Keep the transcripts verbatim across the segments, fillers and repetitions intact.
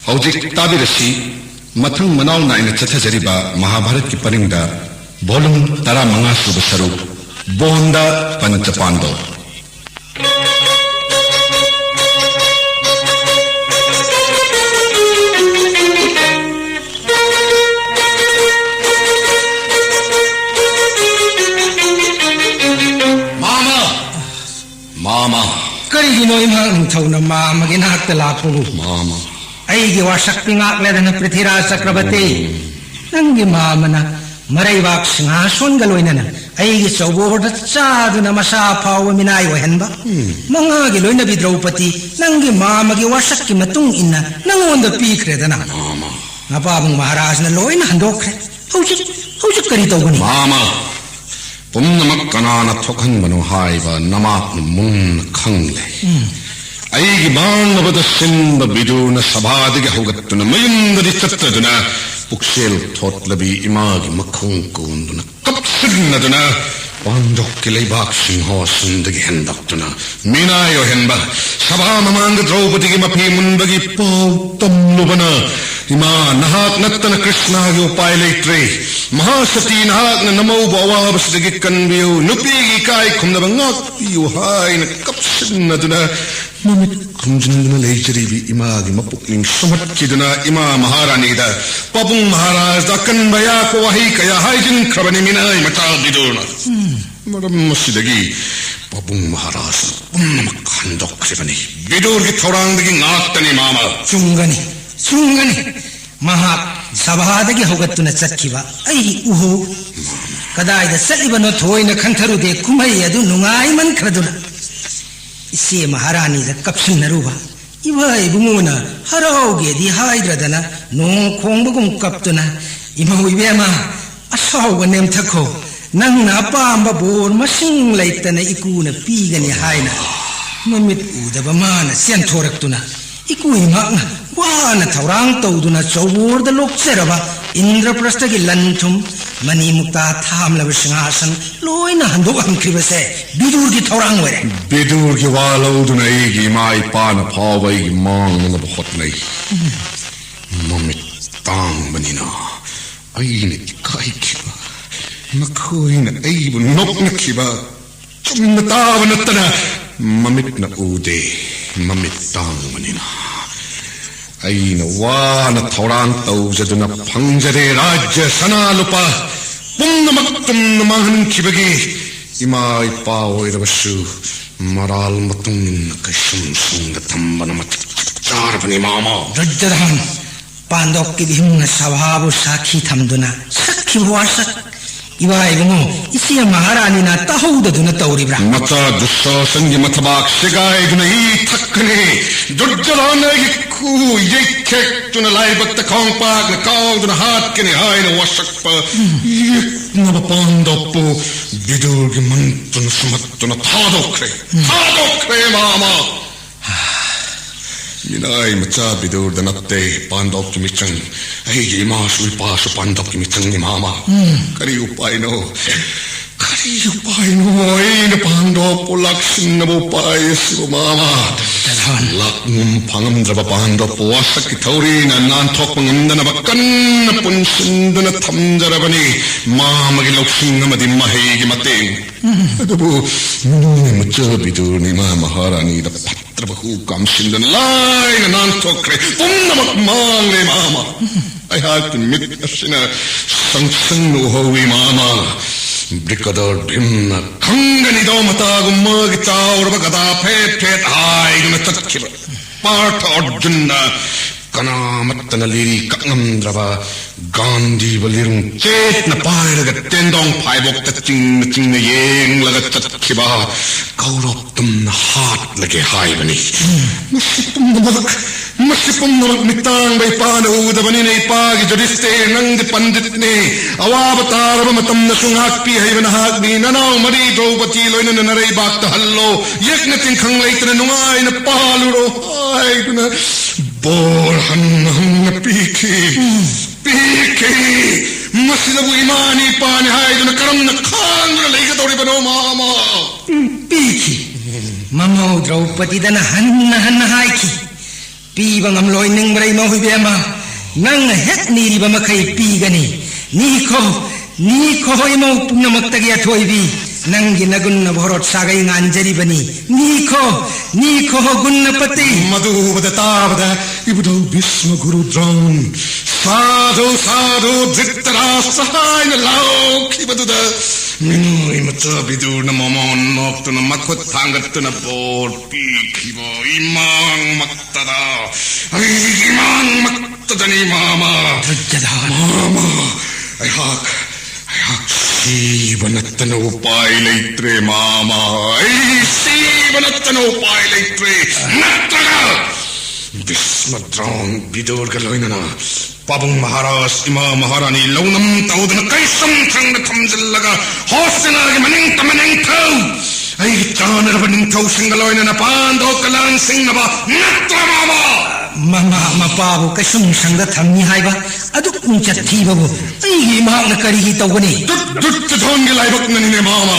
ꯍꯧꯖꯤꯛ ꯇꯥꯕꯤꯔꯁꯤ, ꯃꯊꯪ ꯃꯅꯥꯎ ꯅꯥꯏꯅ ꯆꯠꯊꯖꯔꯤꯕ ꯃꯍꯥꯚꯥꯔꯠꯀꯤ ꯄꯔꯤꯡꯗ volume ꯇꯔꯥꯃꯉꯥ ꯁꯨꯕ ꯁꯔꯨꯛ, ꯕꯣꯟꯗ ꯄꯟꯆ ꯄꯥꯟꯗꯕ꯫ ꯃꯥꯃ! ꯃꯥꯃ! ꯀꯔꯤꯒꯤꯅꯣ ꯏꯃꯥ ꯅꯤꯡꯊꯧꯅ ꯃꯥꯃꯒꯤ ꯅꯥꯛꯇ ꯂꯥꯛꯄꯕꯨ? ꯃꯥꯃ! ꯑꯩꯒꯤ ꯋꯥꯁꯛꯇꯤ ꯉꯥꯛꯂꯦꯗꯅ, ꯄ꯭ꯔꯤꯊꯤꯔꯥꯖ ꯆꯀ꯭ꯔꯕꯔꯇꯤ꯫ ꯎꯝ꯫ ꯅꯪꯒꯤ ꯃꯥꯃꯅ ꯃꯔꯩꯕꯥꯛ ꯁꯤꯡꯍꯥꯁꯣꯟꯒ ꯂꯣꯏꯅꯅ ꯑꯩꯒꯤ ꯆꯧꯕꯣꯔꯗ ꯆꯥꯗꯨꯅ ꯃꯁꯥ ꯐꯥꯎꯕ ꯃꯤꯅꯥꯏ ꯑꯣꯏꯍꯟꯕ꯫ ꯎꯝ꯫ ꯃꯉꯥꯒꯤ ꯂꯣꯏꯅꯕꯤ ꯗ꯭ꯔꯧꯄꯗꯤ ꯅꯪꯒꯤ ꯃꯥꯃꯒꯤ ꯋꯥꯁꯛꯀꯤ ꯃꯇꯨꯡ ꯏꯟꯅ ꯅꯪꯉꯣꯟꯗ ꯄꯤꯈ꯭ꯔꯦꯗꯅ꯫ ꯃꯥꯃ! ꯃꯄꯥꯕꯨꯡ ꯃꯍꯥꯔꯥꯖꯅ ꯂꯣꯏꯅ ꯍꯟꯗꯣꯛꯈ꯭ꯔꯦ꯫ ꯍꯧꯖꯤꯛ, ꯍꯧꯖꯤꯛ ꯀꯔꯤ ꯇꯧꯒꯅꯤ? ꯃꯥꯃ! ꯄꯨꯝꯅꯃꯛ ꯀꯅꯥꯅ ꯊꯣꯛꯍꯟꯕꯅꯣ ꯍꯥꯏꯕ ꯅꯃꯥꯛꯅ ꯃꯨꯟꯅ ꯈꯪꯂꯦ꯫ ꯎꯝ꯫ ꯑꯩꯒꯤ ꯃꯥꯡꯅꯕꯗ ꯁꯤꯟꯕ ꯕꯤꯗꯨꯔꯅ ꯁꯚꯥꯗꯒꯤ ꯍꯧꯒꯠꯇꯨꯅ ꯃꯌꯨꯝꯗꯗꯤ ꯆꯠꯇꯗꯨꯅ, ꯄꯨꯛꯆꯦꯜ ꯊꯣꯠꯂꯕꯤ ꯏꯃꯥꯒꯤ ꯃꯈꯣꯡ ꯀꯣꯟꯗꯨꯅ ꯀꯞꯁꯤꯟꯅꯗꯨꯅ, ꯄꯥꯟꯗꯣꯞꯀꯤ ꯂꯩꯕꯥꯛ ꯁꯤꯡꯍꯥꯁꯟꯗꯒꯤ ꯍꯦꯟꯗꯣꯛꯇꯨꯅ ꯃꯤꯅꯥꯏ ꯑꯣꯏꯍꯟꯕ, ꯁꯚꯥ ꯃꯃꯥꯡꯗ ꯗ꯭ꯔꯧꯄꯗꯤꯒꯤ ꯃꯐꯤ ꯃꯨꯟꯕꯒꯤ ꯄꯥꯎ ꯇꯝꯂꯨꯕꯅ, ꯏꯃꯥ, ꯅꯍꯥꯛ ꯅꯠꯇꯅ ꯀ꯭ꯔꯤꯁꯅꯒꯤ ꯎꯄꯥꯏ ꯂꯩꯇ꯭ꯔꯦ꯫ ꯃꯍꯥꯁꯇꯤ, ꯅꯍꯥꯛꯅ ꯅꯃꯧꯕꯨ ꯑꯋꯥꯕꯁꯤꯗꯒꯤ ꯀꯟꯕꯤꯌꯨ, ꯅꯨꯄꯤꯒꯤ ꯏꯀꯥꯏ ꯈꯨꯝꯅꯕ ꯉꯥꯛꯄꯤꯌꯨ ꯍꯥꯏꯅ ꯀꯞꯁꯤꯟꯅꯗꯨꯅ, ꯃꯃꯤꯠ ꯈꯨꯝꯖꯤꯟꯗꯨꯅ ꯂꯩꯖꯔꯤꯕꯤ ꯏꯃꯥꯒꯤ ꯃꯄꯨꯛꯅꯤꯡ ꯁꯨꯝꯍꯠꯈꯤꯗꯨꯅ, ꯏꯃꯥ ꯃꯍꯥꯔꯥꯅꯤꯗ ꯄꯥꯕꯨꯡ ꯃꯍꯥꯔꯥꯖꯗ ꯑꯀꯟꯕ ꯌꯥꯛꯄ ꯋꯥꯍꯩ ꯀꯌꯥ ꯍꯥꯏꯖꯤꯟꯈ꯭ꯔꯕꯅꯤ ꯃꯤꯅꯥꯏ ꯃꯆꯥ ꯕꯤꯗꯨꯔꯅ꯫ ꯎꯝ꯫ ꯃꯔꯝ ꯑꯁꯤꯗꯒꯤ ꯄꯥꯕꯨꯡ ꯃꯍꯥꯔꯥꯖꯅ ꯄꯨꯝꯅꯃꯛ ꯍꯟꯗꯣꯛꯈ꯭ꯔꯤꯕꯅꯤ꯫ ꯕꯤꯗꯨꯔꯒꯤ ꯊꯧꯔꯥꯡꯗꯒꯤ ꯉꯥꯛꯇꯅꯤ, ꯃꯥꯃ꯫ ꯆꯨꯝꯒꯅꯤ, ꯆꯨꯝꯒꯅꯤ꯫ ꯃꯍꯥꯛ ꯁꯚꯥꯗꯒꯤ ꯍꯧꯒꯠꯇꯨꯅ ꯆꯠꯈꯤꯕ ꯑꯩ ꯎꯍꯧ꯫ ꯀꯗꯥꯏꯗ ꯆꯠꯂꯤꯕꯅꯣ ꯊꯣꯏꯅ ꯈꯟꯊꯔꯨꯗꯦ꯫ ꯀꯨꯝꯍꯩ ꯑꯗꯨ ꯅꯨꯡꯉꯥꯏꯃꯟꯈ꯭ꯔꯗꯨꯅ ꯏꯆꯦ ꯃꯍꯥꯔꯥꯅꯤꯗ ꯀꯞꯁꯤꯟꯅꯔꯨꯕ꯫ ꯏꯕꯥ ꯏꯕꯨꯡꯉꯣꯅ ꯍꯔꯥꯎꯒꯦꯗꯤ ꯍꯥꯏꯗ꯭ꯔꯗꯅ ꯅꯣꯡ ꯈꯣꯡꯕꯒꯨꯝ ꯀꯞꯇꯨꯅ, "ꯏꯃꯧ ꯏꯕꯦꯝꯃ, ꯑꯁꯥꯎꯕ ꯅꯦꯝꯊꯈꯣ, ꯅꯪꯅ ꯑꯄꯥꯝꯕ ꯕꯣꯔ ꯃꯁꯤꯡ ꯂꯩꯇꯅ ꯏꯀꯨꯅ ꯄꯤꯒꯅꯤ" ꯍꯥꯏꯅ ꯃꯃꯤꯠ ꯎꯗꯕ ꯃꯥꯅ ꯆꯦꯟꯊꯣꯔꯛꯇꯨꯅ, ꯏꯀꯨ ꯏꯃꯥꯛꯅ ꯋꯥꯅ ꯊꯧꯔꯥꯡ ꯇꯧꯗꯨꯅ ꯆꯧꯕꯣꯔꯗ ꯂꯣꯛꯆꯔꯕ ꯏꯟꯗ꯭ꯔꯄ꯭ꯔꯁꯊꯒꯤ ꯂꯟ ꯊꯨꯝ, ꯃꯅꯤ ꯃꯨꯛꯇꯥ ꯊꯥꯝꯂꯕ ꯁꯤꯡꯍꯥꯁꯟ ꯂꯣꯏꯅ ꯍꯟꯗꯣꯛꯍꯟꯈ꯭ꯔꯤꯕꯁꯦ ꯕꯤꯗꯨꯔꯒꯤ ꯊꯧꯔꯥꯡ ꯑꯣꯏꯔꯦ꯫ ꯕꯤꯗꯨꯔꯒꯤ ꯋꯥ ꯂꯧꯗꯨꯅ ꯑꯩꯒꯤ ꯏꯃꯥ ꯏꯄꯥꯅ ꯐꯥꯎꯕ ꯑꯩꯒꯤ ꯃꯥꯡꯅꯅꯕ ꯍꯣꯠꯅꯩ꯫ ꯃꯃꯤꯠ ꯇꯥꯡꯕꯅꯤꯅ ꯑꯩꯅ ꯏꯀꯥꯏꯈꯤꯕ, ꯃꯈꯣꯏꯅ ꯑꯩꯕꯨ ꯅꯣꯛꯅꯈꯤꯕ, ꯆꯨꯝꯅ ꯇꯥꯕ ꯅꯠꯇꯅ ꯃꯃꯤꯠꯅ ꯎꯗꯦ, ꯃꯃꯤꯠ ꯇꯥꯡꯕꯅꯤꯅ꯫ ꯑꯩꯅ ꯋꯥꯅ ꯊꯧꯔꯥꯡ ꯇꯧꯖꯗꯨꯅ ꯐꯪꯖꯔꯦ ꯔꯥꯖ꯭ꯌ ꯁꯅꯥ ꯂꯨꯄꯥ ꯄꯨꯝꯅꯃꯛ ꯇꯨꯝꯅ ꯃꯥꯡꯍꯟꯈꯤꯕꯒꯤ ꯏꯃꯥ ꯏꯄꯥ ꯑꯣꯏꯔꯕꯁꯨ ꯃꯔꯥꯜ ꯃꯇꯨꯡ ꯏꯟꯅ ꯀꯩꯁꯨꯝ ꯁꯪꯗ ꯊꯝꯕꯅ ꯃꯇꯤꯛ ꯆꯥꯔꯕꯅꯤ, ꯃꯥꯃ꯫ ꯗꯨꯔꯖꯣꯙꯟ, ꯄꯥꯟꯗꯣꯞꯀꯤ ꯚꯤꯝꯅ ꯁꯚꯥꯕꯨ ꯁꯥꯈꯤ ꯊꯝꯗꯨꯅ ꯁꯛꯈꯤꯕ ꯋꯥꯁꯛ ꯏꯕꯥ ꯏꯕꯨꯡꯉꯣ, ꯏꯆꯦ ꯃꯍꯥꯔꯥꯅꯤꯅ ꯇꯥꯍꯧꯗꯗꯨꯅ ꯇꯧꯔꯤꯕ꯭ꯔꯥ? ꯃꯆꯥ ꯗꯨꯁꯥꯁꯟꯒꯤ ꯃꯊꯕꯥꯛ ꯁꯦꯒꯥꯏꯗꯨꯅ ꯏ ꯊꯛꯀꯅꯤ꯫ ꯗꯨꯔꯖꯣꯙꯅꯒꯤ ꯈꯨ ꯌꯩꯊꯦꯛꯇꯨꯅ ꯂꯥꯏꯕꯛꯇ ꯈꯣꯡꯄꯥꯛꯅ ꯀꯥꯎꯗꯨꯅ ꯍꯥꯠꯀꯅꯤ ꯍꯥꯏꯅ ꯋꯥꯁꯛꯄ ꯌꯦꯛꯅꯕ ꯄꯥꯟꯗꯣꯞꯄꯨ ꯕꯤꯗꯨꯔꯒꯤ ꯃꯟꯇ꯭ꯔꯅ ꯁꯨꯝꯍꯠꯇꯨꯅ ꯊꯥꯗꯣꯛꯈ꯭ꯔꯦ꯫ ꯊꯥꯗꯣꯛꯈ꯭ꯔꯦ, ꯃꯥꯃ꯫ ꯃꯤꯅꯥꯏ ꯃꯆꯥ ꯕꯤꯗꯨꯔꯗ ꯅꯠꯇꯦ ꯄꯥꯟꯗꯣꯞꯀꯤ ꯃꯤꯆꯪ꯫ ꯑꯩꯒꯤ ꯏꯃꯥꯁꯨ ꯏꯄꯥꯁꯨ ꯄꯥꯟꯗꯣꯞꯀꯤ ꯃꯤꯆꯪꯅꯤ, ꯃꯥꯃ꯫ ꯀꯔꯤ ꯎꯄꯥꯏꯅꯣ? ꯀꯔꯤ ꯎꯄꯥꯏꯅꯣ? ꯑꯩꯅ ꯄꯥꯟꯗꯣꯞꯄꯨ ꯂꯥꯛꯁꯤꯟꯅꯕ ꯎꯄꯥꯏ ꯑꯁꯤꯕꯨ, ꯃꯥꯃ꯫ ꯗꯨꯔꯖꯣꯙꯟ꯫ ꯂꯥꯛꯉꯨꯝ ꯐꯪꯉꯝꯗ꯭ꯔꯕ ꯄꯥꯟꯗꯣꯞꯄꯨ ꯋꯥꯁꯛꯀꯤ ꯊꯧꯔꯤꯅ ꯅꯥꯟꯊꯣꯛꯄ ꯉꯝꯗꯅꯕ ꯀꯟꯅ ꯄꯨꯟꯁꯤꯟꯗꯨꯅ ꯊꯝꯖꯔꯕꯅꯤ꯫ ꯃꯥꯃꯒꯤ ꯂꯧꯁꯤꯡ ꯑꯃꯗꯤ ꯃꯍꯩꯒꯤ ꯃꯇꯦꯡ꯫ ꯑꯗꯨꯕꯨ ꯃꯤꯅꯥꯏ ꯃꯆꯥ ꯕꯤꯗꯨꯔꯅ ꯏꯃꯥ ꯃꯍꯥꯔꯥꯅꯤꯗ ꯐꯠꯇ꯭ꯔꯕ ꯍꯨ ꯀꯥꯝꯁꯤꯟꯗꯨꯅ ꯂꯥꯏꯅ ꯅꯥꯟꯊꯣꯛꯈ꯭ꯔꯦ꯫ ꯄꯨꯝꯅꯃꯛ ꯃꯥꯡꯂꯦ, ꯃꯥꯃ꯫ ꯑꯩꯍꯥꯛꯀꯤ ꯃꯤꯠ ꯑꯁꯤꯅ ꯁꯪꯁꯪꯅ ꯎꯍꯧꯏ, ꯃꯥꯃ꯫ ꯕ꯭ꯔꯤꯀꯗꯔ ꯚꯤꯝꯅ ꯈꯪꯒꯅꯤꯗꯣ ꯃꯇꯥꯒꯨꯝ ꯃꯥꯒꯤ ꯆꯥꯎꯔꯕ ꯒꯗꯥ ꯐꯦꯠ ꯐꯦꯠ ꯍꯥꯏꯗꯨꯅ ꯆꯠꯈꯤꯕ꯫ ꯄꯥꯔꯊ ꯑꯔꯖꯨꯟꯅ ꯀꯅꯥꯃꯠꯇꯅ ꯂꯤꯔꯤ ꯀꯛꯉꯝꯗ꯭ꯔꯕ ꯒꯥꯟꯙꯤꯕ ꯂꯤꯔꯨꯡ ꯆꯦꯠꯅ ꯄꯥꯏꯔꯒ ꯇꯦꯟꯗꯣꯡ ꯐꯥꯏꯕꯣꯛꯇ ꯆꯤꯡꯅ ꯆꯤꯡꯅ ꯌꯦꯡꯂꯒ ꯆꯠꯈꯤꯕ ꯀꯧꯔꯣꯞ ꯇꯨꯝꯅ ꯍꯥꯠꯂꯒꯦ ꯍꯥꯏꯕꯅꯤ꯫ ꯃꯁꯤ ꯄꯨꯝꯅꯃꯛ, ꯃꯁꯤ ꯄꯨꯝꯅꯃꯛ ꯃꯤꯠꯇꯥꯡꯕ ꯏꯄꯥꯅ ꯎꯗꯕꯅꯤꯅ, ꯏꯄꯥꯒꯤ ꯖꯨꯗꯤꯁꯇꯤꯔ, ꯅꯪꯗꯤ ꯄꯟꯗꯤꯠꯅꯤ꯫ ꯑꯋꯥꯕ ꯇꯥꯔꯕ ꯃꯇꯝꯗꯁꯨ ꯉꯥꯛꯄꯤ ꯍꯩꯕ ꯅꯍꯥꯛꯅꯤ꯫ ꯅꯅꯥꯎ ꯃꯔꯤ ꯗ꯭ꯔꯧꯄꯗꯤ ꯂꯣꯏꯅꯅ ꯅꯔꯩꯕꯥꯛꯇ ꯍꯜꯂꯣ꯫ ꯌꯦꯛꯅ ꯇꯤꯟꯈꯪ ꯂꯩꯇꯅ ꯅꯨꯡꯉꯥꯏꯅ ꯄꯥꯜꯂꯨꯔꯣ ꯍꯥꯏꯗꯨꯅ ꯕꯣꯔ ꯍꯟꯅ ꯍꯟꯅ ꯄꯤꯈꯤ꯫ ꯄꯤꯈꯤ꯫ ꯃꯁꯤꯗꯕꯨ ꯏꯃꯥꯅꯤ ꯏꯄꯥꯅꯤ ꯍꯥꯏꯗꯨꯅ ꯀꯔꯝꯅ ꯈꯥꯡꯗꯨꯅ ꯂꯩꯒꯗꯧꯔꯤꯕꯅꯣ, ꯃꯥꯃ? ꯄꯤꯈꯤ꯫ ꯃꯃꯧ ꯗ꯭ꯔꯧꯄꯗꯤꯗꯅ ꯍꯟꯅ ꯍꯟꯅ ꯍꯥꯏꯈꯤ, ꯄꯤꯕ ꯉꯝꯂꯣꯏ ꯅꯤꯡꯕ꯭ꯔꯥ ꯏꯃꯧ ꯏꯕꯦꯝꯃ? ꯅꯪꯅ ꯍꯦꯛ ꯅꯤꯔꯤꯕ ꯃꯈꯩ ꯄꯤꯒꯅꯤ꯫ ꯅꯤꯈꯣ, ꯅꯤꯈꯣ ꯏꯃꯧ ꯄꯨꯝꯅꯃꯛꯇꯒꯤ ꯑꯊꯣꯏꯕꯤ, ꯅꯪꯒꯤ ꯅꯒꯨꯟꯅ ꯚꯣꯔꯣꯠ ꯁꯥꯒꯩ ꯉꯥꯟꯖꯔꯤꯕꯅꯤ꯫ ꯅꯤꯈꯣ, ꯅꯤꯈꯣ ꯒꯨꯟꯅꯄꯇꯤ꯫ ꯃꯗꯨ ꯎꯕꯗ ꯇꯥꯕꯗ ꯏꯕꯨꯙꯧ ꯚꯤꯁ꯭ꯃ ꯒꯨꯔꯨ ꯗ꯭ꯔꯣꯟ, ꯁꯥꯙꯨ ꯁꯥꯙꯨ ꯙ꯭ꯔꯤꯇꯔꯥꯁ꯭ꯇ꯭ꯔ ꯍꯥꯏꯅ ꯂꯥꯎꯈꯤꯕꯗꯨꯗ ꯃꯤꯅꯣꯏ ꯃꯆꯥ ꯕꯤꯗꯨꯔꯅ ꯃꯃꯣꯟ ꯅꯣꯛꯇꯨꯅ ꯃꯈꯨꯠ ꯊꯥꯡꯒꯠꯇꯨꯅ ꯕꯣꯔ ꯄꯤꯈꯤꯕ ꯏꯃꯥꯡꯃꯛꯇꯗ, ꯑꯩꯒꯤ ꯏꯃꯥꯡꯃꯛꯇꯗꯅꯤ ꯃꯥꯃ꯫ ꯗꯨꯔꯖꯣꯙꯟ꯫ ꯃꯥꯃ, ꯑꯩꯍꯥꯛ, ꯑꯩꯍꯥꯛ ꯁꯤꯕ ꯅꯠꯇꯅ ꯎꯄꯥꯏ ꯂꯩꯇ꯭ꯔꯦ ꯃꯥꯃ꯫ ꯑꯩ ꯁꯤꯕ ꯅꯠꯇꯅ ꯎꯄꯥꯏ ꯂꯩꯇ꯭ꯔꯦ꯫ ꯅꯠꯇ꯭ꯔꯒ ꯚꯤꯁ꯭ꯃ ꯗ꯭ꯔꯣꯟ ꯕꯤꯗꯨꯔꯒ ꯂꯣꯏꯅꯅ ꯄꯥꯕꯨꯡ ꯃꯍꯥꯔꯥꯖ, ꯏꯃꯥ ꯃꯍꯥꯔꯥꯅꯤ, ꯂꯧꯅꯝ ꯇꯧꯗꯨꯅ ꯀꯩꯁꯨꯝ ꯊꯪꯗ ꯊꯝꯖꯤꯜꯂꯒ ꯍꯣꯁꯇꯤꯅꯥꯒꯤ ꯃꯅꯤꯡ ꯇꯝꯕ ꯅꯤꯡꯊꯧ, ꯑꯩꯒꯤ ꯆꯥꯅꯔꯕ ꯅꯤꯡꯊꯧꯁꯤꯡꯒ ꯂꯣꯏꯅꯅ ꯄꯥꯟꯗꯣꯛꯀ ꯂꯥꯟꯁꯤꯡꯅꯕ ꯅꯠꯇ꯭ꯔ ꯃꯥꯃ? ꯃꯃꯥ ꯃꯄꯥꯕꯨ ꯀꯩꯁꯨꯝ ꯁꯪꯗ ꯊꯝꯃꯤ ꯍꯥꯏꯕ ꯑꯗꯨꯛ ꯃꯤꯡꯆꯠ ꯊꯤꯕꯕꯨ ꯑꯩꯒꯤ ꯏꯃꯥꯛꯅ ꯀꯔꯤꯒꯤ ꯇꯧꯒꯅꯤ? ꯗꯨꯠ, ꯗꯨꯠ, ꯗꯨꯠꯇ ꯊꯣꯟꯒꯤ ꯂꯥꯏꯕꯛꯅꯅꯤꯅꯦ ꯃꯥꯃ꯫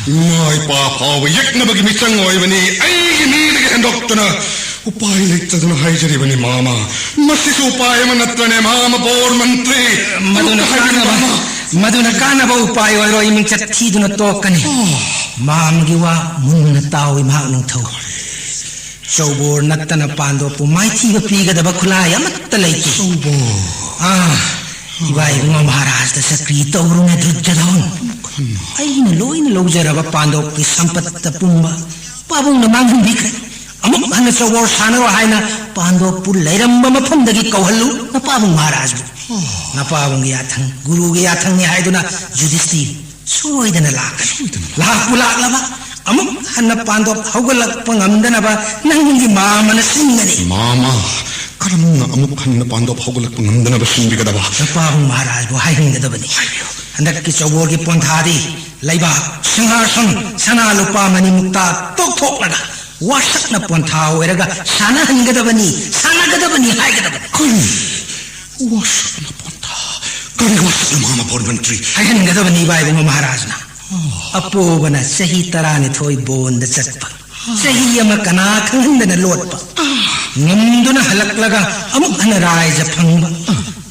ꯏꯃꯥ ꯏꯄꯥ ꯐꯥꯎꯕ ꯌꯦꯛꯅꯕꯒꯤ ꯃꯤꯆꯪ ꯑꯣꯏꯕꯅꯤ꯫ ꯑꯩꯒꯤ ꯃꯤꯗꯒꯤ ꯍꯦꯟꯗꯣꯛꯇꯅ ꯎꯄꯥꯏ ꯂꯩꯇꯗꯅ ꯍꯥꯏꯖꯔꯤꯕꯅꯤ ꯃꯥꯃ꯫ ꯃꯁꯤꯁꯨ ꯎꯄꯥꯏ ꯑꯃ ꯅꯠꯇ꯭ꯔꯅꯦ ꯃꯥꯃ ꯕꯣꯔ ꯃꯟꯇ꯭ꯔꯤ? ꯃꯗꯨꯅ ꯑꯃꯨꯛꯇ ꯍꯥꯏꯕꯤꯌꯨ ꯀꯥꯟꯅꯕ, ꯃꯥꯃ꯫ ꯃꯗꯨꯅ ꯀꯥꯟꯅꯕ ꯎꯄꯥꯏ ꯑꯣꯏꯔꯣꯏ, ꯏꯃꯤꯡꯆꯠ ꯊꯤꯗꯨꯅ ꯇꯣꯛꯀꯅꯤ꯫ ꯑꯣ꯫ ꯃꯥꯃꯒꯤ ꯋꯥ ꯃꯨꯟꯅ ꯇꯥꯎ ꯏꯃꯥꯛ ꯅꯤꯡꯊꯧ꯫ ꯆꯧꯕꯣꯔ ꯅꯠꯇꯅ ꯄꯥꯟꯗꯣꯞꯄꯨ ꯃꯥꯏꯊꯤꯕ ꯄꯤꯒꯗꯕ ꯈꯨꯠꯂꯥꯏ ꯑꯃꯠꯇ ꯂꯩꯇꯦ꯫ ꯆꯧꯕꯣꯔ꯫ ꯑꯥ, ꯏꯕꯥ ꯏꯕꯨꯡꯉꯣ ꯃꯍꯥꯔꯥꯖꯇ ꯆꯀ꯭ꯔꯤ ꯇꯧꯔꯨꯅꯦ ꯗꯨꯔꯖꯣꯙꯟ꯫ ꯈꯟꯅ꯫ ꯑꯩꯅ ꯂꯣꯏꯅ ꯂꯧꯖꯔꯕ ꯄꯥꯟꯗꯣꯞꯀꯤ ꯁꯝꯄꯠꯇ ꯄꯨꯝꯕ ꯄꯥꯕꯨꯡꯅ ꯃꯥꯡꯍꯟꯕꯤꯈ꯭ꯔꯦ꯫ ꯑꯃꯨꯛ ꯍꯟꯅ ꯆꯧꯕꯣꯔ ꯁꯥꯟꯅꯔꯣ ꯍꯥꯏꯅ ꯄꯥꯟꯗꯣꯞꯄꯨ ꯂꯩꯔꯝꯕ ꯃꯐꯝꯗꯒꯤ ꯀꯧꯍꯜꯂꯨ ꯅꯄꯥꯕꯨꯡ ꯃꯍꯥꯔꯥꯖꯕꯨ꯫ ꯑꯣ꯫ ꯅꯄꯥꯕꯨꯡꯒꯤ ꯌꯥꯊꯪ, ꯒꯨꯔꯨꯒꯤ ꯌꯥꯊꯪꯅꯤ ꯍꯥꯏꯗꯨꯅ ꯌꯨꯙꯤꯁꯇꯤꯔ ꯁꯣꯏꯗꯅ ꯂꯥꯛꯀꯅꯤ꯫ ꯁꯣꯏꯗꯅ꯫ ꯂꯥꯛꯄꯨ ꯂꯥꯛꯂꯕ ꯑꯃꯨꯛ ꯍꯟꯅ ꯄꯥꯟꯗꯣꯞ ꯍꯧꯒꯠꯂꯛꯄ ꯉꯝꯗꯅꯕ ꯅꯪꯒꯤ ꯃꯥꯃꯅ ꯁꯤꯟꯒꯅꯤ꯫ ꯃꯥꯃ, ꯀꯔꯝꯅ ꯑꯃꯨꯛ ꯍꯟꯅ ꯄꯥꯟꯗꯣꯞ ꯍꯧꯒꯠꯂꯛꯄ ꯉꯝꯗꯅꯕ ꯁꯤꯟꯕꯤꯒꯗꯕ? ꯅꯄꯥꯕꯨꯡ ꯃꯍꯥꯔꯥꯖꯕꯨ ꯍꯥꯏꯍꯟꯒꯗꯕꯅꯤ꯫ ꯍꯥꯏꯕꯤꯌꯨ꯫ ꯍꯟꯗꯛꯀꯤ ꯆꯧꯕꯣꯔꯒꯤ ꯄꯣꯟꯊꯥꯗꯤ ꯂꯩꯕꯥꯛ, ꯁꯤꯡꯍꯥꯁꯟ, ꯁꯅꯥ ꯂꯨꯄꯥ ꯃꯅꯤ ꯃꯨꯛꯇꯥ ꯇꯣꯛꯊꯣꯛꯂꯒ ꯋꯥꯁꯛꯅ ꯄꯣꯟꯊꯥ ꯑꯣꯏꯔꯒ ꯁꯥꯟꯅꯍꯟꯒꯗꯕꯅꯤ, ꯁꯥꯟꯅꯒꯗꯕꯅꯤ ꯍꯥꯏꯒꯗꯕꯅꯤ꯫ ꯀꯔꯤ? ꯋꯥꯁꯛꯅ ꯄꯣꯟꯊꯥ? ꯀꯔꯤ ꯋꯥꯁꯛꯅ ꯃꯥꯃ ꯕꯣꯔ ꯃꯟꯇ꯭ꯔꯤ? ꯍꯥꯏꯍꯟꯒꯗꯕꯅꯤ ꯏꯕꯥ ꯏꯕꯨꯡꯉꯣ ꯃꯍꯥꯔꯥꯖꯅ꯫ ꯑꯣ꯫ ꯑꯄꯣꯕꯅ ꯆꯍꯤ ꯇꯔꯥꯅꯤꯊꯣꯏ ꯕꯣꯟꯗ ꯆꯠꯄ, ꯆꯍꯤ ꯑꯃ ꯀꯅꯥ ꯈꯪꯍꯟꯗꯅ ꯂꯣꯠꯄ꯫ ꯑꯥ꯫ ꯉꯝꯗꯨꯅ ꯍꯜꯂꯛꯂꯒ ꯑꯃꯨꯛ ꯍꯟꯅ ꯔꯥꯏꯖ ꯐꯪꯕ꯫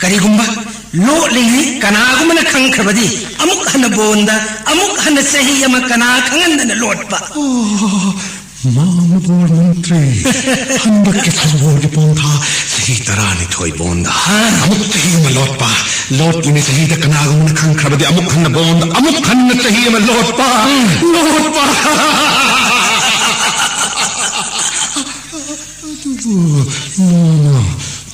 ꯀꯔꯤꯒꯨꯝꯕ ꯂꯣꯠꯂꯤꯉꯩ ꯀꯅꯥꯒꯨꯝꯕꯅ ꯈꯪꯈ꯭ꯔꯕꯗꯤ, ꯑꯃꯨꯛ ꯍꯟꯅ ꯕꯣꯟꯗ, ꯑꯃꯨꯛ ꯍꯟꯅ ꯆꯍꯤ ꯑꯃ ꯀꯅꯥ ꯈꯪꯍꯟꯗꯅ ꯂꯣꯠꯄ꯫ ꯑꯣ, ꯃꯥꯃ ꯕꯣꯔ ꯃꯟꯇ꯭ꯔꯤ, ꯍꯟꯗꯛꯀꯤ ꯁꯪꯒꯣꯔꯒꯤ ꯄꯣꯟꯊꯥ ꯆꯍꯤ ꯇꯔꯥꯅꯤꯊꯣꯏ ꯕꯣꯟꯗ ꯑꯃꯨꯛ ꯆꯍꯤ ꯑꯃ ꯂꯣꯠꯄ, ꯂꯣꯠꯂꯤꯉꯩ ꯆꯍꯤꯗ ꯀꯅꯥꯒꯨꯝꯕꯅ ꯈꯪꯈ꯭ꯔꯕꯗꯤ ꯑꯃꯨꯛ ꯍꯟꯅ ꯕꯣꯟꯗ, ꯑꯃꯨꯛ ꯍꯟꯅ ꯆꯍꯤ ꯑꯃ ꯂꯣꯠꯄ, ꯂꯣꯠꯄ꯫ ꯑꯗꯨꯕꯨ ꯃꯥꯃ,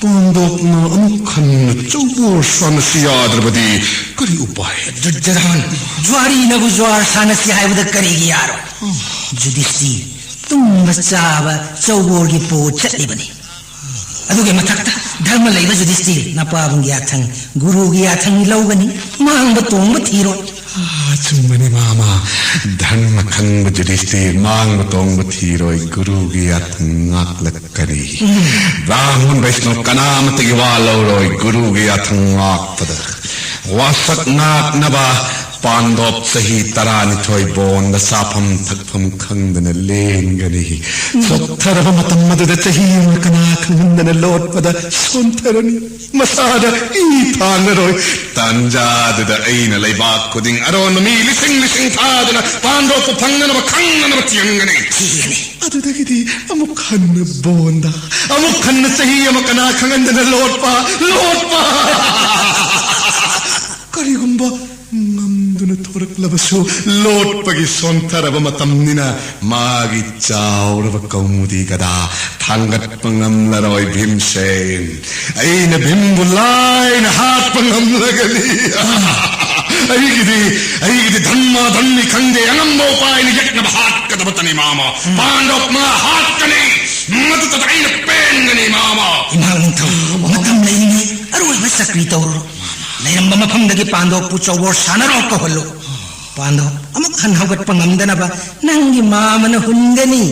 ꯄꯥꯟꯗꯣꯞꯅ ꯑꯃꯨꯛ ꯍꯟꯅ ꯆꯧꯕꯣꯔ ꯁꯥꯟꯅꯁꯤ ꯌꯥꯗ꯭ꯔꯕꯗꯤ ꯀꯔꯤ ꯎꯄꯥꯏ? ꯗꯨꯔꯖꯣꯙꯟ, ꯖꯨꯋꯥꯔꯤꯅꯕꯨ ꯖꯨꯋꯥꯔ ꯁꯥꯟꯅꯁꯤ ꯍꯥꯏꯕꯗ ꯀꯔꯤꯒꯤ ꯌꯥꯔꯣꯏ? ꯌꯨꯙꯤꯁꯇꯤꯔ, ꯇꯨꯝꯕ ꯆꯥꯕ ꯆꯧꯕꯣꯔꯒꯤ ꯄꯣ ꯆꯠꯂꯤꯕꯅꯤ꯫ ꯑꯗꯨꯒꯤ ꯃꯊꯛꯇ ꯙꯔꯃ ꯂꯩꯕ ꯌꯨꯙꯤꯁꯇꯤꯔ, ꯅꯄꯥꯕꯨꯡꯒꯤ ꯌꯥꯊꯪ, ꯒꯨꯔꯨꯒꯤ ꯌꯥꯊꯪ ꯂꯧꯒꯅꯤ, ꯃꯥꯡꯕ ꯇꯣꯡꯕ ꯊꯤꯔꯣꯏ꯫ ꯑꯥ, ꯑꯆꯨꯝꯕꯅꯤ ꯃꯥꯃ꯫ ꯙꯔꯃ ꯈꯪꯕ ꯌꯨꯙꯤꯁꯇꯤꯔ ꯃꯥꯡꯕ ꯇꯣꯡꯕ ꯊꯤꯔꯣꯏ, ꯒꯨꯔꯨꯒꯤ ꯌꯥꯊꯪ ꯉꯥꯛꯂꯛꯀꯅꯤ꯫ ꯕ꯭ꯔꯥꯍꯃꯟ ꯕꯩꯁꯅꯕ ꯀꯅꯥꯃꯠꯇꯒꯤ ꯋꯥ ꯂꯧꯔꯣꯏ, ꯒꯨꯔꯨꯒꯤ ꯌꯥꯊꯪ ꯉꯥꯛꯄꯗ꯫ ꯋꯥꯁꯛ ꯉꯥꯛꯅꯕ ꯄꯥꯟꯗꯣꯞ ꯆꯍꯤ ꯇꯔꯥꯅꯤꯊꯣꯏ ꯕꯣꯟꯗ ꯆꯥꯐꯝ ꯊꯛꯐꯝ ꯈꯪꯗꯅ ꯂꯦꯟꯒꯅꯤ꯫ ꯆꯣꯛꯊꯔꯕ ꯃꯇꯝ ꯑꯗꯨꯗ ꯆꯍꯤ ꯑꯃ ꯀꯅꯥ ꯈꯪꯍꯟꯗꯅ ꯂꯣꯠꯄꯗ ꯁꯣꯟꯊꯔꯅꯤ꯫ ꯃꯁꯥꯗ ꯏ ꯊꯥꯡꯂꯔꯣꯏ꯫ ꯇꯥꯟꯖꯥꯗꯨꯗ ꯑꯩꯅ ꯂꯩꯕꯥꯛ ꯈꯨꯗꯤꯡ ꯑꯔꯣꯟꯕ ꯃꯤ ꯂꯤꯁꯤꯡ ꯂꯤꯁꯤꯡ ꯊꯥꯗꯨꯅ ꯄꯥꯟꯗꯣꯞꯄꯨ ꯐꯪꯅꯅꯕ ꯈꯪꯅꯅꯕ ꯆꯦꯟꯒꯅꯤ꯫ ꯊꯤꯒꯅꯤ꯫ ꯑꯗꯨꯗꯒꯤꯗꯤ ꯑꯃꯨꯛ ꯍꯟꯅ ꯕꯣꯟꯗ, ꯑꯃꯨꯛ ꯍꯟꯅ ꯆꯍꯤ ꯑꯃ ꯀꯅꯥ ꯈꯪꯍꯟꯗꯅ ꯂꯣꯠꯄ, ꯂꯣꯠꯄ꯫ ꯀꯔꯤꯒꯨꯝꯕ ꯉꯝꯗꯨꯅ ꯊꯣꯔꯛꯂꯕꯁꯨ, ꯂꯣꯠꯄꯒꯤ ꯁꯣꯟꯊꯔꯕ ꯃꯇꯝꯅꯤꯅ ꯃꯥꯒꯤ ꯆꯥꯎꯔꯕ ꯀꯧꯃꯨꯗꯤ ꯒꯗꯥ ꯊꯥꯡꯒꯠꯄ ꯉꯝꯂꯔꯣꯏ ꯚꯤꯝꯁꯦꯟ꯫ ꯑꯩꯅ ꯚꯤꯝꯕꯨ ꯂꯥꯏꯅ ꯍꯥꯠꯄ ꯉꯝꯂꯒꯅꯤ꯫ ꯑꯩꯒꯤꯗꯤ, ꯑꯩꯒꯤꯗꯤ ꯙꯟꯃ ꯙꯟꯃꯤ ꯈꯪꯗꯦ, ꯑꯉꯝꯕ ꯎꯄꯥꯏꯅ ꯌꯦꯛꯅꯕ ꯍꯥꯠꯀꯗꯕꯇꯅꯤ ꯃꯥꯃ꯫ ꯄꯥꯟꯗꯣꯞ ꯃꯉꯥ ꯍꯥꯠꯀꯅꯤ꯫ ꯃꯗꯨꯇꯗ ꯑꯩꯅ ꯄꯦꯟꯒꯅꯤ ꯃꯥꯃ꯫ ꯏꯃꯥ ꯅꯤꯡꯊꯧ, ꯃꯇꯝ ꯂꯩꯔꯤꯉꯩ ꯑꯔꯣꯏꯕ ꯆꯀ꯭ꯔꯤ ꯇꯧꯔꯨꯔꯣ꯫ ꯂꯩꯔꯝꯕ ꯃꯐꯝꯗꯒꯤ ꯄꯥꯟꯗꯣꯞꯄꯨ ꯆꯧꯕꯣꯔ ꯁꯥꯟꯅꯔꯣ ꯀꯧꯍꯜꯂꯨ꯫ ꯄꯥꯟꯗꯣꯞ, ꯑꯃꯨꯛ ꯍꯟꯅ ꯍꯧꯒꯠꯄ ꯉꯝꯗꯅꯕ ꯅꯪꯒꯤ ꯃꯥꯃꯅ ꯍꯨꯟꯒꯅꯤ,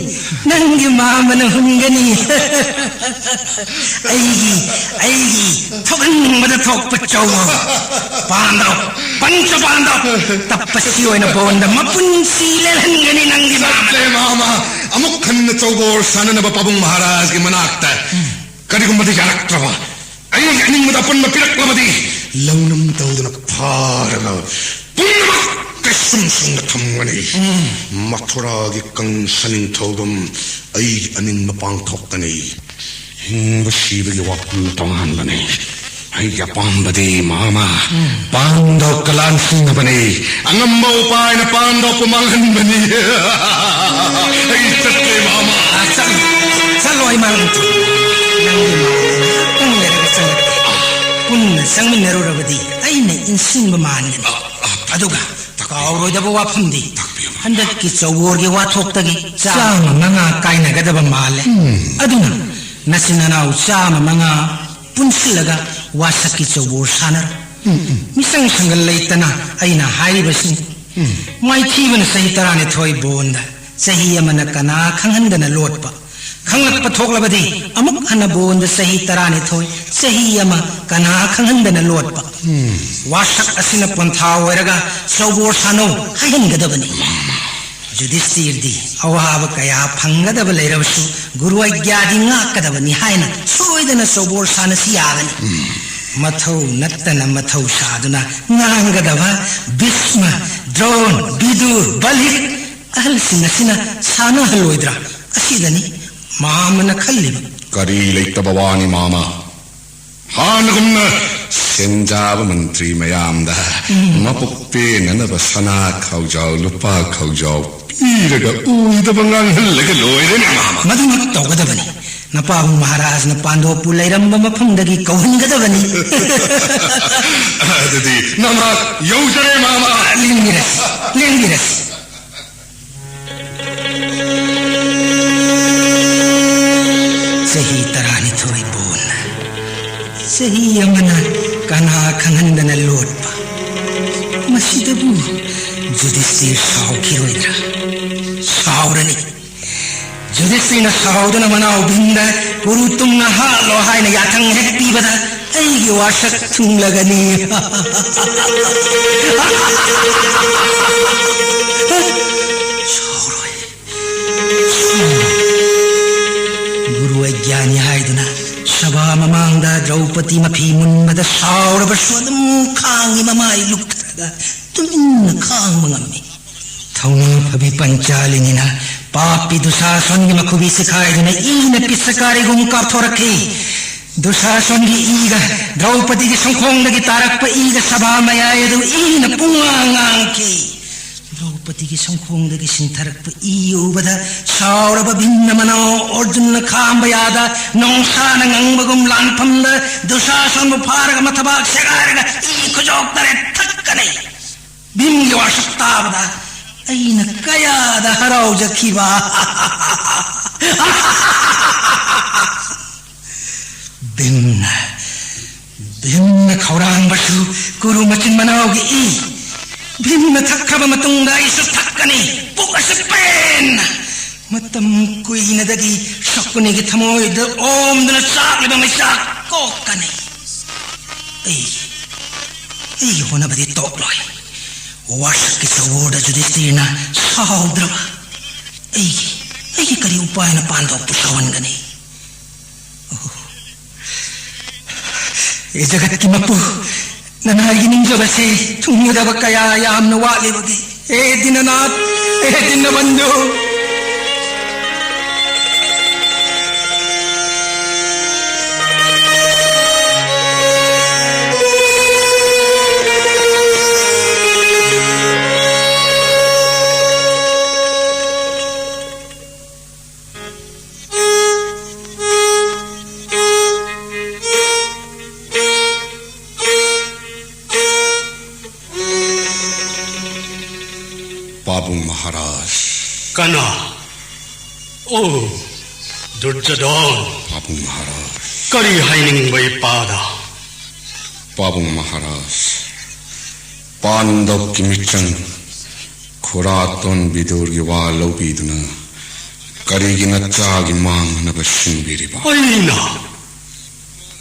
ꯅꯪꯒꯤ ꯃꯥꯃꯅ ꯍꯨꯟꯒꯅꯤ꯫ ꯑꯩꯒꯤ, ꯑꯩꯒꯤ ꯊꯣꯛꯍꯟꯅꯤꯡꯕꯗ ꯊꯣꯛꯄ ꯆꯧ꯫ ꯄꯥꯟꯗꯣꯞ, ꯄꯟꯆ ꯄꯥꯟꯗꯣꯞ, ꯇꯞꯄꯁꯤ ꯑꯣꯏꯅ ꯕꯣꯟꯗ ꯃꯄꯨꯟꯁꯤ ꯂꯦꯜꯍꯟꯒꯅꯤ ꯅꯪꯒꯤ ꯃꯥꯃꯅ꯫ ꯆꯠꯂꯦ ꯃꯥꯃ, ꯑꯃꯨꯛ ꯍꯟꯅ ꯆꯧꯕꯣꯔ ꯁꯥꯟꯅꯅꯕ ꯄꯥꯕꯨꯡ ꯃꯍꯥꯔꯥꯖꯒꯤ ꯃꯅꯥꯛꯇ꯫ ꯀꯔꯤꯒꯨꯝꯕꯗ ꯌꯥꯔꯛꯇ꯭ꯔꯕ, ꯑꯩꯒꯤ ꯑꯅꯤꯡꯕꯗ ꯑꯄꯟꯕ ꯄꯤꯔꯛꯂꯕꯗꯤ, ꯂꯧꯅꯝ ꯇꯧꯗꯨꯅ ꯐꯥꯔꯒ ꯄꯨꯝꯅꯃꯛ ꯀꯩꯁꯨꯝꯁꯪꯗ ꯊꯝꯒꯅꯤ꯫ ꯃꯊꯨꯔꯥꯒꯤ ꯀꯪꯁ ꯅꯤꯡꯊꯧꯗꯨꯝ ꯑꯩꯒꯤ ꯑꯅꯤꯡꯕ ꯄꯥꯡꯊꯣꯛꯀꯅꯤ꯫ ꯍꯤꯡꯕ ꯁꯤꯕꯒꯤ ꯋꯥꯐꯝ ꯇꯣꯉꯥꯟꯕꯅꯤ꯫ ꯑꯩꯒꯤ ꯑꯄꯥꯝꯕꯗꯤ ꯃꯥꯃ, ꯄꯥꯟꯗꯣꯞꯀ ꯂꯥꯟꯁꯤꯟꯅꯕꯅꯤ꯫ ꯑꯉꯝꯕ ꯎꯄꯥꯏꯅ ꯄꯥꯟꯗꯣꯞꯄꯨ ꯃꯥꯡꯍꯟꯕꯅꯤ꯫ ꯑꯩ ꯆꯠꯂꯦ ꯃꯥꯃ꯫ ꯑꯥ, ꯆꯠꯂꯣ, ꯆꯠꯂꯣ, ꯑꯩ ꯃꯥꯡꯍꯟ ꯊꯝꯒꯦ꯫ ꯅꯪꯒꯤ ꯃꯥꯡꯍꯟ ꯉꯥꯏꯍꯥꯛꯇꯪ ꯂꯩꯔꯒ ꯆꯪꯉꯛꯀꯦ꯫ ꯄꯨꯟꯅ ꯆꯪꯃꯤꯟꯅꯔꯨꯔꯕꯗꯤ ꯑꯩꯅ ꯏꯟꯁꯤꯟꯕ ꯃꯥꯟꯒꯅꯤ꯫ ꯑꯗꯨꯒ ꯀꯥꯎꯔꯣꯏꯗꯕ ꯋꯥꯐꯝꯗꯤ, ꯍꯟꯗꯛꯀꯤ ꯆꯧꯕꯣꯔꯒꯤ ꯋꯥꯊꯣꯛꯇꯒꯤ ꯆꯥꯝꯃ ꯃꯉꯥ ꯀꯥꯏꯅꯒꯗꯕ ꯃꯥꯜꯂꯦ꯫ ꯑꯗꯨꯅ ꯅꯆꯤꯟ ꯅꯅꯥꯎ ꯆꯥꯝꯃ ꯃꯉꯥ ꯄꯨꯟꯁꯤꯜꯂꯒ ꯋꯥꯁꯛꯀꯤ ꯆꯧꯕꯣꯔ ꯁꯥꯟꯅꯔꯣ꯫ ꯃꯤꯆꯪ ꯁꯪꯒꯜ ꯂꯩꯇꯅ ꯑꯩꯅ ꯍꯥꯏꯔꯤꯕꯁꯤꯅꯤ꯫ ꯃꯥꯏꯊꯤꯕꯅ ꯆꯍꯤ ꯇꯔꯥꯅꯤꯊꯣꯏ ꯕꯣꯟꯗ ꯆꯍꯤ ꯑꯃꯅ ꯀꯅꯥ ꯈꯪꯍꯟꯗꯅ ꯂꯣꯠꯄ꯫ ꯈꯪꯂꯛꯄ ꯊꯣꯛꯂꯕꯗꯤ ꯑꯃꯨꯛ ꯍꯟꯅ ꯕꯣꯟꯗ ꯆꯍꯤ ꯇꯔꯥꯅꯤꯊꯣꯏ, ꯆꯍꯤ ꯑꯃ ꯀꯅꯥ ꯈꯪꯍꯟꯗꯅ ꯂꯣꯠꯄ꯫ ꯋꯥꯁꯛ ꯑꯁꯤꯅ ꯄꯣꯟꯊꯥ ꯑꯣꯏꯔꯒ ꯆꯧꯕꯣꯔ ꯁꯥꯟꯅꯧ ꯍꯥꯏꯍꯟꯒꯗꯕꯅꯤ꯫ ꯌꯨꯙꯤꯁꯇꯤꯔꯗꯤ ꯑꯋꯥꯕ ꯀꯌꯥ ꯐꯪꯒꯗꯕ ꯂꯩꯔꯕꯁꯨ ꯒꯨꯔꯨ ꯑꯥꯒ꯭ꯌꯥꯗꯤ ꯉꯥꯛꯀꯗꯕꯅꯤ ꯍꯥꯏꯅ ꯁꯣꯏꯗꯅ ꯆꯧꯕꯣꯔ ꯁꯥꯟꯅꯁꯤ ꯌꯥꯒꯅꯤ꯫ ꯃꯊꯧ ꯅꯠꯇꯅ ꯃꯊꯧ ꯁꯥꯗꯨꯅ ꯉꯥꯡꯒꯗꯕ ꯚꯤꯁꯃ, ꯗ꯭ꯔꯣꯟ, ꯚꯤꯗꯨꯔ, ꯕꯂꯤ ꯑꯍꯜꯁꯤꯡ ꯑꯁꯤꯅ ꯁꯥꯟꯅꯍꯜꯂꯣꯏꯗ꯭ꯔꯥ? ꯑꯁꯤꯗꯅꯤ ꯃꯥꯃꯅ ꯈꯜꯂꯤꯕ꯫ ꯀꯔꯤ ꯂꯩꯇꯕ ꯋꯥꯅꯤ ꯃꯥꯃ? ꯍꯥꯟꯅꯒꯨꯝꯅ ꯁꯦꯟꯖꯥꯕ ꯃꯟꯇ꯭ꯔꯤ ꯃꯌꯥꯝꯗ ꯃꯕꯨꯛ ꯄꯦꯟꯅꯅꯕ ꯁꯅꯥ ꯈꯥꯎꯖꯥꯎ, ꯂꯨꯄꯥ ꯈꯥꯎꯖꯥꯎ ꯄꯤꯔꯒ ꯑꯣꯏꯗꯕ ꯉꯥꯡꯍꯜꯂꯒ ꯂꯣꯏꯔꯦꯅꯦ ꯃꯥꯃ꯫ ꯃꯗꯨꯃꯛ ꯇꯧꯒꯗꯕꯅꯤ꯫ ꯅꯄꯥꯕꯨꯡ ꯃꯍꯥꯔꯥꯖꯅ ꯄꯥꯟꯗꯣꯞꯄꯨ ꯂꯩꯔꯝꯕ ꯃꯐꯝꯗꯒꯤ ꯀꯧꯍꯟꯒꯗꯕꯅꯤ꯫ ꯑꯗꯨꯗꯤ ꯅꯃꯥ ꯌꯧꯖꯔꯦ ꯃꯥꯃ꯫ ꯂꯦꯡꯕꯤꯔꯁꯤ, ꯂꯦꯡꯕꯤꯔꯁꯤ꯫ ꯆꯍꯤ ꯇꯔꯥꯅꯤꯊꯣꯏ ꯕꯣꯟꯅ ꯆꯍꯤ ꯑꯃꯅ ꯀꯅꯥ ꯈꯪꯍꯟꯗꯅ ꯂꯣꯠꯄ꯫ ꯃꯁꯤꯗꯕꯨ ꯌꯨꯙꯤꯁꯊꯤꯔ ꯁꯥꯎꯈꯤꯔꯣꯏꯗ꯭ꯔꯥ? ꯁꯥꯎꯔꯅꯤ꯫ ꯌꯨꯙꯤꯁꯊꯤꯔꯅ ꯁꯥꯎꯗꯨꯅ ꯃꯅꯥꯎ ꯚꯤꯝꯗ ꯀꯨꯔꯨ ꯇꯨꯝꯅ ꯍꯥꯠꯂꯣ ꯍꯥꯏꯅ ꯌꯥꯊꯪ ꯍꯦꯛ ꯄꯤꯕꯗ ꯑꯩꯒꯤ ꯋꯥꯁꯛ ꯊꯨꯡꯂꯒꯅꯤ꯫ ꯁꯥꯎꯔꯣꯏ꯫ ꯒꯨꯔꯨ ꯑꯩ ꯒ꯭ꯌꯥꯅꯤ ꯍꯥꯏꯗꯨꯅ ꯁꯚꯥ ꯃꯃꯥꯡꯗ ꯗ꯭ꯔꯧꯄꯗꯤ ꯃꯐꯤ ꯃꯨꯟꯕꯗ ꯁꯥꯎꯔꯕꯁꯨ ꯑꯗꯨꯝ ꯈꯥꯡꯉꯤ, ꯃꯃꯥꯏ ꯂꯨꯞꯊꯔꯒ ꯇꯨꯃꯤꯟꯅ ꯈꯥꯡꯕ ꯉꯝꯃꯤ꯫ ꯊꯧꯅꯥ ꯐꯕꯤ ꯄꯟꯆꯥꯂꯤꯅꯤꯅ ꯄꯥꯞꯄꯤ ꯗꯨꯁꯥꯁꯣꯟꯒꯤ ꯃꯈꯨꯕꯤ ꯁꯤꯈꯥꯏꯗꯨꯅ ꯏꯅ ꯄꯤꯁꯀꯥꯔꯤꯒꯨꯝ ꯀꯥꯞꯊꯣꯔꯛꯈꯤ꯫ ꯗꯨꯁꯥꯁꯣꯟꯒꯤ ꯏꯒ ꯗ꯭ꯔꯧꯄꯗꯤꯒꯤ ꯁꯪꯈꯣꯡꯗꯒꯤ ꯇꯥꯔꯛꯄ ꯏꯒ ꯁꯚꯥ ꯃꯌꯥꯏ ꯑꯗꯨ ꯏꯅ ꯄꯨꯡꯉꯥꯡ ꯉꯥꯡꯈꯤ꯫ ꯗ꯭ꯔꯧꯄꯗꯤꯒꯤ ꯁꯪꯈꯣꯡꯗꯒꯤ ꯁꯤꯟꯊꯔꯛꯄ ꯏ ꯎꯕꯗ ꯁꯥꯎꯔꯕ ꯚꯤꯝꯅ ꯃꯅꯥꯎ ꯑꯔꯖꯨꯟꯅ ꯈꯥꯝꯕ ꯌꯥꯗ ꯅꯣꯡꯁꯥꯅ ꯉꯪꯕꯒꯨꯝ ꯂꯥꯟꯐꯝꯗ ꯗꯨꯁꯥꯁꯣꯟꯕꯨ ꯐꯥꯔꯒ ꯃꯊꯕꯥꯛ ꯁꯦꯒꯥꯏꯔꯒ ꯏ ꯈꯨꯖꯣꯛ ꯇꯔꯦꯠ ꯊꯛꯀꯅꯤ꯫ ꯚꯤꯝꯒꯤ ꯋꯥꯁꯛ ꯇꯥꯕꯗ ꯑꯩꯅ ꯀꯌꯥꯗ ꯍꯔꯥꯎꯖꯈꯤꯕ! ꯚꯤꯝꯅ, ꯚꯤꯝꯅ ꯈꯧꯔꯥꯡꯕꯁꯨ ꯀꯨꯔꯨ ꯃꯆꯤꯟ ꯃꯅꯥꯎꯒꯤ ꯏ꯫ ꯚꯤꯝꯅ ꯊꯛꯈ꯭ꯔꯕ ꯃꯇꯨꯡꯗ ꯑꯩꯁꯨ ꯊꯛꯀꯅꯤ, ꯄꯨꯛ ꯑꯁꯤ ꯄꯦꯟꯅ꯫ ꯃꯇꯝ ꯀꯨꯏꯅꯗꯒꯤ ꯁꯀꯨꯅꯤꯒꯤ ꯊꯃꯣꯏꯗ ꯑꯣꯝꯗꯨꯅ ꯆꯥꯛꯂꯤꯕ ꯃꯩꯆꯥꯛ ꯀꯣꯛꯀꯅꯤ꯫ ꯑꯩ, ꯑꯩꯒꯤ ꯍꯣꯠꯅꯕꯗꯤ ꯇꯣꯛꯂꯣꯏ꯫ ꯋꯥꯁꯛꯀꯤ ꯆꯋꯣꯔꯗ ꯌꯨꯙꯤꯁꯊꯤꯔꯅ ꯁꯥꯎꯗ꯭ꯔꯕ ꯑꯩꯒꯤ, ꯑꯩꯒꯤ ꯀꯔꯤ ꯎꯄꯥꯏꯅ ꯄꯥꯟꯗꯣꯞꯄꯨ ꯁꯥꯎꯍꯟꯒꯅꯤ? ꯑꯣ, ꯍꯦ ꯖꯒꯠꯀꯤ ꯃꯄꯨ, ꯅꯅꯥꯏꯒꯤ ꯅꯤꯡꯖꯕꯁꯤ ꯊꯨꯡꯒꯗꯕ ꯀꯌꯥ ꯌꯥꯝꯅ ꯋꯥꯠꯂꯤꯕꯒꯦ꯫ ꯍꯦ ꯗꯤꯅꯅꯥꯊ, ꯍꯦ ꯗꯤꯅꯕꯟꯙꯨ꯫ ꯄꯥꯕꯨꯡ ꯃꯍꯥꯔꯥꯖ꯫ ꯀꯅꯥ? ꯑꯣ, ꯗꯨꯔꯖꯣꯙꯟ꯫ ꯄꯥꯕꯨꯡ ꯃꯍꯥꯔꯥꯖ꯫ ꯀꯔꯤ ꯍꯥꯏꯅꯤꯡꯕ ꯏꯄꯥꯗ? ꯄꯥꯕꯨꯡ ꯃꯍꯥꯔꯥꯖ, ꯄꯥꯟꯗꯕꯀꯤ ꯃꯤꯆꯪ ꯈꯨꯔꯥꯇꯣꯟ ꯕꯤꯗꯨꯔꯒꯤ ꯋꯥ ꯂꯧꯕꯤꯗꯨꯅ ꯀꯔꯤꯒꯤ ꯅꯆꯥꯒꯤ ꯃꯥꯡꯅꯅꯕ ꯁꯤꯟꯕꯤꯔꯤꯕ? ꯑꯩꯅ,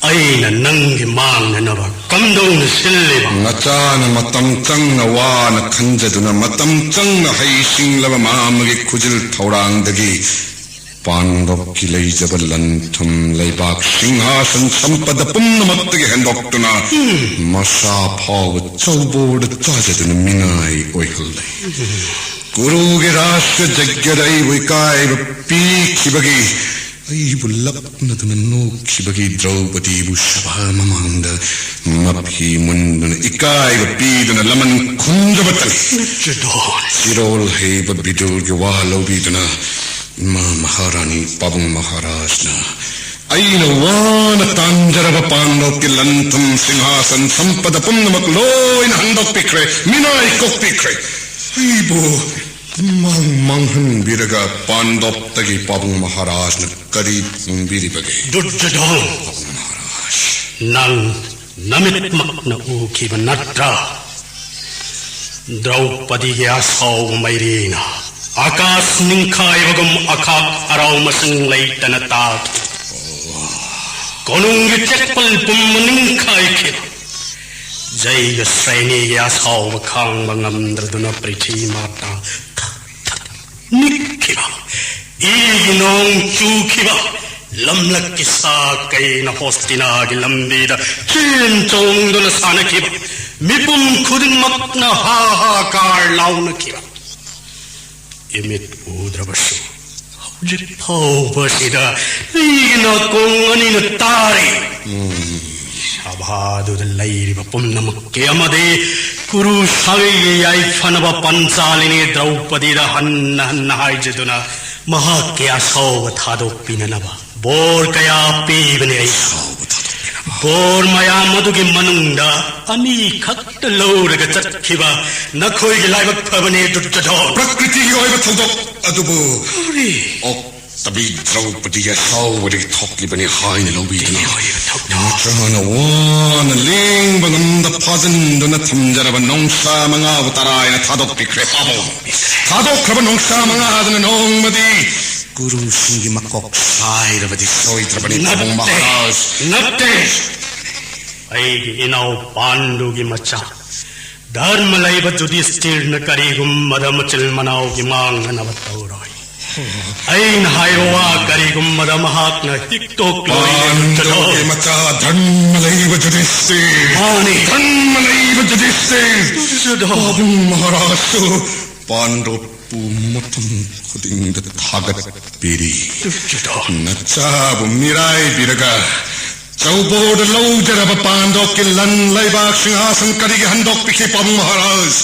ꯑꯩꯅ ꯅꯪꯒꯤ ꯃꯥꯡꯅꯅꯕ ꯀꯝꯗꯧꯅ ꯁꯤꯜꯂꯤꯕ? ꯅꯆꯥꯅ ꯃꯇꯝ ꯆꯪꯅ ꯋꯥꯅ ꯈꯟꯖꯗꯨꯅ ꯃꯇꯝ ꯆꯪꯅ ꯍꯩꯁꯤꯡꯂꯕ ꯃꯥ ꯑꯃꯒꯤ ꯈꯨꯖꯤꯜ ꯊꯧꯔꯥꯡꯗꯒꯤ ꯄꯥꯟꯗꯣꯞꯀꯤ ꯂꯩꯖꯕ ꯂꯟ ꯊꯨꯝ ꯂꯩꯕꯥꯛ ꯁꯤꯡꯍꯥꯁꯟ ꯁꯝꯄꯗ ꯄꯨꯝꯅꯃꯛꯇꯒꯤ ꯍꯦꯟꯗꯣꯛꯇꯨꯅ ꯃꯁꯥ ꯐꯥꯎꯕ ꯆꯧꯕꯣꯔꯗ ꯆꯥꯖꯗꯨꯅ ꯃꯤꯅꯥꯏ ꯑꯣꯏꯍꯜꯂꯦ꯫ ꯀꯨꯔꯨꯒꯤ ꯔꯥꯁꯇ꯭ꯔ ꯖꯒ꯭ꯌꯗ ꯑꯩꯕꯨ ꯏꯀꯥꯏꯕ ꯄꯤꯈꯤꯕꯒꯤ, ꯑꯩꯕꯨ ꯂꯛꯅꯗꯨꯅ ꯅꯣꯛꯈꯤꯕꯒꯤ ꯗ꯭ꯔꯧꯄꯗꯤꯕꯨ ꯁꯚꯥ ꯃꯃꯥꯡꯗ ꯃꯐꯤ ꯃꯨꯟꯗꯨꯅ ꯏꯀꯥꯏꯕ ꯄꯤꯗꯨꯅ ꯂꯃꯟ ꯈꯨꯝꯗꯕ ꯇꯜꯂꯤ꯫ ꯆꯤꯔꯣꯜ ꯍꯩꯕ ꯕꯤꯗꯨꯔꯒꯤ ꯋꯥ ꯂꯧꯕꯤꯗꯨꯅ ꯏꯃꯥ ꯃꯍꯥꯔꯥꯅꯤ ꯄꯥꯕꯨꯡ ꯃꯍꯥꯔꯥꯖꯅ ꯑꯩꯅ ꯋꯥꯅ ꯇꯥꯟꯖꯔꯕ ꯄꯥꯟꯗꯣꯞꯀꯤ ꯂꯟ ꯊꯨꯝ ꯁꯤꯡꯍꯥꯁꯟ ꯁꯝꯄꯗ ꯄꯨꯝꯅꯃꯛ ꯂꯣꯏꯅ ꯍꯟꯗꯣꯛꯄꯤꯈ꯭ꯔꯦ, ꯃꯤꯅꯥꯏ ꯀꯣꯛꯄꯤꯈ꯭ꯔꯦ꯫ ꯑꯩꯕꯨ ꯃꯥꯡ ꯃꯥꯡꯍꯟꯕꯤꯔꯒ ꯄꯥꯟꯗꯣꯞꯇꯒꯤ ꯄꯥꯕꯨꯡ ꯃꯍꯥꯔꯥꯖꯅ ꯀꯔꯤ ꯐꯪꯕꯤꯔꯤꯕꯒꯦ? ꯗꯨꯔꯖꯣꯙꯟ, ꯄꯥꯕꯨꯡ ꯃꯍꯥꯔꯥꯖ꯫ ꯅꯪ ꯅꯃꯤꯠꯃꯛꯅ ꯎꯈꯤꯕ ꯅꯠꯇ꯭ꯔꯥ? ꯗ꯭ꯔꯧꯄꯗꯤꯒꯤ ꯑꯁꯥꯎꯕ ꯃꯩꯔꯤꯅ ꯑꯀꯥꯁ ꯅꯤꯡꯈꯥꯏꯕꯒꯨꯝ ꯑꯈꯥꯛ ꯑꯔꯥꯎ ꯃꯁꯤꯡ ꯂꯩꯇꯅ ꯇꯥꯈꯤ꯫ ꯀꯣꯅꯨꯡꯒꯤ ꯆꯦꯛꯄꯜ ꯄꯨꯝꯕ ꯅꯤꯡꯈꯥꯏꯈꯤꯕ꯫ ꯖꯩꯒ ꯁ꯭ꯔꯦꯅꯤꯒꯤ ꯑꯁꯥꯎꯕ ꯈꯥꯡꯕ ꯉꯝꯗ꯭ꯔꯗꯨꯅ ꯄ꯭ꯔꯤꯊꯤ ꯃꯥꯇꯥ ꯊꯛ ꯊꯛ ꯅꯤꯛꯈꯤꯕ꯫ ꯏꯒꯤ ꯅꯣꯡ ꯆꯨꯈꯤꯕ꯫ ꯂꯝꯂꯛꯀꯤ ꯁꯥ ꯀꯩꯅ ꯍꯣꯁꯇꯤꯅꯥꯒꯤ ꯂꯝꯕꯤꯗ ꯆꯦꯟ ꯆꯣꯡꯗꯨꯅ ꯁꯥꯟꯅꯈꯤꯕ꯫ ꯃꯤꯄꯨꯝ ꯈꯨꯗꯤꯡꯃꯛꯅ ꯍꯥ ꯍꯥ ꯀꯥꯔ ꯂꯥꯎꯅꯈꯤꯕ꯫ ꯏꯃꯤꯠ ꯎꯗ꯭ꯔꯕꯁꯨ ꯍꯧꯖꯤꯛ ꯐꯥꯎꯕꯁꯤꯗ ꯑꯩꯒꯤ ꯅꯥꯀꯣꯡ ꯑꯅꯤꯅ ꯇꯥꯔꯤ꯫ ꯁꯚꯥꯗꯨꯗ ꯂꯩꯔꯤꯕ ꯄꯨꯝꯅꯃꯛꯀꯤ ꯑꯃꯗꯤ ꯀꯨꯔꯨ ꯁꯥꯒꯩꯒꯤ ꯌꯥꯏꯐꯅꯕ ꯄꯟꯆꯥꯂꯤꯅꯤ ꯗ꯭ꯔꯧꯄꯗꯤꯗ ꯍꯟꯅ ꯍꯟꯅ ꯍꯥꯏꯖꯗꯨꯅ ꯃꯍꯥꯛꯀꯤ ꯑꯁꯥꯎꯕ ꯊꯥꯗꯣꯛꯄꯤꯅꯅꯕ ꯕꯣꯔ ꯀꯌꯥ ꯄꯤꯕꯅꯤ ꯑꯩꯅ꯫ ꯕꯣꯔ ꯃꯌꯥꯝ ꯑꯗꯨꯒꯤ ꯃꯅꯨꯡꯗ ꯑꯅꯤꯈꯛꯇ ꯂꯧꯔꯒ ꯆꯠꯈꯤꯕ ꯅꯈꯣꯏꯒꯤ ꯂꯥꯏꯕꯛ ꯐꯕꯅꯤ, ꯗꯨꯔꯖꯣꯙꯟ꯫ ꯄ꯭ꯔꯀ꯭ꯔꯤꯇꯤꯒꯤ ꯑꯣꯏꯕ ꯊꯧꯗꯣꯛ ꯑꯗꯨꯕꯨ ꯀꯔꯤ? ꯑꯣꯛ ꯅꯠꯇꯕꯤ ꯗ꯭ꯔꯧꯄꯗꯤꯒꯤ ꯑꯁꯥꯎꯕꯗꯒꯤ ꯊꯣꯛꯂꯤꯕꯅꯤ ꯍꯥꯏꯅ ꯂꯧꯕꯤꯗꯨꯅ, ꯃꯆꯥꯅ ꯋꯥꯅ ꯂꯦꯡꯕ ꯉꯝꯗ ꯐꯥꯖꯤꯟꯗꯨꯅ ꯊꯝꯖꯔꯕ ꯅꯣꯡꯁꯥ ꯃꯉꯥꯕꯨ ꯇꯔꯥꯏꯅ ꯊꯥꯗꯣꯛꯄꯤꯈ꯭ꯔꯦ ꯄꯥꯕꯨꯡ꯫ ꯊꯥꯗꯣꯛꯈ꯭ꯔꯕ ꯅꯣꯡꯁꯥ ꯃꯉꯥꯗꯨꯅ ꯅꯣꯡꯃꯗꯤ ꯀꯨꯔꯨꯁꯤꯡꯒꯤ ꯃꯀꯣꯛ ꯁꯥꯏꯔꯕꯗꯤ ꯁꯣꯏꯗ꯭ꯔꯕꯅꯤ ꯄꯥꯕꯨꯡ ꯅꯠꯇꯦ, ꯃꯍꯥꯔꯥꯖ꯫ ꯅꯠꯇꯦ꯫ ꯑꯩꯒꯤ ꯏꯅꯥꯎ ꯄꯥꯟꯗꯨꯒꯤ ꯃꯆꯥ ꯙꯔꯃ ꯂꯩꯕ ꯌꯨꯙꯤꯁꯇꯤꯔꯅ ꯀꯔꯤꯒꯨꯝꯕꯗ ꯃꯆꯤꯜ ꯃꯅꯥꯎꯒꯤ ꯃꯥꯡꯅꯅꯕ ꯇꯧꯔꯣꯏ꯫ ꯑꯩꯅ ꯍꯥꯏꯕ ꯋꯥ ꯀꯔꯤꯒꯨꯝꯕꯗ ꯃꯍꯥꯛꯅ ꯍꯤꯛꯇꯣꯛꯂꯣꯏ꯫ ꯄꯥꯟꯗꯨꯒꯤ ꯃꯆꯥ ꯙꯔꯃ ꯂꯩꯕ ꯌꯨꯙꯤꯁꯇꯤꯔ꯫ ꯃꯥꯅꯤ꯫ ꯙꯔꯃ ꯂꯩꯕ ꯌꯨꯙꯤꯁꯇꯤꯔ꯫ ꯌꯨꯙꯤꯁꯇꯤꯔ꯫ ꯄꯥꯕꯨꯡ ꯃꯍꯥꯔꯥꯖꯁꯨ ꯄꯥꯟꯗꯨꯕꯨ ꯃꯇꯝ ꯈꯨꯗꯤꯡꯗ ꯊꯥꯒꯠꯄꯤꯔꯤ꯫ ꯅꯆꯥꯕꯨ ꯃꯤꯔꯥꯏꯕꯤꯔꯒ ꯆꯧꯕꯣꯔꯗ ꯂꯧꯖꯔꯕ ꯄꯥꯟꯗꯨꯒꯤ ꯂꯟ ꯂꯩꯕꯥꯛ ꯁꯤꯡꯍꯥꯁꯟ ꯀꯔꯤꯒꯤ ꯍꯟꯗꯣꯛꯄꯤꯈꯤ ꯄꯥꯕꯨꯡ ꯃꯍꯥꯔꯥꯖ?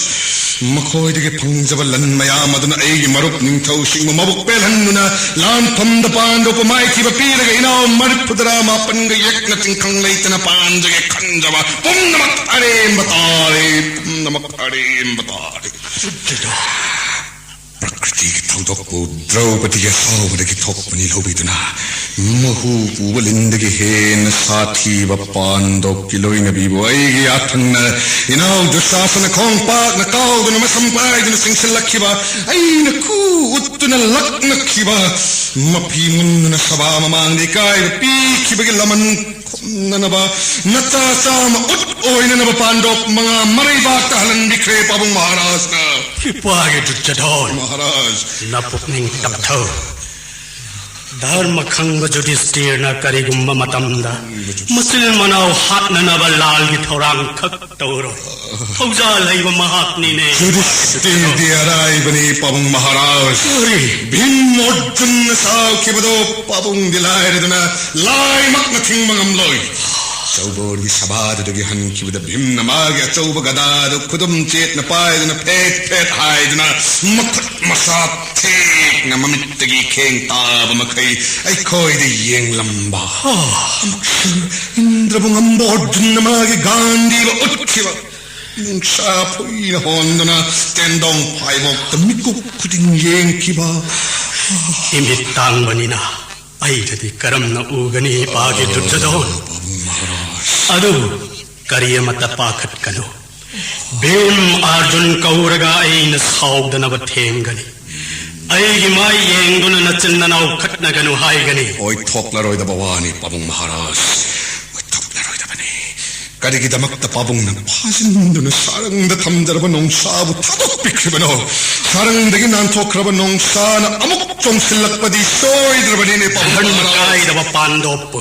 ꯃꯈꯣꯏꯗꯒꯤ ꯐꯪꯖꯕ ꯂꯟ ꯃꯌꯥꯝ ꯑꯗꯨꯅ ꯑꯩꯒꯤ ꯃꯔꯨꯞ ꯅꯤꯡꯊꯧꯁꯤꯡꯕꯨ ꯃꯕꯨꯛ ꯄꯦꯜꯍꯟꯗꯨꯅ ꯂꯥꯟꯐꯝꯗ ꯄꯥꯟꯗꯨꯕꯨ ꯃꯥꯏꯊꯤꯕ ꯄꯤꯔꯒ ꯏꯅꯥꯎ ꯃꯔꯤꯐꯨꯇꯔꯥ ꯃꯥꯄꯟꯒ ꯌꯦꯛꯅ ꯇꯤꯡꯈꯪ ꯂꯩꯇꯅ ꯄꯥꯟꯖꯒꯦ ꯈꯟꯖꯕ ꯄꯨꯝꯅꯃꯛ ꯑꯔꯦꯝꯕ ꯇꯥꯔꯦ, ꯄꯨꯝꯅꯃꯛ ꯑꯔꯦꯝꯕ ꯇꯥꯔꯦ꯫ ꯄ꯭ꯔꯀ꯭ꯔꯤꯇꯤꯒꯤ ꯊꯧꯗꯣꯛꯄꯨ ꯗ꯭ꯔꯧꯄꯗꯤꯒꯤ ꯑꯁꯥꯎꯕꯗꯒꯤ ꯊꯣꯛꯄꯅꯤ ꯂꯧꯕꯤꯗꯨꯅ, ꯃꯍꯨ ꯄꯨꯕ ꯂꯤꯟꯗꯒꯤ ꯍꯦꯟꯅ ꯁꯥꯊꯤꯕ ꯄꯥꯟꯗꯨꯒꯤ ꯂꯣꯏꯅꯕꯤꯕꯨ ꯑꯩꯒꯤ ꯌꯥꯊꯪꯅ ꯏꯅꯥꯎ ꯗꯨꯁꯥꯁꯅ ꯈꯣꯡ ꯄꯥꯛꯅ ꯀꯥꯎꯗꯨꯅ ꯃꯁꯝ ꯄꯥꯏꯗꯨꯅ ꯆꯤꯡꯁꯤꯜꯂꯛꯈꯤꯕ, ꯑꯩꯅ ꯈꯨ ꯎꯠꯇꯨꯅ ꯂꯛꯅꯈꯤꯕ, ꯃꯐꯤ ꯃꯨꯟꯗꯨꯅ ꯁꯚꯥ ꯃꯃꯥꯡꯗ ꯏꯀꯥꯏꯕ ꯄꯤꯈꯤꯕꯒꯤ ꯂꯃꯟ ꯈꯨꯝꯅꯅꯕ ꯅꯆꯥ ꯆꯥꯝꯃ ꯎꯠ ꯑꯣꯏꯅꯅꯕ ꯄꯥꯟꯗꯨ ꯃꯉꯥ ꯃꯔꯩꯕꯥꯛꯇ ꯍꯜꯍꯟꯕꯤꯈ꯭ꯔꯦ ꯄꯥꯕꯨꯡ ꯃꯍꯥꯔꯥꯖꯅ꯫ ꯏꯄꯥꯒꯤ ꯗꯨꯔꯖꯣꯙꯟ, ꯃꯍꯥꯔꯥꯖ꯫ ꯅꯄꯨꯛꯅꯤꯡ ꯇꯞꯊꯧ꯫ ꯙꯔꯃ ꯈꯪꯕ ꯌꯨꯙꯤꯁꯇꯤꯔꯅ ꯀꯔꯤꯒꯨꯝꯕ ꯃꯇꯝꯗ ꯃꯆꯤꯜ ꯃꯅꯥꯎ ꯍꯥꯠꯅꯅꯕ ꯂꯥꯜꯒꯤ ꯊꯧꯔꯥꯡ ꯈꯛ ꯇꯧꯔꯣꯏ꯫ ꯊꯧꯖꯥꯜ ꯍꯩꯕ ꯃꯍꯥꯛꯅꯤꯅꯦ꯫ ꯌꯨꯙꯤꯁꯇꯤꯔꯗꯤ ꯑꯔꯥꯏꯕꯅꯤ ꯄꯥꯕꯨꯡ ꯃꯍꯥꯔꯥꯖ꯫ ꯀꯔꯤ? ꯚꯤꯝ ꯑꯔꯖꯨꯟꯅ ꯁꯥꯎꯈꯤꯕꯗꯣ ꯄꯥꯕꯨꯡꯗꯤ ꯂꯥꯏꯔꯗꯅ ꯂꯥꯏꯃꯛꯅ ꯊꯤꯡꯕ ꯉꯝꯂꯣꯏ꯫ ꯆꯧꯕꯣꯔꯒꯤ ꯁꯚꯥꯗꯨꯗꯒꯤ ꯍꯟꯈꯤꯕꯗ ꯚꯤꯝꯅ ꯃꯥꯒꯤ ꯑꯆꯧꯕ ꯒꯗꯥꯗꯨ ꯈꯨꯗꯨꯝ ꯆꯦꯠꯅ ꯄꯥꯏꯗꯨꯅ ꯐꯦꯠ ꯐꯦꯠ ꯍꯥꯏꯗꯨꯅ ꯃꯈꯨꯠ ꯃꯁꯥ ꯊꯦꯛꯅ ꯃꯃꯤꯠꯇꯒꯤ ꯈꯦꯡ ꯇꯥꯕ ꯃꯈꯩ ꯑꯩꯈꯣꯏꯗ ꯌꯦꯡꯂꯝꯕ꯫ ꯑꯃꯨꯛꯁꯨ ꯏꯟꯗ꯭ꯔꯕꯨ ꯉꯝꯕ ꯑꯔꯖꯨꯟꯅ ꯃꯥꯒꯤ ꯒꯥꯟꯙꯤꯕ ꯎꯠꯈꯤꯕ꯫ ꯅꯨꯡꯁꯥ ꯐꯨꯏꯅ ꯍꯣꯟꯗꯨꯅ ꯇꯦꯟꯗꯣꯡ ꯐꯥꯏꯕꯣꯛꯇ ꯃꯤꯀꯨꯞ ꯈꯨꯗꯤꯡ ꯌꯦꯡꯈꯤꯕ꯫ ꯏꯃꯤꯠ ꯇꯥꯡꯕꯅꯤꯅ ꯑꯩꯅꯗꯤ ꯀꯔꯝꯅ ꯎꯒꯅꯤ, ꯏꯄꯥꯒꯤ ꯗꯨꯔꯖꯣꯙꯣꯟ? ꯑꯗꯨꯕꯨ ꯀꯔꯤ ꯑꯃꯠꯇ ꯄꯥꯈꯠꯀꯅꯨ꯫ ꯚꯤꯝ ꯑꯥꯔꯖꯨꯟ ꯀꯧꯔꯒ ꯑꯩꯅ ꯁꯥꯎꯗꯅꯕ ꯊꯦꯝꯒꯅꯤ꯫ ꯑꯩꯒꯤ ꯃꯥꯏ ꯌꯦꯡꯗꯨꯅ ꯅꯆꯤꯟ ꯅꯅꯥꯎ ꯈꯠꯅꯒꯅꯨ ꯍꯥꯏꯒꯅꯤ꯫ ꯑꯣꯏꯊꯣꯛꯂꯔꯣꯏꯗꯕ ꯋꯥꯅꯤ, ꯄꯥꯕꯨꯡ ꯃꯍꯥꯔꯥꯖ꯫ ꯑꯣꯏꯊꯣꯛꯂꯔꯣꯏꯗꯕꯅꯤ꯫ ꯀꯔꯤꯒꯤꯗꯃꯛꯇ ꯄꯥꯕꯨꯡꯅ ꯐꯥꯖꯤꯟꯗꯨꯅ ꯁꯥꯔꯪꯗ ꯊꯝꯖꯔꯕ ꯅꯣꯡꯁꯥꯕꯨ ꯊꯥꯗꯣꯛꯄꯤꯈ꯭ꯔꯤꯕꯅꯣ? ꯁꯥꯔꯪꯗꯒꯤ ꯅꯥꯟꯊꯣꯛꯈ꯭ꯔꯕ ꯅꯣꯡꯁꯥꯅ ꯑꯃꯨꯛ ꯆꯣꯡꯁꯤꯜꯂꯛꯄꯗꯤ ꯁꯣꯏꯗ꯭ꯔꯕꯅꯤꯅꯦ, ꯄꯥꯕꯨꯡ ꯙꯔꯃ ꯃꯍꯥꯔꯥꯖ꯫ ꯀꯥꯏꯔꯕ ꯄꯥꯟꯗꯣꯞꯄꯨ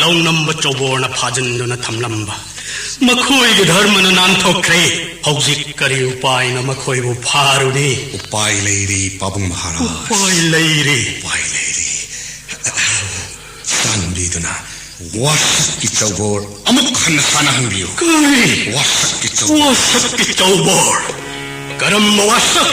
ꯂꯧꯅꯝꯕ ꯆꯧꯕꯣꯔꯅ ꯐꯥꯖꯤꯟꯗꯨꯅ ꯊꯝꯂꯝꯕ ꯃꯈꯣꯏꯒꯤ ꯙꯔꯃꯅ ꯅꯥꯟꯊꯣꯛꯈ꯭ꯔꯦ꯫ ꯍꯧꯖꯤꯛ ꯀꯔꯤ ꯎꯄꯥꯏꯅ ꯃꯈꯣꯏꯕꯨ ꯐꯥꯔꯨꯅꯤ? ꯎꯄꯥꯏ ꯂꯩꯔꯤ, ꯄꯥꯕꯨꯡ ꯃꯍꯥꯔꯥꯖ꯫ ꯎꯄꯥꯏ ꯂꯩꯔꯤ꯫ ꯎꯄꯥꯏ ꯂꯩꯔꯤ꯫ ꯆꯥꯟꯕꯤꯗꯨꯅ ꯋꯥꯁꯛꯀꯤ ꯆꯧꯕꯣꯔ ꯑꯃꯨꯛ ꯍꯟꯅ ꯁꯥꯟꯅꯍꯟꯕꯤꯌꯨ꯫ ꯀꯔꯤ? ꯋꯥꯁꯛꯀꯤ ꯆꯧꯕꯣꯔ꯫ ꯋꯥꯁꯛꯀꯤ ꯆꯧꯕꯣꯔ? ꯀꯔꯝꯕ ꯋꯥꯁꯛ?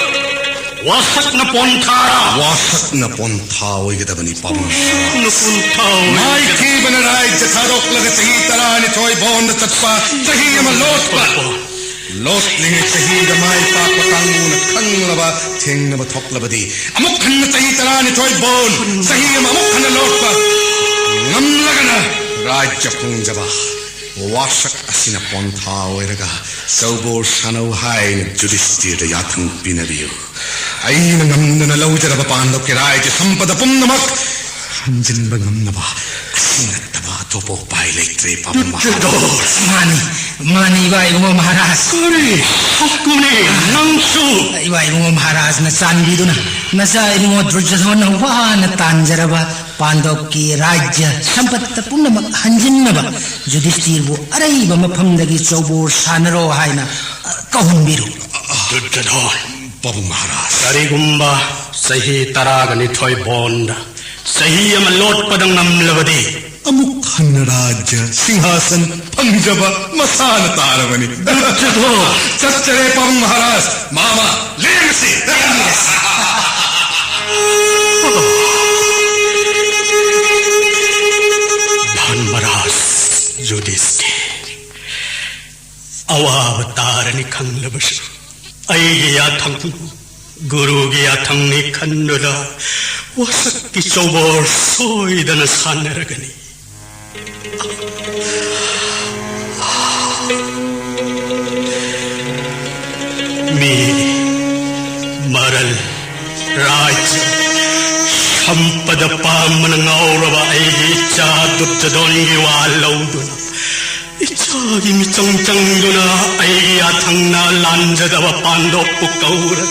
ꯋꯥꯁꯛꯅ ꯄꯣꯟꯊꯥꯔ? ꯋꯥꯁꯛꯅ ꯄꯣꯟꯊꯥ ꯑꯣꯏꯒꯗꯕꯅꯤ, ꯄꯥꯕꯨꯡ꯫ ꯋꯥꯁꯛꯅ ꯄꯣꯟꯊꯥ ꯑꯣꯏꯒꯗꯕꯅꯤ꯫ ꯃꯥꯏꯊꯤꯕꯅ ꯔꯥꯏꯖ꯭ꯌ ꯊꯥꯗꯣꯛꯂꯒ ꯆꯍꯤ ꯇꯔꯥꯅꯤꯊꯣꯏ ꯕꯣꯟꯗ ꯆꯠꯄ ꯆꯍꯤ ꯑꯃ ꯂꯣꯠꯄ꯫ ꯂꯣꯠꯂꯤꯉꯩ ꯆꯍꯤꯗ ꯃꯥꯏ ꯄꯥꯛꯄ ꯀꯥꯡꯕꯨꯅ ꯈꯪꯂꯕ ꯊꯦꯡꯅꯕ ꯊꯣꯛꯂꯕꯗꯤ ꯑꯃꯨꯛ ꯍꯟꯅ ꯆꯍꯤ ꯇꯔꯥꯅꯤꯊꯣꯏ ꯕꯣꯟ, ꯆꯍꯤ ꯑꯃ ꯑꯃꯨꯛ ꯍꯟꯅ ꯂꯣꯠꯄ ꯉꯝꯂꯒꯅ ꯔꯥꯏꯖ꯭ꯌ ꯐꯪꯖꯕ꯫ ꯋꯥꯁꯛ ꯑꯁꯤꯅ ꯄꯣꯟꯊꯥ ꯑꯣꯏꯔꯒ ꯆꯧꯕꯣꯔ ꯁꯥꯟꯅꯧ ꯍꯥꯏꯅ ꯌꯨꯙꯤꯁꯇꯤꯔꯗ ꯌꯥꯊꯪ ꯄꯤꯅꯕꯤꯌꯨ꯫ ꯑꯩꯅ ꯉꯝꯗꯅ ꯂꯧꯖꯔꯕ ꯄꯥꯟꯗꯣꯞꯀꯤ ꯔꯥꯏꯖ꯭ꯌ ꯁꯝꯄꯗ ꯄꯨꯝꯅꯃꯛ ꯍꯟꯖꯤꯟꯕ ꯉꯝꯅꯕ ꯑꯁꯤ ꯅꯠꯇꯕ ꯑꯇꯣꯞꯄ ꯎꯄꯥꯏ ꯂꯩꯇ꯭ꯔꯦ, ꯄꯥꯕꯨꯡ ꯃꯍꯥꯔꯥꯖ꯫ ꯃꯥꯅꯤ, ꯃꯥꯅꯤ, ꯏꯕꯥ ꯏꯕꯨꯡꯉꯣ ꯃꯍꯥꯔꯥꯖ꯫ ꯀꯔꯤ? ꯁꯛꯀꯨꯅꯤ, ꯅꯪꯁꯨ? ꯏꯕꯥ ꯏꯕꯨꯡꯉꯣ ꯃꯍꯥꯔꯥꯖꯅ ꯆꯥꯟꯕꯤꯗꯨꯅ ꯅꯆꯥ ꯏꯕꯨꯡꯉꯣ ꯗꯨꯔꯖꯣꯙꯣꯟꯅ ꯋꯥꯅ ꯇꯥꯟꯖꯔꯕ ꯄꯥꯟꯗꯣꯞꯀꯤ ꯔꯥꯖ꯭ꯌ ꯁꯝꯄꯠꯇ ꯄꯨꯝꯅꯃꯛ ꯍꯟꯖꯤꯟꯅꯕ ꯌꯨꯙꯤꯁꯇꯤꯔꯕꯨ ꯑꯔꯩꯕ ꯃꯐꯝꯗꯒꯤ ꯆꯧꯕꯣꯔ ꯁꯥꯟꯅꯔꯣ ꯍꯥꯏꯅ, ꯑ, ꯀꯧꯍꯟꯕꯤꯔꯨ꯫ ꯗꯨꯔꯖꯣꯙꯣꯟ, ꯄꯥꯕꯨꯡ ꯃꯍꯥꯔꯥꯖ꯫ ꯀꯔꯤꯒꯨꯝꯕ ꯆꯍꯤ ꯇꯔꯥꯒ ꯅꯤꯊꯣꯏ ꯕꯣꯟꯗ ꯆꯍꯤ ꯑꯃ ꯂꯣꯠꯄꯗ ꯉꯝꯂꯕꯗꯤ ꯑꯃꯨꯛ ꯍꯟꯅ ꯔꯥꯖ꯭ꯌ ꯁꯤꯡꯍꯥꯁꯟ ꯐꯪꯖꯕ ꯃꯁꯥꯅ ꯇꯥꯔꯕꯅꯤ꯫ ꯗꯨꯔꯖꯣꯙꯣꯟ! ꯆꯠꯆꯔꯦ, ꯄꯥꯕꯨꯡ ꯃꯍꯥꯔꯥꯖ꯫ ꯃꯥꯃ, ꯂꯦꯡꯉꯁꯤ! ꯙꯔꯃꯔꯥꯖ ꯌꯨꯙꯤꯁꯇꯤꯔ, ꯑꯋꯥꯕ ꯇꯥꯔꯅꯤ ꯈꯪꯂꯕꯁꯨ, ꯑꯩꯒꯤ ꯌꯥꯊꯪ, ꯒꯨꯔꯨꯒꯤ ꯌꯥꯊꯪꯅꯤ ꯈꯟꯗꯨꯅ ꯋꯥꯁꯛꯀꯤ ꯆꯧꯕꯣꯔ ꯁꯣꯏꯗꯅ ꯁꯥꯟꯅꯔꯒꯅꯤ꯫ ꯃꯤ, ꯃꯔꯜ, ꯔꯥꯖ꯭ꯌ, ꯁꯝꯄꯗ ꯄꯥꯝꯕꯅ ꯉꯥꯎꯔꯕ ꯑꯩꯒꯤ ꯏꯆꯥ ꯗꯨꯔꯖꯣꯙꯣꯟꯒꯤ ꯋꯥ ꯂꯧꯗꯨꯅ, ꯏꯆꯥꯒꯤ ꯃꯤꯆꯪ ꯆꯪꯗꯨꯅ ꯑꯩꯒꯤ ꯌꯥꯊꯪꯅ ꯂꯥꯟꯖꯗꯕ ꯄꯥꯟꯗꯣꯞꯄꯨ ꯀꯧꯔ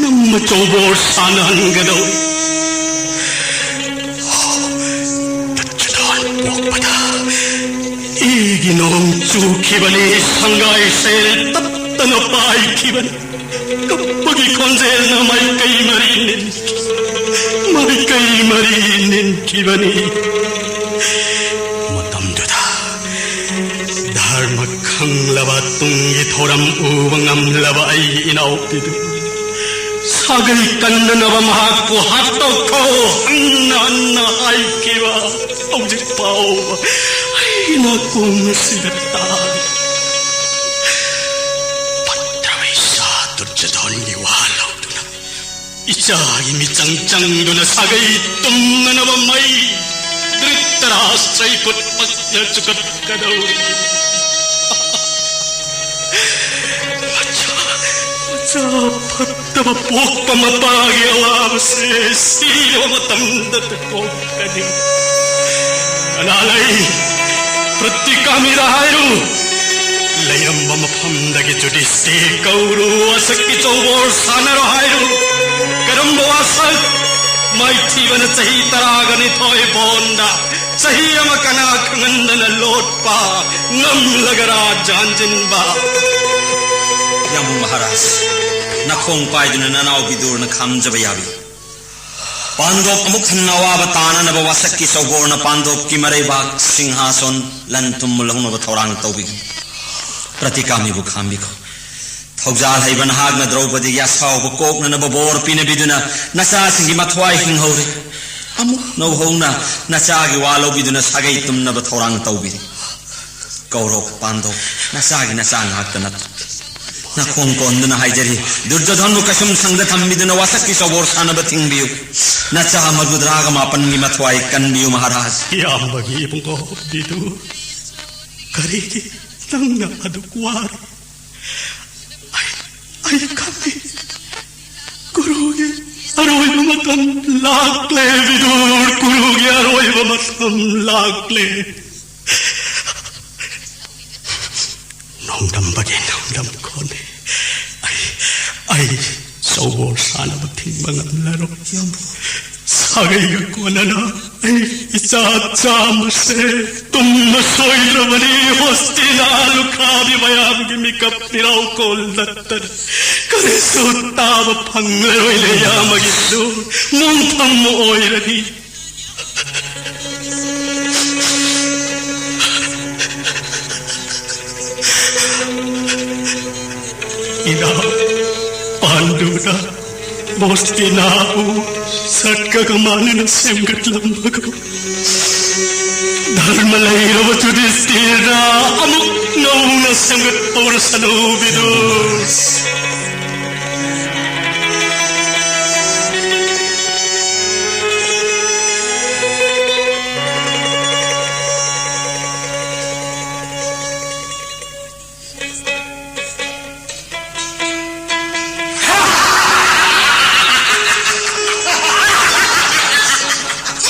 ꯂꯧꯅꯝ ꯑꯆꯧꯕꯣꯔ ꯁꯥꯟꯅꯍꯟꯒꯗꯧꯔꯤ꯫ ꯗꯨꯔꯖꯣꯙꯣꯟ ꯄꯣꯛꯄꯗ ꯏꯒꯤ ꯅꯣꯡ ꯆꯨꯈꯤꯕꯅꯤ, ꯁꯪꯒꯥꯏ ꯁꯦꯜ ꯇꯞꯇꯅ ꯄꯥꯏꯈꯤꯕꯅꯤ꯫ ꯀꯞꯄꯒꯤ ꯈꯣꯟꯖꯦꯜꯅ ꯃꯥꯏꯀꯩ ꯃꯔꯤ ꯅꯤꯟꯈꯤ, ꯃꯥꯏꯀꯩ ꯃꯔꯤ ꯅꯤꯟꯈꯤꯕꯅꯤ꯫ ꯃꯇꯝꯗꯨꯗ ꯙꯔꯃ ꯈꯪꯂꯕ, ꯇꯨꯡꯒꯤ ꯊꯧꯔꯝ ꯎꯕ ꯉꯝꯂꯕ ꯑꯩꯒꯤ ꯏꯅꯥꯎꯄꯤꯗꯨ ꯁꯥꯒꯩ ꯀꯟꯅꯅꯕ ꯃꯍꯥꯛꯄꯨ ꯍꯥꯠꯇꯣꯛꯈꯣ ꯍꯟꯅ ꯍꯟꯅ ꯍꯥꯏꯈꯤꯕ ꯍꯧꯖꯤꯛ ꯐꯥꯎꯕ ꯑꯩ ꯅꯥꯀꯣꯡ ꯑꯁꯤꯗ ꯇꯥꯔꯤ꯫ ꯐꯠꯇ꯭ꯔꯕ ꯏꯆꯥ ꯗꯨꯔꯖꯣꯙꯣꯟꯒꯤ ꯋꯥ ꯂꯧꯗꯨꯅ, ꯏꯆꯥꯒꯤ ꯃꯤꯆꯪ ꯆꯪꯗꯨꯅ ꯁꯥꯒꯩ ꯇꯨꯝꯅꯅꯕ ꯃꯩ ꯙ꯭ꯔꯤꯇꯔꯥꯁ꯭ꯇ꯭ꯔꯒꯤ ꯈꯨꯠꯃꯛꯅ ꯆꯨꯀꯠꯀꯗꯧꯔꯤ꯫ ꯃꯆꯥ, ꯃꯆꯥ ꯐꯠꯇꯕ ꯄꯣꯛꯄ ꯃꯄꯥꯒꯤ ꯑꯋꯥꯕꯁꯦ ꯁꯤꯔꯕ ꯃꯇꯝꯗꯇ ꯀꯣꯛꯀꯅꯤ꯫ ꯀꯅꯥ ꯂꯩ? ꯄ꯭ꯔꯇꯤꯀꯥꯃꯤꯗ ꯍꯥꯏꯔꯨ꯫ ꯂꯩꯔꯝꯕ ꯃꯐꯝꯗꯒꯤ ꯖꯨꯗꯤꯁꯇꯤꯔ ꯀꯧꯔꯨ, ꯋꯥꯁꯛꯀꯤ ꯆꯧꯕꯣꯔ ꯁꯥꯟꯅꯔꯣ ꯍꯥꯏꯔꯨ꯫ ꯀꯔꯝꯕ ꯋꯥꯁꯛ? ꯃꯥꯏꯊꯤꯕꯅ ꯆꯍꯤ ꯇꯔꯥꯒ ꯅꯤꯊꯣꯏ ꯕꯣꯟꯗ, ꯆꯍꯤ ꯑꯃ ꯀꯅꯥ ꯈꯪꯍꯟꯗꯅ ꯂꯣꯠꯄ, ꯉꯝꯂꯒ ꯔꯥꯖ꯭ꯌ ꯍꯟꯖꯤꯟꯕ꯫ ꯌꯥꯝꯕꯨꯡ ꯃꯍꯥꯔꯥꯖ, ꯅꯈꯣꯡ ꯄꯥꯏꯗꯨꯅ ꯅꯅꯥꯎ ꯕꯤꯗꯨꯔꯅ ꯈꯥꯝꯖꯕ ꯌꯥꯕꯤ꯫ ꯄꯥꯟꯗꯣꯞ ꯑꯃꯨꯛ ꯍꯟꯅ ꯑꯋꯥꯕ ꯇꯥꯅꯅꯕ ꯋꯥꯁꯛꯀꯤ ꯆꯧꯕꯣꯔꯅ ꯄꯥꯟꯗꯣꯞꯀꯤ ꯃꯔꯩꯕꯥꯛ ꯁꯤꯡꯍꯥꯁꯣꯟ ꯂꯟ ꯊꯨꯝ ꯂꯧꯅꯕ ꯊꯧꯔꯥꯡ ꯇꯧꯕꯤꯒꯅꯤ꯫ ꯄ꯭ꯔꯇꯤꯀꯥꯃꯤꯕꯨ ꯈꯥꯝꯕꯤꯈꯣ꯫ ꯊꯧꯖꯥꯜ ꯍꯩꯕ ꯅꯍꯥꯛꯅ ꯗ꯭ꯔꯧꯄꯗꯤꯒꯤ ꯑꯁꯥꯎꯕ ꯀꯣꯛꯅꯅꯕ ꯕꯣꯔ ꯄꯤꯅꯕꯤꯗꯨꯅ ꯅꯆꯥꯁꯤꯡꯒꯤ ꯃꯊ꯭ꯋꯥꯏ ꯍꯤꯡꯍꯧꯔꯦ꯫ ꯑꯃꯨꯛ ꯅꯧꯍꯧꯅ ꯅꯆꯥꯒꯤ ꯋꯥ ꯂꯧꯕꯤꯗꯨꯅ ꯁꯥꯒꯩ ꯇꯨꯝꯅꯕ ꯊꯧꯔꯥꯡ ꯇꯧꯕꯤꯔꯤ꯫ ꯀꯧꯔꯣ ꯄꯥꯟꯗꯣꯞ, ꯅꯆꯥꯒꯤ ꯅꯆꯥ ꯉꯥꯛꯇ ꯅꯠꯇ꯭ꯔ? ꯅꯈꯣꯡ ꯀꯣꯟꯗꯨꯅ ꯍꯥꯏꯖꯔꯤ, ꯗꯨꯔꯖꯣꯙꯟꯕꯨ ꯀꯩꯁꯨꯝ ꯁꯪꯗ ꯊꯝꯕꯤꯗꯨꯅ ꯋꯥꯁꯛꯀꯤ ꯁꯒꯣꯜ ꯁꯥꯟꯅꯕ ꯊꯤꯡꯕꯤꯌꯨ꯫ ꯅꯆꯥ ꯃꯔꯤꯐꯨ ꯇꯔꯥꯒ ꯃꯥꯄꯟꯒꯤ ꯃꯊ꯭ꯋꯥꯏ ꯀꯟꯕꯤꯌꯨ ꯃꯍꯥꯔꯥꯖ꯫ ꯏꯌꯥꯝꯕꯒꯤ ꯏꯕꯨꯡꯉꯣ ꯕꯤꯗꯨ, ꯀꯔꯤꯒꯤ ꯅꯪꯅ ꯑꯗꯨꯛ ꯋꯥꯔꯤ? ꯑꯩ, ꯑꯩ ꯈꯪꯏ꯫ ꯒꯨꯔꯨꯒꯤ ꯑꯔꯣꯏꯕ ꯃꯇꯝ ꯂꯥꯛꯂꯦ ꯕꯤꯗꯨ, ꯒꯨꯔꯨꯒꯤ ꯑꯔꯣꯏꯕ ꯃꯇꯝ ꯂꯥꯛꯂꯦ꯫ ꯅꯣꯡꯗꯝꯕꯒꯤ ꯅꯣꯡꯗꯝ ꯈꯣꯟꯅꯤ꯫ ꯑꯩ, ꯑꯩ ꯁꯒꯣꯜ ꯁꯥꯟꯅꯕ ꯊꯤꯡꯕ ꯉꯝꯂꯔꯣꯏ꯫ ꯁꯥꯒꯩꯒ ꯀꯣꯟꯅꯅ ꯑꯩ ꯏꯆꯥ ꯆꯥꯝꯃꯁꯦ ꯇꯨꯝꯕ ꯁꯣꯏꯗ꯭ꯔꯕꯅꯤ꯫ ꯍꯣꯁꯇꯤꯅꯥ ꯂꯨꯈ꯭ꯔꯥꯕꯤ ꯃꯌꯥꯝꯒꯤ ꯃꯤꯀꯞ ꯃꯤꯔꯥꯎ ꯀꯣꯜ ꯅꯠꯇꯅ ꯀꯔꯤꯁꯨ ꯇꯥꯕ ꯐꯪꯂꯔꯣꯏꯅꯦ꯫ ꯌꯥꯝꯃꯒꯤꯁꯨ ꯃꯣꯡꯐꯝ ꯑꯣꯏꯔꯅꯤ꯫ ꯏꯅꯥꯎ ꯄꯥꯟꯗꯨꯅ ꯍꯣꯁꯇꯤꯅꯥꯕꯨ ꯁꯠꯀꯒ ꯃꯥꯟꯅꯅ ꯁꯦꯝꯒꯠꯂꯝꯕꯒꯨꯝ, ꯙꯔꯃ ꯂꯩꯔꯕ ꯌꯨꯙꯤꯁꯇꯤꯔꯅ ꯑꯃꯨꯛ ꯅꯧꯅ ꯁꯦꯝꯒꯠꯄ ꯑꯣꯏꯔꯁꯅꯨ ꯕꯤꯗꯨ꯫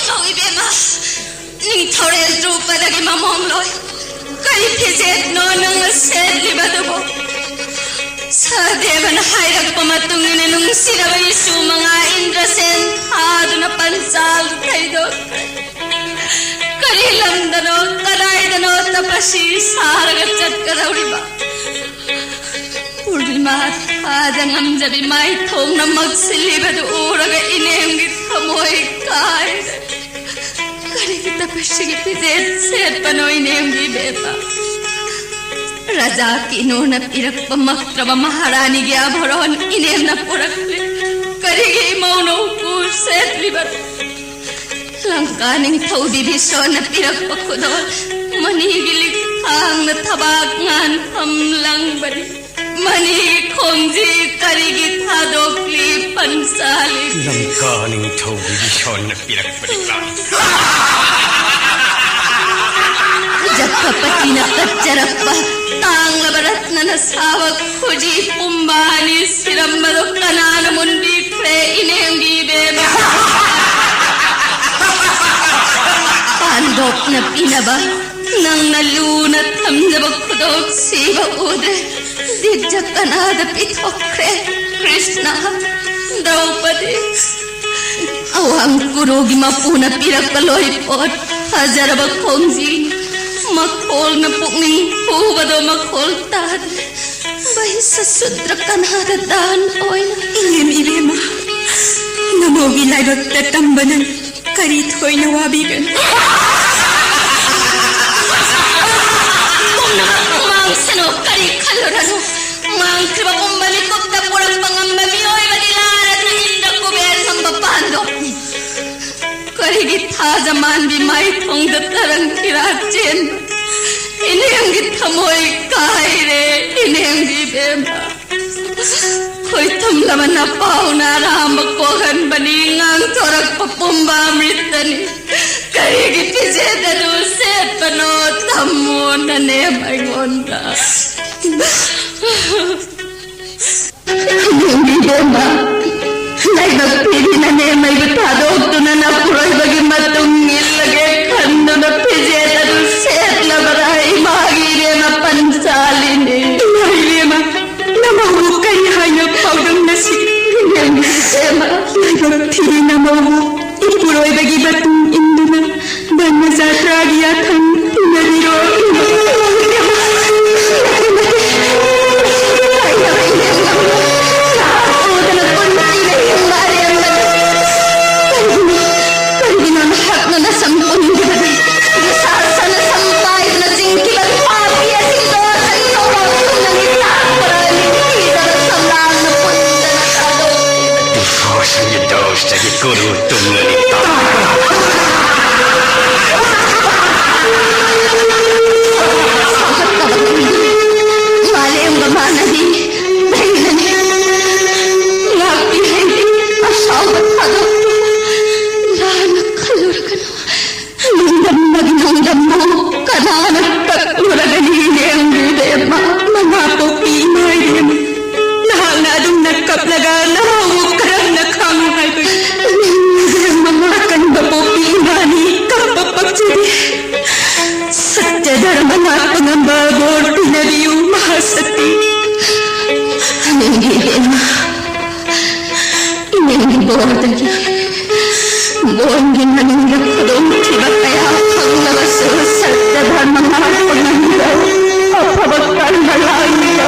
ꯏꯃꯧ ꯏꯕꯦꯝꯃ, ꯅꯤꯡꯊꯧꯔꯦꯜ ꯗ꯭ꯔꯨꯄꯗꯒꯤ ꯃꯃꯣꯝ ꯂꯣꯏ꯫ ꯀꯔꯤ ꯐꯤꯖꯦꯠꯅꯣ ꯅꯪꯅ ꯁꯦꯠꯂꯤꯕꯗꯨꯕꯨ? ꯁꯍꯗꯦꯕꯅ ꯍꯥꯏꯔꯛꯄ ꯃꯇꯨꯡ ꯏꯟꯅ ꯅꯨꯡꯁꯤꯔꯕ ꯏꯁꯨ ꯃꯉꯥ ꯏꯟꯗ꯭ꯔꯁꯦꯟ ꯊꯥꯗꯨꯅ ꯄꯟꯆꯥꯜ ꯊꯩꯗꯣꯛꯈ꯭ꯔꯦ꯫ ꯀꯔꯤ ꯂꯝꯗꯅꯣ, ꯀꯗꯥꯏꯗꯅꯣ ꯇꯄꯁꯤ ꯁꯥꯔꯒ ꯆꯠꯀꯗꯧꯔꯤꯕ? ꯄꯨꯔꯅꯤꯃꯥ ꯊꯥꯗ ꯉꯝꯖꯕꯤ ꯃꯥꯏꯊꯣꯡꯅ ꯃꯛꯁꯤꯜꯂꯤꯕꯗꯨ ꯎꯔꯒ ꯏꯅꯦꯝꯒꯤ ꯊꯃꯣꯏ ꯀꯥꯏꯔꯦ꯫ ꯀꯔꯤꯒꯤ ꯇꯄꯁꯤꯒꯤ ꯐꯤꯖꯦꯠ ꯁꯦꯠꯄꯅꯣ ꯏꯅꯦꯝꯒꯤ ꯏꯕꯦꯝꯃ? ꯔꯥꯖꯥ ꯀꯤꯅꯨꯅ ꯄꯤꯔꯛꯄ ꯃꯛꯇ꯭ꯔꯕ ꯃꯍꯥꯔꯥꯅꯤꯒꯤ ꯑꯥꯚꯔꯣꯟ ꯏꯅꯦꯝꯅ ꯄꯨꯔꯛꯂꯤ꯫ ꯀꯔꯤꯒꯤ ꯏꯃꯧꯅ ꯎꯄꯨ ꯁꯦꯠꯂꯤꯕꯅꯣ? ꯂꯪꯀꯥ ꯅꯤꯡꯊꯧ ꯕꯤꯚꯤꯁꯣꯔꯅ ꯄꯤꯔꯛꯄ ꯈꯨꯗꯣꯜ ꯃꯅꯤꯒꯤ ꯂꯤꯛꯈꯥꯡꯅ ꯊꯕꯥꯛ ꯉꯥꯟꯐꯝ ꯂꯪꯕꯅꯤ꯫ ꯃꯅꯤꯒꯤ ꯈꯣꯡꯖꯤ ꯀꯔꯤꯒꯤ ꯊꯥꯗꯣꯛꯂꯤ ꯄꯟꯆꯥꯂꯤ? ꯂꯪꯀꯥ ꯅꯤꯡꯊꯧꯒꯤ ꯏꯁꯣꯔꯅ ꯄꯤꯔꯛꯄꯅꯤ꯫ ꯖꯛꯈꯄꯇꯤꯅ ꯀꯠꯆꯔꯛꯄ ꯇꯥꯡꯂꯕ ꯔꯠꯅꯅ ꯁꯥꯕ ꯈꯨꯖꯤ ꯄꯨꯝꯕ ꯑꯅꯤ ꯁꯤꯔꯝꯕꯗꯣ ꯀꯅꯥꯅ ꯃꯨꯟꯕꯤꯈ꯭ꯔꯦ? ꯏꯅꯦꯝꯒꯤ ꯏꯕꯦꯝꯃ꯫ ꯄꯥꯟꯗꯣꯞꯅ ꯄꯤꯅꯕ ꯅꯪꯅ ꯂꯨꯅ ꯊꯝꯖꯕ ꯈꯨꯗꯣꯞꯁꯤꯕ ꯎꯗ꯭ꯔꯦ꯫ ꯗꯤꯖ ꯀꯅꯥꯗ ꯄꯤꯊꯣꯛꯈ꯭ꯔꯦ? ꯀ꯭ꯔꯤꯁꯅ, ꯗ꯭ꯔꯧꯄꯗꯤ, ꯑꯋꯥꯡ ꯀꯨꯔꯨꯒꯤ ꯃꯄꯨꯅ ꯄꯤꯔꯛꯄ ꯂꯣꯏꯄꯣꯠ ꯐꯖꯔꯕ ꯈꯣꯡꯖꯤ, ꯃꯈꯣꯜꯅ ꯄꯨꯛꯅꯤꯡ ꯍꯨꯕꯗꯣ ꯃꯈꯣꯜ ꯇꯥꯗ꯭ꯔꯦ꯫ ꯕꯍꯤꯁ ꯁꯨꯗ꯭ꯔ ꯀꯅꯥꯗ ꯗꯥꯟ ꯑꯣꯏꯅ? ꯏꯕꯦꯝ, ꯏꯕꯦꯝꯃ, ꯅꯃꯧꯒꯤ ꯂꯥꯏꯕꯛꯇ ꯇꯝꯕꯅ ꯀꯔꯤ ꯊꯣꯏꯅ ꯋꯥꯕꯤꯒꯅꯤ? ꯄꯨꯝꯅꯃꯛ ꯃꯥꯡꯁꯅꯨ, ꯀꯔꯤ ꯈꯜꯂꯨꯔꯅꯨ꯫ ꯃꯥꯡꯈ꯭ꯔꯤꯕ ꯄꯨꯝꯕ ꯃꯤꯀꯨꯞꯇ ꯄꯨꯔꯛꯄ ꯉꯝꯕ ꯃꯤꯑꯣꯏꯕꯗꯤ ꯂꯥꯔꯗ꯭ꯔ ꯏꯟꯗ꯭ꯔ ꯀꯨꯕꯦꯔ ꯉꯝꯕ ꯄꯥꯟꯗꯣꯞꯅꯤ꯫ ꯀꯔꯤꯒꯤ ꯊꯥꯖ ꯃꯥꯟꯕꯤ ꯃꯥꯏꯊꯣꯡꯗ ꯇꯔꯪ ꯐꯤꯔꯥ ꯆꯦꯟꯕ? ꯏꯅꯦꯝꯒꯤ ꯊꯃꯣꯏ ꯀꯥꯏꯔꯦ, ꯏꯅꯦꯝꯒꯤ ꯏꯕꯦꯝꯃ꯫ ꯈꯣꯏꯊꯨꯝꯂꯕ ꯅꯄꯥꯎꯅ ꯑꯔꯥꯝꯕ ꯀꯣꯛꯍꯟꯕꯅꯤ, ꯉꯥꯡꯊꯣꯔꯛꯄ ꯄꯨꯝꯕ ꯑꯃ꯭ꯔꯤꯇꯅꯤ꯫ ꯀꯔꯤꯒꯤ ꯐꯤꯖꯦꯠ ꯑꯗꯨ ꯁꯦꯠꯄꯅꯣ? ꯇꯝꯃꯣ ꯅꯅꯦꯝ ꯑꯩꯉꯣꯟꯗ꯫ ꯏꯕꯦꯝꯃ, ꯂꯥꯏꯕꯛ ꯊꯤꯔꯤ ꯅꯅꯦꯝ ꯑꯩꯕꯨ ꯊꯥꯗꯣꯛꯇꯨꯅ ꯅꯄꯨꯔꯣꯏꯕꯒꯤ ꯃꯇꯨꯡ ꯏꯜꯂꯒꯦ ꯈꯟꯗꯨꯅ ꯐꯤꯖꯦꯠ ꯑꯗꯨ ꯁꯦꯠꯂꯕꯔꯥ? ꯏꯃꯥꯒꯤ ꯏꯕꯦꯝꯃ ꯄꯟꯆꯥꯂꯤꯅꯤ꯫ ꯏꯃꯥ ꯏꯕꯦꯝꯃ, ꯅꯃꯧꯕꯨ ꯀꯔꯤ ꯍꯥꯏꯅ ꯄꯥꯎꯗꯝꯅꯁꯤ? ꯏꯕꯦꯝꯃ, ꯂꯥꯏꯕꯛ ꯊꯤꯔꯤ ꯅꯃꯧꯕꯨ ꯏꯄꯨꯔꯣꯏꯕꯒꯤ ꯃꯇꯨꯡ ꯏꯟꯗꯨꯅ ꯕ꯭ꯔꯍ꯭ꯃ ꯖꯥꯇ꯭ꯔꯥꯒꯤ ꯌꯥꯊꯪ ꯄꯤꯅꯔꯤꯔꯣ? ꯀꯔꯤꯒꯤꯅꯣ ꯅꯍꯥꯛꯅ ꯅꯁꯝ ꯄꯨꯟꯈꯤꯕꯗ ꯗꯨꯁꯥꯁꯅ ꯁꯝ ꯄꯥꯏꯗꯨꯅ ꯆꯤꯡꯈꯤꯕ ꯄꯥꯄꯤ ꯑꯁꯤꯗꯣ ꯅꯪ ꯅꯧꯔꯣꯛ ꯊꯨꯡꯅ ꯅꯤꯡꯊꯥꯡ ꯈꯔ ꯅꯤꯡꯊꯤꯖꯅ ꯁꯝꯂꯥꯡꯅ ꯄꯨꯟꯗꯅ ꯊꯥꯗꯣꯛꯈꯤꯕꯅꯤ? Because you don't study Guru Tumlani. ꯅꯣꯡꯗꯝꯕꯨ ꯀꯅꯥꯅ ꯀꯛꯂꯨꯔꯒꯅꯤ? ꯏꯕꯦꯝ, ꯏꯕꯦꯝꯃ, ꯃꯉꯥ ꯄꯣꯛꯄꯤ ꯏꯃꯥ ꯏꯕꯦꯝꯃ, ꯅꯍꯥꯛꯅ ꯑꯗꯨꯝꯅ ꯀꯞꯂꯒ ꯅꯃꯧꯕꯨ ꯀꯔꯝꯅ ꯈꯥꯡꯉꯨ ꯍꯥꯏꯕꯒꯦ? ꯏꯕꯦꯝꯃ, ꯑꯀꯟꯕ ꯄꯣꯛꯄꯤ ꯏꯃꯥꯅꯤ, ꯀꯞꯄ ꯄꯛꯆꯗꯦ꯫ ꯁꯠꯇ꯭ꯌ ꯙꯔꯃ ꯉꯥꯛꯄ ꯉꯝꯕ ꯕꯣꯔ ꯄꯤꯅꯕꯤꯌꯨ, ꯃꯍꯥꯁꯛꯇꯤ꯫ ꯏꯕꯦꯝꯃ, ꯏꯅꯦꯝꯒꯤ ꯕꯣꯔꯗꯒꯤ ꯕꯣꯟꯒꯤ ꯃꯅꯨꯡꯗ ꯈꯨꯗꯣꯡꯊꯤꯕ ꯀꯌꯥ ꯐꯪꯂꯕꯁꯨ ꯁꯠꯇ꯭ꯌ ꯙꯔꯃ ꯉꯥꯛꯄ ꯉꯝꯕ ꯑꯐꯕ ꯀꯔꯃ ꯂꯥꯡꯕ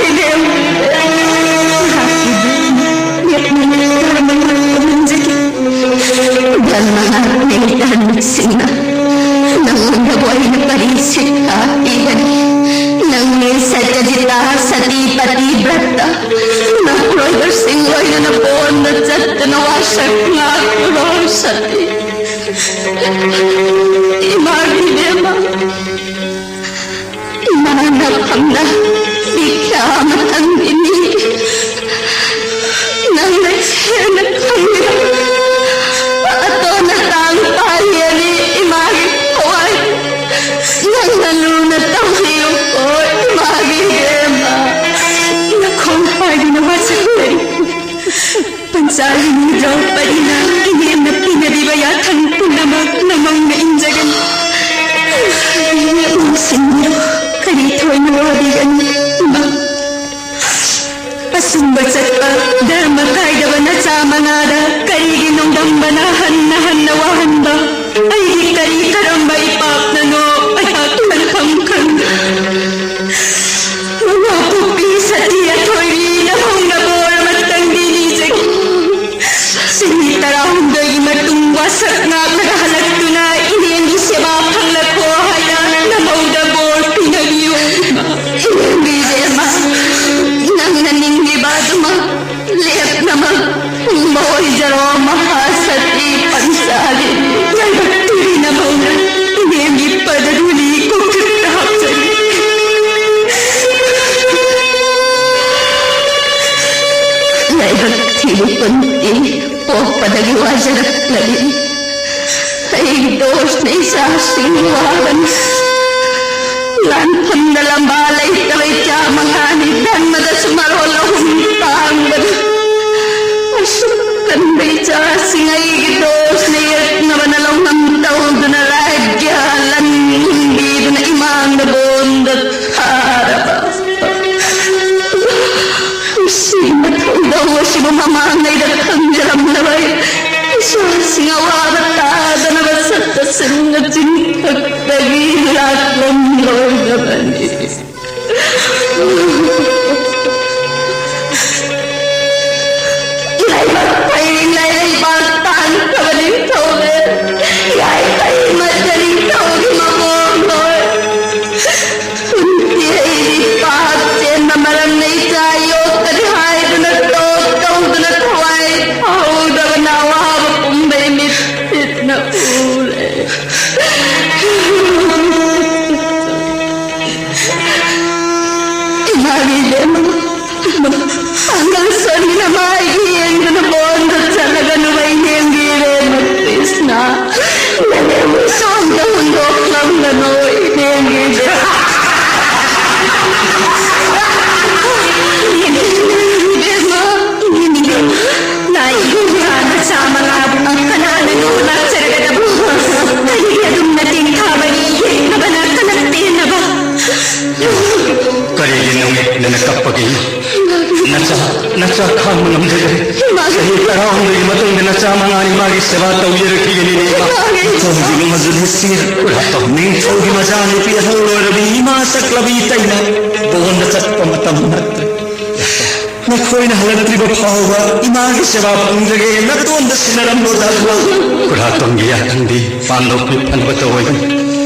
ꯏꯕꯦꯝ꯫ ꯅꯍꯥꯛꯀꯤ ꯙꯔꯃ ꯂꯦꯞꯅ ꯙꯔꯃ ꯉꯥꯛꯄ ꯉꯝꯖꯒꯦ꯫ ꯙꯔꯃ ꯉꯥꯛꯄꯤ ꯙꯔꯃꯤꯛꯁꯤꯡꯅ ꯅꯉꯣꯟꯗꯕꯨ ꯑꯩꯅ ꯀꯔꯤ ꯁꯤꯛꯈꯥ ꯄꯤꯒꯅꯤ? ꯅꯪꯅꯤ ꯁꯠꯇ꯭ꯌꯖꯤꯇꯥ, ꯁꯇꯤ, ꯄꯇꯤꯕ꯭ꯔꯇ, ꯅꯄꯨꯔꯣꯏꯕꯁꯤꯡ ꯂꯣꯏꯅꯅ ꯄꯣꯟꯗ ꯆꯠꯇꯨꯅ ꯋꯥꯁꯛ ꯉꯥꯛꯂꯨꯔꯣ ꯁꯇꯤ꯫ ꯏꯃꯥꯒꯤ ꯏꯕꯦꯝꯃ, ꯏꯃꯥꯅ ꯐꯝꯅ ꯕꯤꯈ꯭ꯌꯥ ꯑꯃꯇꯪꯗꯤ ꯅꯤꯒꯦ꯫ ꯅꯪꯅ ꯍꯦꯟꯅ ꯈꯪꯂꯤꯕ ꯑꯇꯣꯟ ꯑꯇꯥꯡ ꯄꯥꯜꯂꯤ ꯏꯃꯥꯒꯤ ꯊꯋꯥꯏ꯫ ꯅꯪꯅ ꯂꯨꯅ ꯇꯧꯕꯤꯌꯨꯀꯣ ꯏꯃꯥꯒꯤ ꯏꯕꯦꯝꯃ꯫ ꯅꯈꯣꯡ ꯄꯥꯏꯗꯨꯅ ꯋꯥꯁꯛꯆꯔꯤ꯫ ꯄꯟꯆꯥꯂꯤꯅꯤ ꯗ꯭ꯔꯧꯄꯗꯤꯅ ꯏꯅꯦꯝꯅ ꯄꯤꯅꯕꯤꯕ ꯌꯥꯊꯪ ꯄꯨꯝꯅꯃꯛ ꯅꯃꯧꯅ ꯏꯟꯖꯒꯅꯤ꯫ ꯏꯃꯥꯒꯤ ꯏꯕꯦꯝꯃ ꯁꯤꯡꯕꯤꯔꯣ, ꯀꯔꯤ ꯊꯣꯏꯅ ꯋꯥꯕꯤꯒꯅꯤ? ꯏꯃꯥ, ꯑꯆꯨꯝꯕ ꯆꯠꯄ, ꯙꯔꯃ ꯀꯥꯏꯗꯕ ꯅꯆꯥ ꯃꯉꯥꯗ ꯀꯔꯤꯒꯤ ꯅꯣꯡꯗꯝꯕꯅ ꯍꯟꯅ ꯍꯟꯅ ꯋꯥꯍꯟꯕ? ꯑꯩꯒꯤ ꯀꯔꯤ ꯀꯔꯝꯕ ꯏꯄꯥꯞꯅꯅꯣ ꯑꯩꯍꯥꯛ ꯈꯟꯐꯝ ꯈꯪꯗꯦ꯫ ꯃꯉꯥ ꯄꯣꯛꯄꯤ ꯁꯇꯤ ꯑꯊꯣꯏꯕꯤ ꯅꯃꯧꯅ ꯕꯣꯔ ꯑꯃꯇꯪꯗꯤ ꯅꯤꯖꯒꯦ꯫ ꯆꯍꯤ ꯇꯔꯥꯍꯨꯝꯗꯣꯏꯒꯤ ꯃꯇꯨꯡ ꯋꯥꯁꯛ ꯉꯥꯛꯂꯒ ꯍꯜꯂꯛꯇꯨꯅ ꯏꯅꯦꯝꯒꯤ ꯁꯦꯕꯥ ꯐꯪꯂꯛꯈꯣ ꯍꯥꯏꯅ ꯅꯃꯧꯗ ꯕꯣꯔ ꯄꯤꯅꯕꯤꯌꯨ꯫ ꯏꯕꯦꯝꯃ, ꯅꯪꯅ ꯅꯤꯡꯂꯤꯕ ꯑꯗꯨꯃꯛ ꯂꯦꯞꯅꯃꯛ ꯐꯪꯕ ꯑꯣꯏꯖꯔꯣ ꯃꯍꯥꯁꯇꯤ ꯄꯟꯆꯥꯂꯤ꯫ ꯂꯥꯏꯕꯛ ꯊꯤꯕꯤ ꯅꯃꯧꯅ ꯏꯅꯦꯝꯒꯤ ꯄꯗꯙꯨꯂꯤ ꯀꯣꯛꯊꯛꯇ ꯍꯥꯞꯆꯔꯤ꯫ ꯂꯥꯏꯕꯛ ꯊꯤꯕꯤ ꯀꯨꯟꯇꯤ ꯄꯣꯛꯄꯗꯒꯤ ꯋꯥꯖꯔꯛꯂꯕꯤ꯫ ꯑꯩꯒꯤ ꯗꯣꯁꯅ ꯏꯆꯥꯁꯤꯡ ꯋꯥꯕꯅꯤ꯫ ꯂꯥꯟꯐꯝꯗ ꯂꯝꯕꯥ ꯂꯩꯇꯕ ꯏꯆꯥ ꯃꯉꯥꯅꯤ꯫ ꯙꯔꯃꯗꯁꯨ ꯃꯔꯣꯜ ꯑꯍꯨꯝ ꯇꯥꯡꯕꯅꯤ꯫ ꯑꯁꯨꯛ ꯀꯟꯕ ꯏꯆꯥꯁꯤꯡ ꯑꯩꯒꯤ ꯗꯣꯁꯅ ꯌꯦꯛꯅꯕꯅ ꯂꯧꯅꯝ ꯇꯧꯗꯨꯅ ꯔꯥꯖ꯭ꯌ ꯂꯟ ꯍꯨꯟꯕꯤꯗꯨꯅ ꯏꯃꯥꯡꯗ ꯕꯣꯟꯗ ꯊꯥꯔꯕ꯫ ꯁꯤꯒꯨꯝꯕ ꯊꯧꯗꯧ ꯑꯁꯤꯕꯨ ꯃꯃꯥꯡꯉꯩꯗ ꯈꯪꯖꯔꯝꯂꯕ ꯑꯩ ꯏꯆꯥꯁꯤꯡ ꯑꯋꯥꯕ ꯇꯥꯗꯅꯕ ꯁꯠꯇ ꯁꯤꯟꯅ ꯆꯤꯟꯊꯛꯇꯒꯤ ꯂꯥꯛꯂꯝꯂꯣꯏꯗꯕꯅꯤ꯫ ꯂꯥꯏꯕꯛ ꯐꯩ ꯂꯩꯕꯥꯛ ꯇꯥꯡꯈ꯭ꯔꯕ ꯅꯤꯡꯊꯧꯅꯦ꯫ ꯌꯥꯏꯐꯩ ꯃꯆꯥ ꯅꯤꯡꯊꯧꯒꯤ ꯃꯃꯣꯝ ꯍꯣꯏ꯫ ꯀꯨꯟꯇꯤ ꯑꯩꯗꯤ ꯄꯥꯞ ꯆꯦꯟꯕ ꯃꯔꯝꯅ ꯏꯆꯥ ꯌꯣꯛꯀꯅꯤ ꯍꯥꯏꯗꯨꯅ ꯇꯣꯛ ꯇꯧꯗꯨꯅ ꯊꯋꯥꯏ ꯊꯧꯗꯕꯅ ꯑꯋꯥꯕ ꯄꯨꯝꯕꯩ ꯃꯤꯠ ꯁꯤꯠꯅ ꯎꯔꯦ꯫ ꯏꯃꯥꯒꯤ ꯏꯕꯦꯝꯃ, ꯄꯥꯡꯒꯜ ꯁꯣꯟꯕꯤꯅ ꯃꯥꯏꯒꯤ ꯌꯦꯡꯗꯨꯅ ꯕꯣꯟꯗ ꯆꯠꯂꯒ ꯅꯨꯃꯩ ꯂꯦꯡꯕꯤꯔꯦ꯫ ꯀ꯭ꯔꯤꯁꯅ, ꯅꯪꯕꯨ ꯁꯣꯝꯗ ꯍꯨꯟꯗꯣꯛꯂꯝꯒꯅꯨ, ꯏꯕꯦꯝꯒꯤ ꯏꯕꯦꯝꯃ꯫ ꯏꯕꯦꯝꯃ, ꯏꯕꯦꯝꯃ, ꯂꯥꯏ ꯏꯕꯦꯝꯃ, ꯆꯥꯃꯉꯥꯕꯨ ꯀꯅꯥꯅ ꯂꯧꯕ ꯂꯥꯛꯆꯔꯒꯗꯕ? ꯀꯔꯤꯒꯤ ꯑꯗꯨꯝꯅ ꯇꯦꯡꯊꯥꯕꯒꯤ ꯌꯦꯛꯅꯕꯅ ꯀꯂꯛ ꯄꯦꯟꯅꯕ? ꯀꯔꯤꯒꯤ ꯅꯨꯃꯤꯠꯅꯅ ꯀꯞꯄꯒꯤ? ꯅꯆꯥ, ꯅꯆꯥ ꯈꯥꯡꯕ ꯉꯝꯖꯗ꯭ꯔꯦ꯫ ꯏꯃꯥꯒꯤ ꯆꯍꯤ ꯇꯔꯥꯍꯨꯝꯗꯣꯏꯒꯤ ꯃꯇꯨꯡꯗ ꯅꯆꯥ ꯃꯉꯥꯅꯤ ꯃꯥꯒꯤ ꯁꯦꯕꯥ ꯇꯧꯖꯔꯛꯈꯤꯒꯅꯤ, ꯏꯃꯥ꯫ ꯏꯃꯥꯒꯤ ꯅꯤꯡꯊꯧꯒꯤ ꯃꯍꯥꯖꯨ ꯅꯤꯡꯁꯤꯡ-, ꯀꯨꯔꯥꯇꯣ꯫ ꯅꯤꯡꯊꯧꯒꯤ ꯃꯆꯥꯅꯨꯄꯤ ꯑꯍꯜ ꯑꯣꯏꯔꯕꯤ ꯏꯃꯥ ꯆꯠꯂꯕꯤ ꯇꯩꯅ ꯕꯣꯟꯗ ꯆꯠꯄ ꯃꯇꯝ ꯅꯠꯇ꯭ꯔꯦ꯫ ꯅꯈꯣꯏꯅ ꯍꯜꯂꯛꯇ꯭ꯔꯤꯕ ꯐꯥꯎꯕ ꯏꯃꯥꯒꯤ ꯁꯦꯕꯥ ꯐꯪꯖꯒꯦ꯫ ꯅꯇꯣꯟꯗ ꯁꯤꯟꯅꯔꯝꯂꯣ, ꯗꯥꯛꯂꯣ꯫ ꯀꯨꯔꯥꯇꯣꯟꯒꯤ ꯌꯥꯊꯪꯗꯤ ꯄꯥꯟꯗꯣꯞꯀꯤ ꯐꯅꯕꯇ ꯑꯣꯏꯒꯅꯤ꯫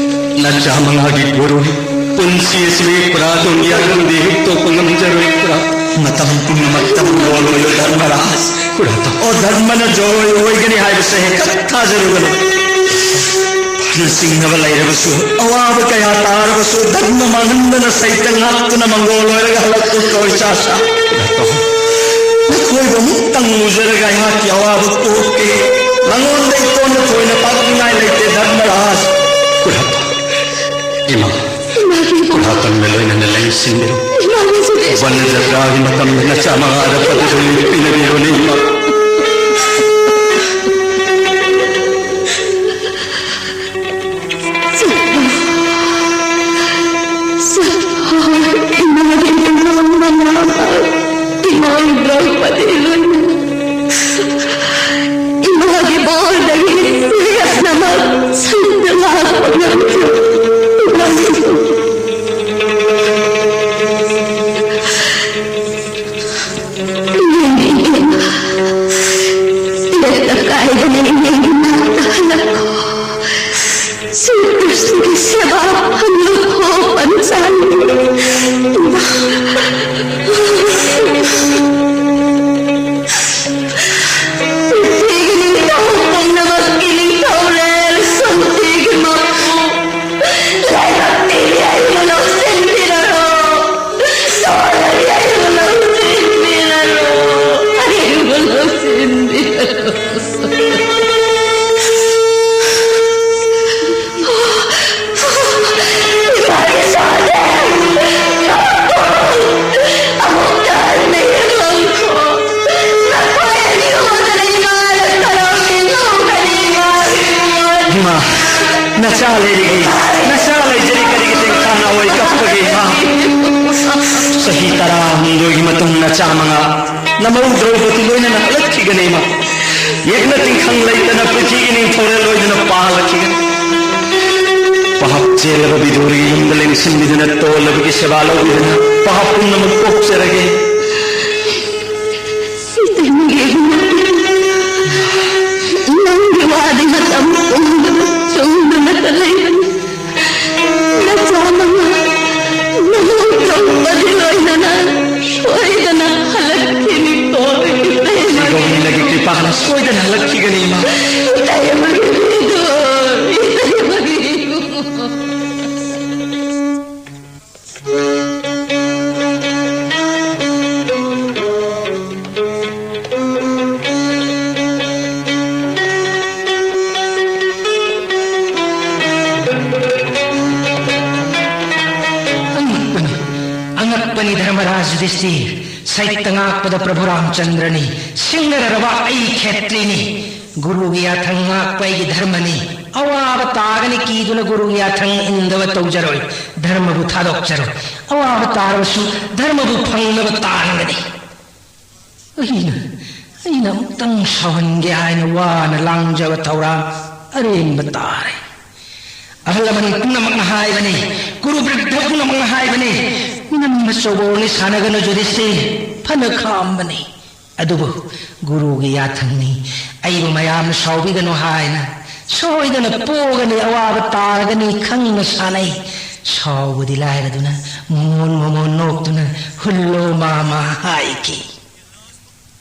ꯅꯆꯥ ꯃꯉꯥꯒꯤ ꯒꯨꯔꯨ ꯄꯨꯟꯁꯤ ꯑꯁꯤꯒꯤ ꯄꯨꯔꯥ ꯗꯨꯅꯤꯌꯥ ꯈꯪꯗꯦ ꯍꯦꯛ ꯇꯣꯛꯄ ꯉꯝꯖꯔꯣꯏ ꯄꯨꯔꯥ꯫ ꯃꯇꯝ ꯄꯨꯝꯅꯃꯛꯇ ꯃꯪꯒꯣꯜ ꯑꯣꯏꯌꯨ ꯙꯔꯃꯔꯥꯖ꯫ ꯄꯨꯔꯥ ꯇꯧ꯫ ꯑꯣ ꯙꯔꯃꯅ ꯖꯣꯏ ꯑꯣꯏꯒꯅꯤ ꯍꯥꯏꯕꯁꯦ ꯍꯦꯛꯇ ꯊꯥꯖꯔꯨꯒꯅꯨ꯫ ꯐꯅ ꯆꯤꯡꯅꯕ ꯂꯩꯔꯕꯁꯨ, ꯑꯋꯥꯕ ꯀꯌꯥ ꯇꯥꯔꯕꯁꯨ, ꯙꯔꯃ ꯃꯥꯡꯍꯟꯗꯅ ꯁꯩꯇ ꯉꯥꯛꯇꯨꯅ ꯃꯪꯒꯣꯜ ꯑꯣꯏꯔꯒ ꯍꯜꯂꯛꯎꯀꯣ ꯏꯆꯥꯁꯥ꯫ ꯄꯨꯔꯥ ꯇꯧ꯫ ꯅꯈꯣꯏꯕꯨ ꯑꯃꯨꯛꯇꯪ ꯎꯖꯔꯒ ꯑꯩꯍꯥꯛꯀꯤ ꯑꯋꯥꯕ ꯀꯣꯛꯀꯦ꯫ ꯅꯉꯣꯟꯗ ꯏꯇꯣꯟꯗ ꯊꯣꯏꯅ ꯄꯥꯛꯅꯤꯡꯉꯥꯏ ꯂꯩꯇꯦ, ꯙꯔꯃꯔꯥꯖ꯫ ꯀꯨꯔꯥꯇꯣꯟ, ꯏꯃꯥ, ꯏꯃꯥꯒꯤ ꯏꯕꯨꯡꯉꯣ꯫ ꯀꯨꯔꯥꯇꯣꯟꯒ ꯂꯣꯏꯅꯅ ꯂꯦꯡꯁꯤꯟꯕꯤꯔꯣ꯫ ꯏꯃꯥꯒꯤ ꯁꯨꯇꯤ꯫ ꯎꯕꯟ ꯖꯇ꯭ꯔꯥꯒꯤ ꯃꯇꯝꯗ ꯅꯆꯥ ꯃꯉꯥꯗ ꯄꯗꯨꯗꯨ ꯄꯤꯅꯕꯤꯔꯣꯅꯦ, ꯏꯃꯥ꯫ ꯆꯠꯂꯣ꯫ ꯆꯠꯂꯣ꯫ ꯏꯃꯥꯒꯤ ꯏꯕꯨꯡꯉꯣ ꯃꯉꯥꯃꯛ, ꯏꯃꯥ ꯗ꯭ꯔꯧꯄꯗꯤ ꯂꯣꯏꯅꯅ꯫ ꯏꯃꯥꯒꯤ ꯕꯣꯔꯗꯒꯤ ꯂꯦꯞꯅꯃꯛ ꯁꯪꯗ ꯂꯥꯛꯄ ꯉꯝꯗ꯭ꯔꯦ꯫ ꯏꯃꯥꯒꯤ ꯏꯃꯥ, ꯇꯦꯛꯇ ꯀꯥꯏꯗꯅ ꯏꯃꯥꯒꯤ ꯅꯥꯛꯇ ꯍꯜꯂꯛꯈꯣ꯫ ꯁ꯭ꯔꯤ ꯀ꯭ꯔꯤꯁꯅꯒꯤ ꯁꯦꯕꯥ ꯐꯪꯂꯨꯀꯣ, ꯄꯟꯆꯥꯂꯤ꯫ ꯏꯃꯥ꯫ ꯄ꯭ꯔꯤꯊꯤꯕꯤꯒꯤ ꯅꯤꯡꯊꯧ ꯄꯨꯝꯅꯃꯛꯀꯤ ꯅꯤꯡꯊꯧꯔꯦꯜ ꯁꯛꯇꯤꯒꯤ ꯃꯄꯨ ꯂꯥꯏꯕꯛ ꯊꯤꯕꯤ ꯑꯩꯕꯨ ꯂꯧꯁꯤꯟꯕꯤꯔꯔꯣ꯫ ꯁꯣꯔꯗꯤ ꯑꯩꯕꯨ ꯂꯧꯁꯤꯟꯕꯤꯔꯔꯣ꯫ ꯑꯩꯕꯨ ꯂꯧꯁꯤꯟꯕꯤꯔꯔꯣ꯫ ꯏꯃꯥꯒꯤ ꯁꯣꯔꯗꯤ꯫ ꯑꯃꯨꯛꯇ ꯍꯟꯅ ꯌꯦꯡꯂꯝꯈꯣ꯫ ꯅꯈꯣꯏ ꯑꯅꯤ ꯎꯗꯅ ꯏꯃꯥꯅ ꯀꯔꯝꯅ ꯂꯧꯒꯅꯤ? ꯏꯃꯥ, ꯏꯃꯥ, ꯅꯆꯥ ꯂꯩꯔꯤꯒꯤ, ꯅꯆꯥ ꯂꯩꯖꯔꯤ ꯀꯔꯤꯒꯤ ꯇꯦꯡꯊꯥꯅ ꯑꯣꯏ ꯀꯞꯄꯒꯦ, ꯏꯃꯥ? ꯆꯍꯤ ꯇꯔꯥꯍꯨꯝꯗꯣꯏꯒꯤ ꯃꯇꯨꯡ ꯅꯆꯥ ꯃꯉꯥ ꯅꯃꯧ ꯗ꯭ꯔꯧꯄꯗꯤ ꯂꯣꯏꯅꯅ ꯍꯜꯂꯛꯈꯤꯒꯅꯤ, ꯏꯃꯥ꯫ ꯌꯦꯛꯅ ꯇꯤꯡꯈꯪ ꯂꯩꯇꯅ ꯄ꯭ꯔꯤꯊꯤꯒꯤ ꯅꯤꯡꯊꯧꯔꯦꯜ ꯑꯣꯏꯗꯨꯅ ꯄꯥꯜꯂꯛꯈꯤꯒꯅꯤ꯫ ꯄꯥꯞ ꯆꯦꯜꯂꯕ ꯕꯤꯗꯨꯔꯒꯤ ꯌꯨꯝꯗ ꯂꯦꯡꯁꯤꯟꯕꯤꯗꯨꯅ ꯇꯣꯜꯂꯕꯒꯤ ꯁꯦꯕꯥ ꯂꯧꯕꯤꯗꯨꯅ ꯄꯥꯞ ꯄꯨꯝꯅꯃꯛ ꯀꯣꯛꯆꯔꯒꯦ꯫ ꯏꯇꯩꯃꯒꯤ ꯏꯕꯨꯡꯉꯣ, ꯅꯪꯒꯤ ꯋꯥꯗꯤ ꯃꯇꯝ ꯄꯨꯝꯕꯗ ꯆꯨꯝꯗꯨꯅꯇ ꯂꯩꯕꯅꯤ꯫ ꯅꯆꯥ ꯃꯉꯥ ꯅꯃꯧ ꯗ꯭ꯔꯧꯄꯗꯤ ꯂꯣꯏꯅꯅ ꯁꯣꯏꯗꯅ ꯍꯜꯂꯛꯈꯤꯅꯤꯀꯣ, ꯏꯇꯩꯃꯒꯤ꯫ ꯒꯣꯕꯤꯟꯗꯒꯤ ꯀ꯭ꯔꯤꯄꯥꯅ ꯁꯣꯏꯗꯅ ꯍꯜꯂꯛꯈꯤꯒꯅꯤ, ꯏꯃꯥ꯫ ꯏꯇꯩꯃꯒꯤ ꯏꯕꯨꯡꯉꯣ, ꯏꯇꯩꯃꯒꯤ ꯏꯕꯨꯡꯉꯣ꯫ ꯙꯔꯃꯔꯥꯖ ꯌꯨꯙꯤꯁꯇꯤꯔ, ꯁꯩꯇ ꯉꯥꯛꯄꯗ ꯄ꯭ꯔꯚꯨ ꯔꯥꯝꯆꯟꯗ꯭ꯔꯅꯤ, ꯁꯤꯡꯅꯔꯔꯕ ꯑꯩ ꯈꯦꯇ꯭ꯔꯤꯅꯤ꯫ ꯒꯨꯔꯨꯒꯤ ꯌꯥꯊꯪ ꯉꯥꯛꯄ ꯑꯩꯒꯤ ꯙꯔꯃꯅꯤ꯫ ꯑꯋꯥꯕ ꯇꯥꯒꯅꯤ ꯀꯤꯗꯨꯅ ꯒꯨꯔꯨꯒꯤ ꯌꯥꯊꯪ ꯏꯟꯗꯕ ꯇꯧꯖꯔꯣꯏ꯫ ꯙꯔꯃꯕꯨ ꯊꯥꯗꯣꯛꯆꯔꯣꯏ꯫ ꯑꯋꯥꯕ ꯇꯥꯔꯕꯁꯨ ꯙꯔꯃꯕꯨ ꯐꯪꯅꯕ ꯇꯥꯟꯒꯅꯤ꯫ ꯑꯩꯅ, ꯑꯩꯅ ꯑꯃꯨꯛꯇꯪ ꯁꯥꯎꯍꯟꯒꯦ ꯍꯥꯏꯅ ꯋꯥꯅ ꯂꯥꯡꯖꯕ ꯊꯧꯔꯥꯡ ꯑꯔꯦꯝꯕ ꯇꯥꯔꯦ꯫ ꯑꯍꯜ ꯂꯃꯟ ꯄꯨꯝꯅꯃꯛꯅ ꯍꯥꯏꯕꯅꯤ, ꯒꯨꯔꯨ ꯕ꯭ꯔꯤꯗꯙ ꯄꯨꯝꯅꯃꯛꯅ ꯍꯥꯏꯕꯅꯤ, ꯃꯤꯅꯝꯕ ꯆꯧꯕꯣꯜꯅꯤ ꯁꯥꯟꯅꯒꯅꯨ ꯖꯨꯗꯤꯁꯇꯤꯔ, ꯐꯅ ꯈꯥꯝꯕꯅꯤ꯫ ꯑꯗꯨꯕꯨ ꯒꯨꯔꯨꯒꯤ ꯌꯥꯊꯪꯅꯤ, ꯑꯩꯕꯨ ꯃꯌꯥꯝꯅ ꯁꯥꯎꯕꯤꯒꯅꯨ ꯍꯥꯏꯅ꯫ ꯁꯣꯏꯗꯅ ꯄꯣꯒꯅꯤ, ꯑꯋꯥꯕ ꯇꯥꯔꯒꯅꯤ ꯈꯪꯅ ꯁꯥꯟꯅꯩ꯫ ꯁꯥꯎꯕꯗꯤ ꯂꯥꯏꯔꯗꯨꯅ ꯃꯣꯃꯣꯟ ꯃꯣꯃꯣꯟ ꯅꯣꯛꯇꯨꯅ "ꯍꯨꯜꯂꯣ ꯃꯥꯃꯥ" ꯍꯥꯏꯈꯤ꯫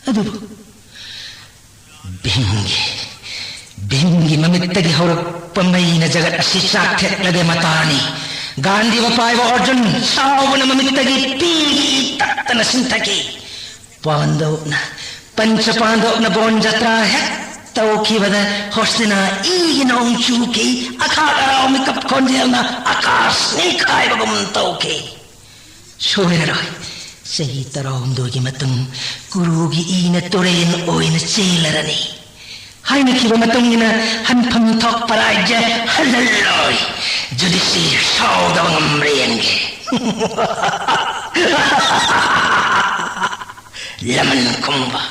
ꯑꯗꯨꯕꯨ ꯚꯤꯝꯒꯤ, ꯚꯤꯝꯒꯤ ꯃꯃꯤꯠꯇꯒꯤ ꯍꯧꯔꯛꯄ ꯃꯩꯅ ꯖꯒꯠ ꯑꯁꯤ ꯆꯥꯛꯊꯠꯂꯒꯦ ꯃꯇꯥꯅꯤ꯫ ꯒꯥꯟꯙꯤꯕꯨ ꯄꯥꯏꯕ ꯑꯔꯖꯨꯟ ꯁꯥꯎꯕꯅ ꯃꯃꯤꯠꯇꯒꯤ ꯄꯤꯒꯤ ꯇꯠꯇꯅ ꯁꯤꯟꯊꯈꯤ꯫ ꯄꯥꯟꯗꯧꯅ, ꯄꯟꯆ ꯄꯥꯟꯗꯧꯅ ꯕꯣꯟ ꯖꯇ꯭ꯔꯥ ꯍꯦꯛ ꯇꯧꯈꯤꯕꯗ ꯍꯣꯁꯇꯤꯅꯥ ꯏꯒꯤ ꯅꯣꯡ ꯆꯨꯈꯤ꯫ ꯑꯈꯥꯛ ꯑꯔꯥꯎ ꯃꯤꯀꯞ ꯈꯣꯟꯖꯦꯜꯅ ꯑꯀꯥꯁ ꯅꯤꯛꯈꯥꯏꯕꯒꯨꯝ ꯇꯧꯈꯤ꯫ ꯁꯣꯏꯔꯔꯣꯏ꯫ ꯆꯍꯤ ꯇꯔꯥꯍꯨꯝꯗꯣꯏꯒꯤ ꯃꯇꯨꯡ ꯒꯨꯔꯨꯒꯤ ꯏꯅ ꯇꯨꯔꯦꯜ ꯑꯣꯏꯅ ꯆꯦꯜꯂꯔꯅꯤ꯫ ꯍꯥꯏꯅꯈꯤꯕ ꯃꯇꯨꯡ ꯏꯟꯅ ꯍꯟꯐꯝ ꯊꯣꯛꯄ ꯔꯥꯏꯖ꯭ꯌ ꯍꯜꯍꯜꯂꯣꯏ꯫ ꯖꯨꯗꯤꯁꯤ ꯁꯥꯎꯗꯕ ꯉꯝꯕ꯭ꯔꯥ ꯌꯦꯡꯒꯦ꯫ ꯂꯃꯟ ꯈꯨꯝꯕ,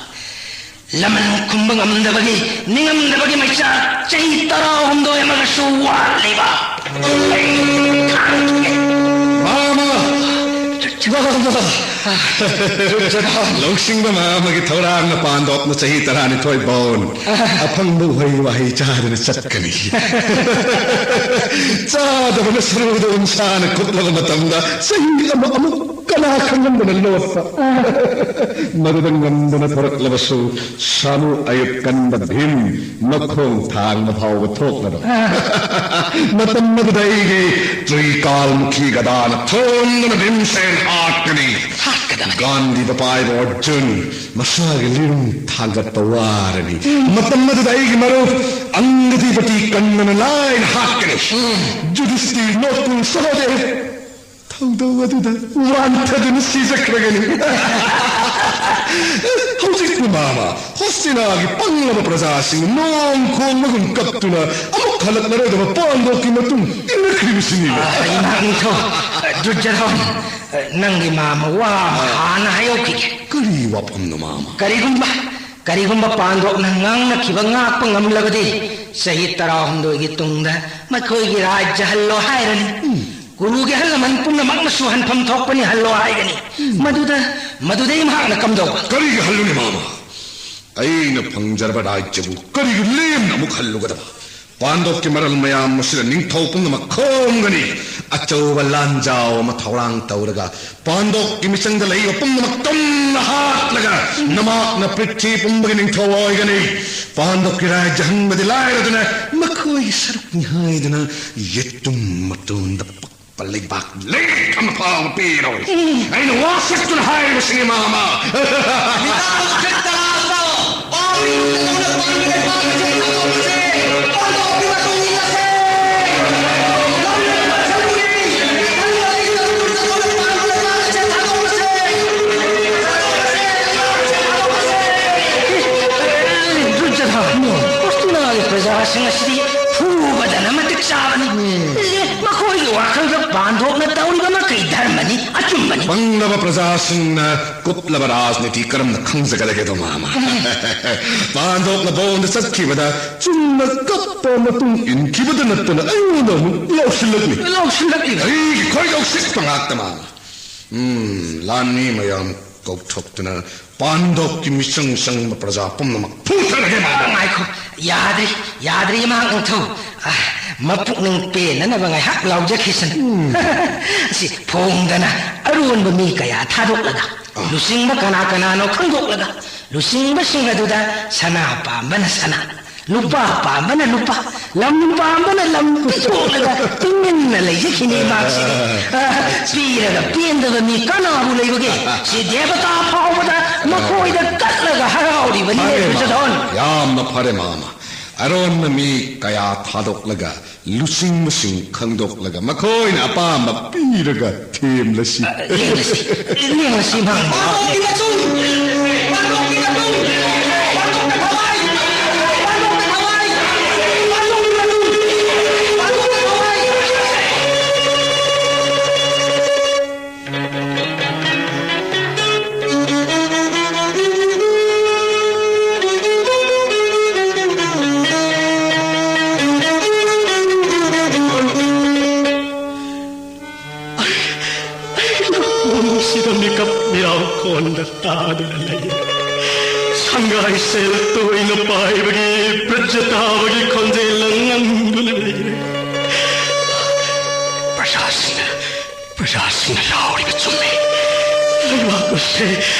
ꯂꯃꯟ ꯈꯨꯝꯕ ꯉꯝꯗꯕꯒꯤ, ꯅꯤꯡꯉꯝꯗꯕꯒꯤ ꯃꯩꯆꯥꯛ ꯆꯍꯤ ꯇꯔꯥꯍꯨꯝꯗꯣꯏ ꯑꯃꯒꯁꯨ ꯋꯥꯠꯂꯤꯕ꯫ ꯃꯥꯃ! ꯃꯥꯃ! ꯂꯧꯁꯤꯡꯕ ꯃꯥꯃꯒꯤ ꯊꯧꯔꯥꯡꯅ ꯄꯥꯟꯗꯣꯞꯅ ꯆꯍꯤ ꯇꯔꯥꯅꯤꯊꯣꯏ ꯕꯣꯟ ꯑꯐꯪꯕ ꯎꯍꯩ ꯋꯥꯍꯩ ꯆꯥꯗꯨꯅ ꯆꯠꯀꯅꯤ꯫ ꯆꯥꯗꯕꯅ ꯁꯔꯨꯗ ꯎꯟꯁꯥꯅ ꯀꯨꯠꯂꯕ ꯃꯇꯝꯗ ꯆꯍꯤ ꯑꯃ ꯑꯃꯨꯛ ꯀꯅꯥ ꯈꯪꯂꯝꯗꯅ ꯂꯣꯠꯄ? ꯃꯗꯨꯗ ꯉꯝꯗꯅ ꯊꯣꯔꯛꯂꯕꯁꯨ ꯁꯥꯃꯨ ꯑꯌꯨꯛ ꯀꯟꯕ ꯚꯤꯝ ꯃꯈꯣꯡ ꯊꯥꯡꯕ ꯐꯥꯎꯕ ꯊꯣꯛꯂꯔꯣꯏ꯫ ꯃꯇꯝ ꯑꯗꯨꯗ ꯑꯩꯒꯤ ꯇ꯭ꯔꯤꯀꯥꯜꯃꯨꯈꯤ ꯒꯗꯥꯅ ꯊꯣꯝꯗꯨꯅ ꯚꯤꯝꯁꯦꯟ ꯍꯥꯠꯀꯅꯤ꯫ ꯍꯥꯠꯀꯗꯕꯅꯤ꯫ ꯒꯥꯟꯙꯤꯕꯨ ꯄꯥꯏꯕ ꯑꯔꯖꯨꯟ ꯃꯁꯥꯒꯤ ꯂꯤꯔꯨꯝ ꯊꯥꯡꯒꯠꯄ ꯋꯥꯔꯅꯤ꯫ ꯃꯇꯝ ꯑꯗꯨꯗ ꯑꯩꯒꯤ ꯃꯔꯨꯞ ꯑꯪꯒꯗꯤꯄꯇꯤ ꯀꯟꯕꯅ ꯂꯥꯏꯅ ꯍꯥꯠꯀꯅꯤ꯫ ꯖꯨꯗꯤꯁꯇꯤ, ꯅꯣꯠꯀꯨꯜ, ꯁꯍꯗꯦꯕ, ꯊꯧꯗꯧ ꯑꯗꯨꯗ ꯋꯥꯟꯊꯗꯨꯅ ꯁꯤꯖꯈ꯭ꯔꯒꯅꯤ꯫ ꯍꯧꯖꯤꯛ ꯃꯃꯥ ꯍꯣꯁꯇꯤꯅꯥꯒꯤ ꯄꯪꯂꯕ ꯄ꯭ꯔꯖꯥꯁꯤꯡ ꯅꯣꯡ ꯈꯣꯡꯕꯒꯨꯝ ꯀꯞꯇꯨꯅ ꯑꯃꯨꯛ ꯍꯜꯂꯛꯂꯔꯣꯏꯗꯕ ꯄꯥꯟꯗꯣꯞꯀꯤ ꯃꯇꯨꯡ ꯏꯟꯅꯈ꯭ꯔꯤꯕꯁꯤꯅꯤ꯫ ꯑ, ꯏꯃꯥ ꯅꯤꯡꯊꯧ, ꯑ, ꯗꯨꯔꯖꯣꯙꯟ, ꯑ, ꯅꯪꯒꯤ ꯃꯥꯃ ꯋꯥ ꯑꯃ ꯍꯥꯟꯅ ꯍꯥꯏꯍꯧꯈꯤꯒꯦ꯫ ꯀꯔꯤ ꯋꯥꯐꯝꯅꯣ ꯃꯥꯃ? ꯀꯔꯤꯒꯨꯝꯕ, ꯀꯔꯤꯒꯨꯝꯕ ꯄꯥꯟꯗꯣꯞꯅ ꯉꯥꯡꯅꯈꯤꯕ ꯉꯥꯛꯄ ꯉꯝꯂꯕꯗꯤ ꯆꯍꯤ ꯇꯔꯥꯍꯨꯝꯗꯣꯏꯒꯤ ꯇꯨꯡꯗ ꯃꯈꯣꯏꯒꯤ ꯔꯥꯖ꯭ꯌ ꯍꯜꯂꯣ ꯍꯥꯏꯔꯅꯤ꯫ ꯎꯝ꯫ ꯀꯨꯔꯨꯒꯤ ꯑꯍꯜ ꯂꯃꯟ ꯄꯨꯝꯅꯃꯛꯅꯁꯨ ꯍꯟꯐꯝ ꯊꯣꯛꯄꯅꯤ ꯍꯜꯂꯣ ꯍꯥꯏꯒꯅꯤ꯫ ꯎꯝ꯫ ꯃꯗꯨꯗ, ꯃꯗꯨꯗꯩ ꯃꯍꯥꯛꯅ ꯀꯝꯗꯧꯕ? ꯀꯔꯤꯒꯤ ꯍꯜꯂꯨꯅꯤ ꯃꯥꯃ? ꯑꯩꯅ ꯐꯪꯖꯔꯕ ꯔꯥꯖ꯭ꯌꯕꯨ ꯀꯔꯤꯒꯤ ꯂꯦꯝꯅ ꯑꯃꯨꯛ ꯍꯜꯂꯨꯒꯗꯕ? ꯄꯥꯟꯗꯣꯞꯀꯤ ꯃꯔꯜ ꯃꯌꯥꯝ ꯑꯁꯤꯗ ꯅꯤꯡꯊꯧ ꯄꯨꯝꯅꯃꯛ ꯈꯣꯝꯒꯅꯤ꯫ ꯑꯆꯧꯕ ꯂꯥꯟꯖꯥꯎ ꯑꯃ ꯊꯧꯔꯥꯡ ꯇꯧꯔꯒ ꯄꯥꯟꯗꯣꯞꯀꯤ ꯃꯤꯆꯪꯗ ꯂꯩꯕ ꯄꯨꯝꯅꯃꯛ ꯇꯝꯅ ꯍꯥꯠꯂꯒ ꯅꯃꯥꯛꯅ ꯄ꯭ꯔꯤꯊꯤ ꯄꯨꯝꯕꯒꯤ ꯅꯤꯡꯊꯧ ꯑꯣꯏꯒꯅꯤ꯫ ꯄꯥꯟꯗꯣꯞꯀꯤ ꯔꯥꯖ꯭ꯌ ꯍꯟꯕꯗꯤ ꯂꯥꯏꯔꯗꯅ ꯃꯈꯣꯏꯒꯤ ꯁꯔꯨꯛꯅꯤ ꯍꯥꯏꯗꯨꯅ ꯌꯦꯇꯨꯝ ꯃꯇꯣꯟꯗ ꯄꯛꯄ ꯂꯩꯕꯥꯛ ꯂꯩ ꯑꯃ ꯐꯥꯎꯕ ꯄꯤꯔꯣꯏ꯫ ꯑꯩꯅ ꯋꯥꯁꯛꯇꯨꯅ ꯍꯥꯏꯔꯤꯕꯁꯤꯅꯤ ꯃꯥꯃ꯫ ꯗꯨꯔꯖꯣꯙꯟ, ꯍꯣꯁꯇꯤꯅꯥꯒꯤ ꯄ꯭ꯔꯖꯥꯁꯤꯡ ꯑꯁꯤꯗꯤ ꯐꯨꯕꯗꯅ ꯃꯇꯤꯛ ꯆꯥꯕꯅꯤ꯫ ꯎꯝ꯫ ꯑꯦ, ꯃꯈꯣꯏꯒꯤ ꯋꯥꯈꯜꯗ ꯄꯥꯟꯗꯣꯞꯅ ꯇꯧꯔꯤꯕ ꯃꯈꯩ ꯙꯔꯃꯅꯤ, ꯑꯆꯨꯝꯕꯅꯤ꯫ ꯄꯪꯂꯕ ꯄ꯭ꯔꯖꯥꯁꯤꯡꯅ ꯀꯨꯞꯂꯕ ꯔꯥꯖꯅꯤꯇꯤ ꯀꯔꯝꯅ ꯈꯪꯖꯒꯗꯒꯦꯗꯣ ꯃꯥꯃ? ꯄꯥꯟꯗꯣꯞꯅ ꯕꯣꯟꯗ ꯆꯠꯈꯤꯕꯗ ꯆꯨꯝꯅ ꯀꯞꯄ ꯃꯇꯨꯡ ꯏꯟꯈꯤꯕꯗ ꯅꯠꯇꯅ ꯑꯩꯉꯣꯟꯗ ꯑꯃꯨꯛ ꯂꯧꯁꯤꯜꯂꯛꯂꯤ꯫ ꯂꯧꯁꯤꯜꯂꯛꯂꯤ꯫ ꯑꯩꯒꯤ ꯈ꯭ꯋꯥꯏꯗꯧ ꯁꯤꯛꯄ ꯉꯥꯛꯇ ꯃꯥꯃ꯫ ꯎꯝ, ꯂꯥꯟꯃꯤ ꯃꯌꯥꯝ ꯀꯧꯊꯣꯛꯇꯨꯅ ꯄꯥꯟꯗꯣꯞꯀꯤ ꯃꯤꯆꯪ ꯆꯪꯕ ꯄ꯭ꯔꯖꯥ ꯄꯨꯝꯅꯃꯛ ꯐꯨꯊꯔꯒꯦ ꯃꯥꯃ꯫ ꯉꯥꯏꯈꯣ, ꯌꯥꯗ꯭ꯔꯤ, ꯌꯥꯗ꯭ꯔꯤ, ꯏꯃꯥ ꯅꯤꯡꯊꯧ꯫ ꯑ, ꯃꯄꯨꯛꯅꯤꯡ ꯄꯦꯟꯅꯅꯕ ꯉꯥꯏꯍꯥꯛ ꯂꯥꯎꯖꯈꯤꯁꯅꯨ꯫ ꯎꯝ꯫ ꯁꯤ ꯐꯣꯡꯗꯅ ꯑꯔꯣꯟꯕ ꯃꯤ ꯀꯌꯥ ꯊꯥꯗꯣꯛꯂꯒ, ꯑ꯫ ꯂꯨꯆꯤꯡꯕ ꯀꯅꯥ ꯀꯅꯥꯅꯣ ꯈꯪꯗꯣꯛꯂꯒ, ꯂꯨꯆꯤꯡꯕꯁꯤꯡ ꯑꯗꯨꯗ ꯁꯅꯥ ꯄꯥꯝꯕꯅ ꯁꯅꯥ, ꯂꯨꯄꯥ ꯄꯥꯝꯕꯅ ꯂꯨꯄꯥ, ꯂꯝ ꯄꯥꯝꯕꯅ ꯂꯝ ꯄꯤꯊꯣꯛꯂꯒ ꯇꯨꯃꯤꯟꯅ ꯂꯩꯖꯈꯤꯅꯤ ꯃꯍꯥꯛꯁꯤꯗꯤ꯫ ꯑ, ꯄꯤꯔꯒ ꯄꯦꯟꯗꯕ ꯃꯤ ꯀꯅꯥꯕꯨ ꯂꯩꯕꯒꯦ? ꯁꯤ ꯗꯦꯕꯇꯥ ꯐꯥꯎꯕꯗ ꯃꯈꯣꯏꯗ ꯀꯠꯂꯒ ꯍꯔꯥꯎꯔꯤꯕꯅꯤ, ꯐꯔꯦ, ꯃꯥꯃ꯫ ꯗꯨꯔꯖꯣꯙꯟ꯫ ꯌꯥꯝꯅ ꯐꯔꯦ, ꯃꯥꯃ꯫ ꯑꯔꯣꯟꯕ ꯃꯤ ꯀꯌꯥ ꯊꯥꯗꯣꯛꯂꯒ, ꯂꯨꯆꯤꯡꯕꯁꯤꯡ ꯈꯪꯗꯣꯛꯂꯒ, ꯃꯈꯣꯏꯅ ꯑꯄꯥꯝꯕ ꯄꯤꯔꯒ ꯊꯦꯝꯂꯁꯤ꯫ ꯌꯦꯡꯂꯁꯤ, ꯌꯦꯡꯂꯁꯤ, ꯃꯍꯥꯔꯥꯖ꯫ ꯑꯩꯅ ꯄꯨꯝꯁꯤꯗ ꯃꯤꯀꯞ ꯃꯤꯔꯥꯎ ꯀꯣꯟꯗ ꯇꯥꯗꯨꯅ ꯂꯩꯔꯦ꯫ ꯁꯪꯒꯥꯏ ꯁꯦꯜ ꯇꯣꯏꯅ ꯄꯥꯏꯕꯒꯤ ꯄ꯭ꯔꯖꯥ ꯇꯥꯕꯒꯤ ꯈꯣꯟꯖꯦꯜꯅ ꯉꯪꯗꯨꯅ ꯂꯩꯔꯦ꯫ ꯄ꯭ꯔꯖꯥꯁꯤꯡꯅ, ꯄ꯭ꯔꯖꯥꯁꯤꯡꯅ ꯂꯥꯎꯔꯤꯕ ꯆꯨꯝꯃꯤ꯫ ꯂꯩꯕꯥꯛ ꯑꯁꯤ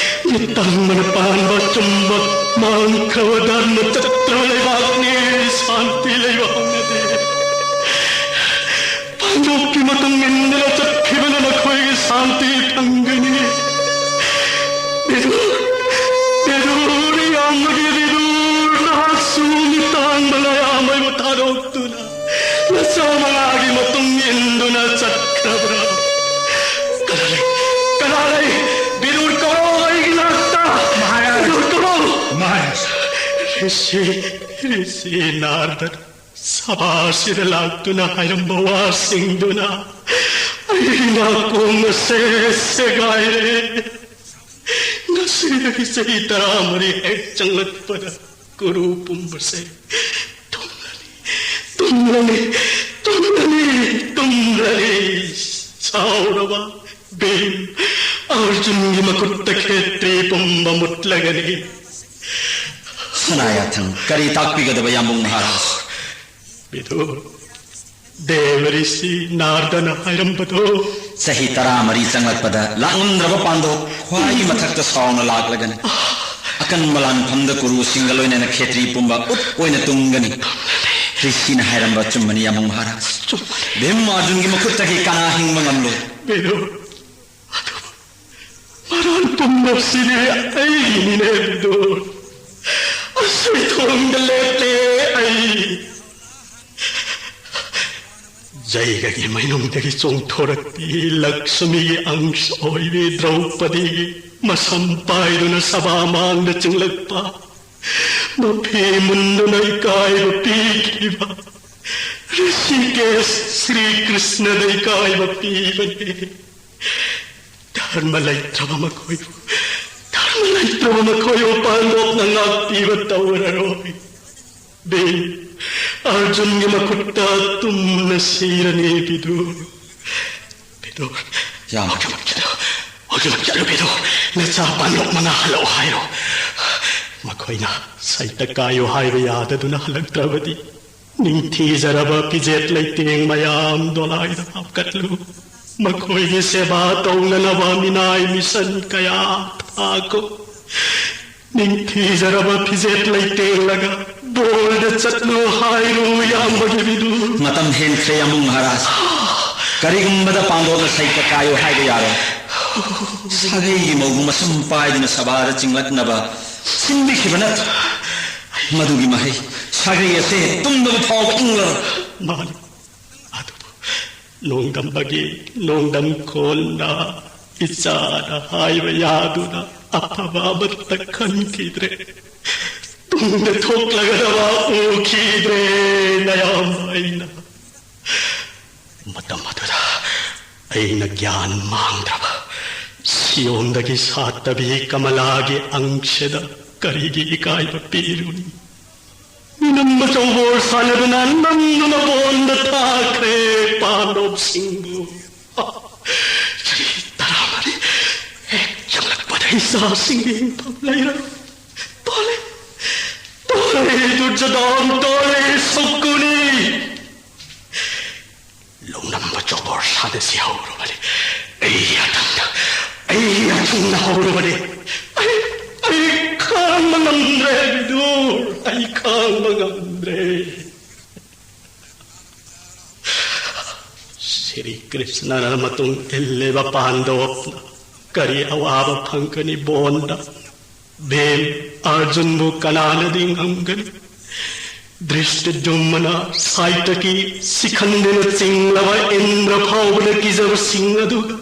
ꯃꯤꯇꯪꯕꯅ ꯄꯥꯟꯕ ꯑꯆꯨꯝꯕ ꯃꯥꯡꯈ꯭ꯔꯕ ꯙꯔꯃ ꯆꯠꯇ꯭ꯔꯕ ꯂꯩꯕꯥꯛꯅꯤ꯫ ꯁꯥꯟꯇꯤ ꯂꯩꯕ ꯍꯧꯅꯗꯦ꯫ ꯄꯥꯟꯗꯣꯞꯀꯤ ꯃꯇꯨꯡ ꯏꯟꯗꯨꯅ ꯆꯠꯈꯤꯕꯅ ꯃꯈꯣꯏꯒꯤ ꯁꯥꯟꯇꯤ ꯐꯪꯒꯅꯤ꯫ ꯕꯤꯗꯨꯔ, ꯕꯤꯗꯨꯔ, ꯏꯌꯥꯝꯕꯒꯤ ꯕꯤꯗꯨꯔ, ꯅꯍꯥꯛꯁꯨ ꯃꯤꯇꯥꯡꯕ ꯂꯥꯌꯥꯝꯕꯕꯨ ꯊꯥꯗꯣꯛꯇꯨꯅ ꯅꯆꯥ ꯃꯉꯥꯒꯤ ꯃꯇꯨꯡ ꯏꯟꯗꯨꯅ ꯆꯠꯈ꯭ꯔꯕ꯭ꯔꯥ? ꯀꯅꯥ ꯂꯩ? ꯀꯅꯥ ꯂꯩ? ꯕꯤꯗꯨꯔ ꯀꯧꯔꯣ ꯑꯩꯒꯤ ꯅꯥꯛꯇ꯫ ꯃꯍꯥꯔꯥꯖ! ꯕꯤꯗꯨꯔ ꯀꯧꯔꯣ꯫ ꯃꯍꯥꯔꯥꯖ! ꯔꯤꯁꯤ, ꯔꯤꯁꯤ ꯅꯥꯔꯗ ꯁꯚꯥꯁꯤꯗ ꯂꯥꯛꯇꯨꯅ ꯍꯥꯏꯔꯝꯕ ꯋꯥꯁꯤꯡꯗꯨꯅ ꯑꯩ ꯅꯥꯀꯣꯡ ꯑꯁꯦ ꯁꯦꯒꯥꯏꯔꯦ꯫ ꯉꯁꯤꯗꯒꯤ ꯆꯍꯤ ꯇꯔꯥꯃꯔꯤ ꯍꯦꯛ ꯆꯪꯂꯛꯄꯗ ꯀꯨꯔꯨ ꯄꯨꯝꯕꯁꯦ ꯇꯨꯝꯂꯅꯤ, ꯇꯨꯝꯂꯅꯤ, ꯇꯨꯝꯂꯅꯤ, ꯇꯨꯝꯂꯅꯤ꯫ ꯁꯥꯎꯔꯕ ꯚꯤꯝ, ꯑꯔꯖꯨꯟꯒꯤ ꯃꯈꯨꯠꯇ ꯈꯦꯇ꯭ꯔꯤ ꯄꯨꯝꯕ ꯃꯨꯠꯂꯒꯅꯤ꯫ ꯁꯅꯥꯌꯥꯊꯪ, ꯀꯔꯤ ꯇꯥꯛꯄꯤꯒꯗꯕ ꯌꯥꯝꯕꯨꯡ ꯃꯍꯥꯔꯥꯖ? ꯕꯤꯗꯨꯔ, ꯗꯦꯕꯔꯤꯁꯤ ꯅꯥꯔꯗꯅ ꯍꯥꯏꯔꯝꯕꯗꯣ꯫ ꯆꯍꯤ ꯇꯔꯥꯃꯔꯤ ꯆꯪꯂꯛꯄꯗ ꯂꯥꯛꯉꯝꯗ꯭ꯔꯕ ꯄꯥꯟꯗꯣꯞ ꯈ꯭ꯋꯥꯏ ꯃꯊꯛꯇ ꯁꯥꯎꯅ ꯂꯥꯛꯂꯒꯅꯤ꯫ ꯑꯀꯟꯕ ꯂꯥꯟꯐꯝꯗ ꯀꯨꯔꯨꯁꯤꯡꯒ ꯂꯣꯏꯅꯅ ꯈꯦꯇ꯭ꯔꯤ ꯄꯨꯝꯕ ꯎꯠ ꯑꯣꯏꯅ ꯇꯨꯡꯒꯅꯤ꯫ ꯔꯤꯁꯤꯅ ꯍꯥꯏꯔꯝꯕ ꯆꯨꯝꯕꯅꯤ ꯌꯥꯝꯕꯨꯡ ꯃꯍꯥꯔꯥꯖ꯫ ꯆꯨꯝꯕꯅꯤ꯫ ꯚꯤꯝ ꯑꯔꯖꯨꯟꯒꯤ ꯃꯈꯨꯠꯇꯒꯤ ꯀꯅꯥ ꯍꯤꯡꯕ ꯉꯝꯂꯣꯏ? ꯕꯤꯗꯨꯔ, ꯑꯗꯨꯕꯨ ꯃꯔꯥꯜ ꯄꯨꯝꯕꯁꯤꯗꯤ ꯑꯩꯒꯤꯅꯤꯅꯦ ꯕꯤꯗꯨꯔ꯫ ꯁꯤꯊꯣꯡꯗ ꯂꯦꯞꯂꯦ ꯑꯩ꯫ ꯖꯩꯒꯒꯤ ꯃꯩꯅꯨꯡꯗꯒꯤ ꯆꯣꯡꯊꯣꯔꯛꯄꯤ ꯂꯛꯁꯃꯤꯒꯤ ꯑꯪꯁ ꯑꯣꯏꯕꯤ ꯗ꯭ꯔꯧꯄꯗꯤꯒꯤ ꯃꯁꯝ ꯄꯥꯏꯗꯨꯅ ꯁꯚꯥ ꯃꯥꯡꯗ ꯆꯤꯡꯂꯛꯄ, ꯃꯐꯤ ꯃꯨꯟꯗꯨꯅ ꯏꯀꯥꯏꯕ ꯄꯤꯈꯤꯕ ꯔꯤꯁꯤꯀꯦꯁ ꯁ꯭ꯔꯤ ꯀ꯭ꯔꯤꯁꯅꯗ ꯏꯀꯥꯏꯕ ꯄꯤꯕꯅꯦ꯫ ꯙꯔꯃ ꯂꯩꯇ꯭ꯔꯕ ꯃꯈꯣꯏꯕꯨ, ꯙꯔꯃ ꯂꯩꯇ꯭ꯔꯕ ꯃꯈꯣꯏꯕꯨ ꯄꯥꯡꯊꯣꯛꯅ ꯉꯥꯛꯄꯤꯕ ꯇꯧꯔꯔꯣꯏ꯫ ꯕꯤꯟ, ꯑꯔꯖꯨꯟꯒꯤ ꯃꯈꯨꯠꯇ ꯇꯨꯝꯅ ꯁꯤꯔꯅꯤ, ꯕꯤꯗꯨꯔ꯫ ꯕꯤꯗꯨꯔ, ꯌꯥꯝ ꯍꯧꯖꯤꯛꯃꯛ ꯆꯠꯂꯨ, ꯍꯧꯖꯤꯛꯃꯛ ꯆꯠꯂꯨ, ꯕꯤꯗꯨꯔ꯫ ꯅꯆꯥ ꯄꯥꯟꯗꯣꯛ ꯃꯉꯥ ꯍꯜꯂꯛꯑꯣ ꯍꯥꯏꯔꯣ꯫ ꯃꯈꯣꯏꯅ ꯁꯩꯇ ꯀꯥꯏꯌꯨ ꯍꯥꯏꯕ ꯌꯥꯗꯗꯨꯅ ꯍꯜꯂꯛꯇ꯭ꯔꯕꯗꯤ, ꯅꯤꯡꯊꯤꯖꯔꯕ ꯐꯤꯖꯦꯠ ꯂꯩꯇꯦꯡ ꯃꯌꯥꯝ ꯗꯣꯂꯥꯏꯗ ꯍꯥꯞꯀꯠꯂꯨ꯫ ꯃꯈꯣꯏꯒꯤ ꯁꯦꯕꯥ ꯇꯧꯅꯅꯕ ꯃꯤꯅꯥꯏ ꯃꯤꯁꯟ ꯀꯌꯥ ꯊꯥꯈꯣ꯫ ꯅꯤꯡꯊꯤꯖꯔꯕ ꯐꯤꯖꯦꯠ ꯂꯩꯇꯦꯡꯂꯒ ꯕꯣꯜꯗ ꯆꯠꯂꯨ ꯍꯥꯏꯔꯨ, ꯏꯌꯥꯝꯕꯒꯤ ꯕꯤꯗꯨ꯫ ꯃꯇꯝ ꯍꯦꯟꯈ꯭ꯔꯦ, ꯌꯥꯝꯕꯨꯡ ꯃꯍꯥꯔꯥꯖ꯫ ꯀꯔꯤꯒꯨꯝꯕꯗ ꯄꯥꯡꯒꯣꯞꯅ ꯁꯩꯇ ꯀꯥꯏꯌꯨ ꯍꯥꯏꯕ ꯌꯥꯔꯣꯏ꯫ ꯁꯥꯒꯩꯒꯤ ꯃꯧꯕꯨ ꯃꯁꯝ ꯄꯥꯏꯗꯨꯅ ꯁꯚꯥꯗ ꯆꯤꯡꯂꯛꯅꯕ ꯁꯤꯟꯕꯤꯈꯤꯕ ꯅꯠꯇ꯭ꯔꯥ? ꯃꯗꯨꯒꯤ ꯃꯍꯩ ꯁꯥꯒꯩ ꯑꯁꯦ ꯇꯨꯝꯗꯕ ꯐꯥꯎꯕ ꯏꯪꯂꯔꯣꯏ꯫ ꯃꯥꯅꯤ, ꯑꯗꯨꯕꯨ ꯅꯣꯡꯗꯝꯕꯒꯤ ꯅꯣꯡꯗꯝ ꯈꯣꯟꯅ ꯏꯆꯥꯅ ꯍꯥꯏꯕ ꯌꯥꯗꯨꯅ ꯑꯐꯕ ꯑꯃꯠꯇ ꯈꯟꯈꯤꯗ꯭ꯔꯦ꯫ ꯇꯨꯡꯗ ꯊꯣꯛꯂꯒꯗꯕ ꯎꯈꯤꯗ꯭ꯔꯦ, ꯅꯌꯥꯝꯕ ꯑꯩꯅ꯫ ꯃꯇꯝ ꯑꯗꯨꯗ ꯑꯩꯅ ꯒ꯭ꯌꯥꯟ ꯃꯥꯡꯗ꯭ꯔꯕ ꯁꯤꯌꯣꯟꯗꯒꯤ ꯁꯥꯠꯇꯕꯤ ꯀꯃꯂꯥꯒꯤ ꯑꯪꯁꯗ ꯀꯔꯤꯒꯤ ꯏꯀꯥꯏꯕ ꯄꯤꯔꯨꯅꯤ? ꯃꯤꯅꯝ ꯑꯆꯧꯕꯣꯔ ꯁꯥꯟꯅꯗꯨꯅ ꯅꯝꯗꯨꯅ ꯕꯣꯟꯗ ꯊꯥꯈ꯭ꯔꯦ ꯄꯥꯟꯗꯣꯞꯁꯤꯡꯕꯨ꯫ ꯆꯍꯤ ꯇꯔꯥꯃꯔꯤ ꯍꯦꯛ ꯆꯪꯂꯛꯄꯗ ꯏꯆꯥꯁꯤꯡꯒꯤ ꯍꯤꯡꯐꯝ ꯂꯩꯔꯔꯣꯏ꯫ ꯇꯣꯜꯂꯦ, ꯇꯣꯜꯂꯦ, ꯗꯨꯔꯖꯣꯙꯟ, ꯇꯣꯜꯂꯦ, ꯁꯀꯨꯅꯤ꯫ ꯂꯧꯅꯝꯕ ꯆꯣꯕꯣꯔ ꯁꯥꯟꯅꯁꯤ ꯍꯧꯔꯕꯅꯤ꯫ ꯑꯩ ꯑꯗꯨꯝꯅ, ꯑꯩ ꯑꯗꯨꯝꯅ ꯍꯧꯔꯕꯅꯤ꯫ ꯑꯩ, ꯑꯩ ꯈꯥꯡꯕ ꯉꯝꯗ꯭ꯔꯦ, ꯕꯤꯗꯨꯔ, ꯑꯩ ꯈꯥꯡꯕ ꯉꯝꯗ꯭ꯔꯦ꯫ ꯁ꯭ꯔꯤ ꯀ꯭ꯔꯤꯁꯅꯅ ꯃꯇꯨꯡ ꯏꯜꯂꯤꯕ ꯄꯥꯟꯗꯣꯞꯅ ꯀꯔꯤ ꯑꯋꯥꯕ ꯐꯪꯒꯅꯤ ꯕꯣꯟꯗ? ꯚꯤꯝ, ꯑꯔꯖꯨꯟꯕꯨ ꯀꯅꯥꯅꯗꯤ ꯉꯝꯒꯅꯤ? ꯙ꯭ꯔꯤꯁꯇ ꯖꯨꯝꯃꯅ ꯁꯥꯏꯇꯀꯤ ꯁꯤꯈꯟꯗꯤꯅ ꯆꯤꯡꯂꯕ ꯏꯟꯗ꯭ꯔ ꯐꯥꯎꯕꯅ ꯀꯤꯖꯕꯁꯤꯡ ꯑꯗꯨꯒ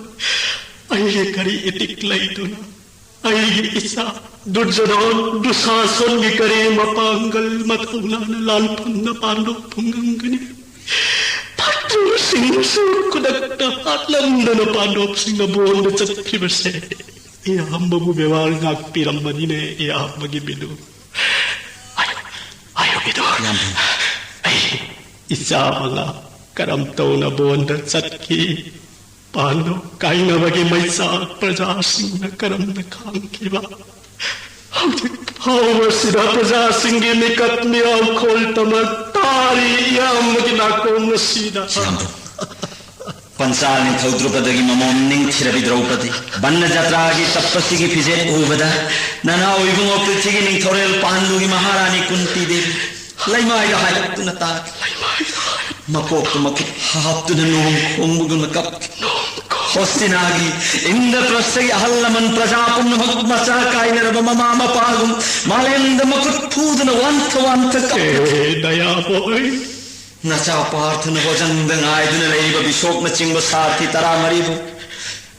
ꯑꯩꯒꯤ ꯀꯔꯤ ꯏꯇꯤꯛ ꯂꯩꯗꯨꯅ ꯑꯩꯒꯤ ꯏꯆꯥ ꯗꯨꯔꯖꯣꯙꯟ ꯗꯨꯁꯥꯁꯟꯒꯤ ꯀꯔꯤ ꯃꯄꯥꯡꯒꯜ ꯃꯊꯧꯅꯥꯅ ꯂꯥꯟꯐꯝꯗ ꯄꯥꯟꯗꯣꯛꯄ ꯉꯝꯒꯅꯤ? ꯐꯠꯇ꯭ꯔꯕꯁꯤꯡꯁꯨ ꯈꯨꯗꯛꯇ ꯍꯥꯠꯂꯝꯗꯅ ꯄꯥꯟꯗꯣꯞꯁꯤꯡꯅ ꯕꯣꯟꯗ ꯆꯠꯈꯤꯕꯁꯦ ꯏꯌꯥꯝꯕꯕꯨ ꯕꯦꯕꯥꯔ ꯉꯥꯛꯄꯤꯔꯝꯕꯅꯤꯅꯦ, ꯏꯌꯥꯝꯕꯒꯤ ꯕꯤꯗꯨ꯫ ꯑꯌꯨ, ꯑꯌꯨ ꯕꯤꯗꯨ꯫ ꯏꯌꯥꯝꯕ꯫ ꯑꯩ ꯏꯆꯥ ꯃꯉꯥ ꯀꯔꯝ ꯇꯧꯅ ꯕꯣꯟꯗ ꯆꯠꯈꯤ? ꯄꯥꯟꯗꯣꯞ ꯀꯥꯏꯅꯕꯒꯤ ꯃꯩꯆꯥꯛ ꯄ꯭ꯔꯖꯥꯁꯤꯡꯅ ꯀꯔꯝꯅ ꯈꯥꯡꯈꯤꯕ? ꯍꯧꯖꯤꯛ ꯐꯥꯎꯕꯁꯤꯗ ꯄ꯭ꯔꯖꯥꯁꯤꯡꯒꯤ ꯃꯤꯀꯞ ꯃꯤꯔꯥꯎꯈꯣꯜ ꯇꯃꯛ ꯇꯥꯔꯤ ꯏꯌꯥꯝꯕꯒꯤ ꯅꯥꯀꯣꯡ ꯑꯁꯤꯗ꯫ ꯏꯌꯥꯝꯕ, ꯄꯟꯆꯥꯜ ꯅꯤꯡꯊꯧ ꯗ꯭ꯔꯨꯄꯗꯒꯤ ꯃꯃꯣꯝ ꯅꯤꯡꯊꯤꯔꯕꯤ ꯗ꯭ꯔꯧꯄꯗꯤ ꯕꯟꯅ ꯖꯇ꯭ꯔꯥꯒꯤ ꯇꯞꯄꯁꯤꯒꯤ ꯐꯤꯖꯦꯠ ꯎꯕꯗ ꯅꯅꯥꯎ ꯏꯕꯨꯡꯉꯣ ꯄ꯭ꯔꯤꯊꯤꯒꯤ ꯅꯤꯡꯊꯧꯔꯦꯜ ꯄꯥꯟꯗꯨꯒꯤ ꯃꯍꯥꯔꯥꯅꯤ ꯀꯨꯟꯇꯤ ꯗꯦꯕꯤ ꯂꯩꯃꯥꯏꯗ ꯍꯥꯏꯔꯛꯇꯨꯅ ꯇꯥꯈꯤ꯫ ꯂꯩꯃꯥꯏꯗ ꯍꯥꯏꯔꯛ- ꯃꯀꯣꯛꯇ ꯃꯈꯨꯠ ꯍꯥꯞꯇꯨꯅ ꯅꯣꯡ ꯈꯣꯡꯕꯒꯨꯝꯅ ꯀꯞꯈꯤ꯫ ꯍꯣꯁꯇꯤꯅꯥꯒꯤ ꯏꯟꯗ꯭ꯔꯄ꯭ꯔꯁꯇꯒꯤ ꯑꯍꯜ ꯂꯃꯟ ꯄ꯭ꯔꯖꯥ ꯄꯨꯝꯅꯃꯛ ꯃꯆꯥ ꯀꯥꯏꯅꯔꯕ ꯃꯃꯥ ꯃꯄꯥꯒꯨꯝ ꯃꯥꯂꯦꯝꯗ ꯃꯈꯨꯠ ꯐꯨꯗꯨꯅ ꯋꯥꯟꯊ ꯋꯥꯟꯊ ꯀꯞꯈꯤ꯫ ꯑꯦ, ꯗꯌꯥꯕꯣꯏ꯫ ꯅꯆꯥ ꯄꯥꯔꯊꯅ ꯍꯣꯖꯪꯗ ꯉꯥꯏꯗꯨꯅ ꯂꯩꯔꯤꯕ ꯕꯤꯁꯣꯛꯅꯆꯤꯡꯕ ꯁꯥꯔꯊꯤ ꯇꯔꯥꯃꯔꯤꯕꯨ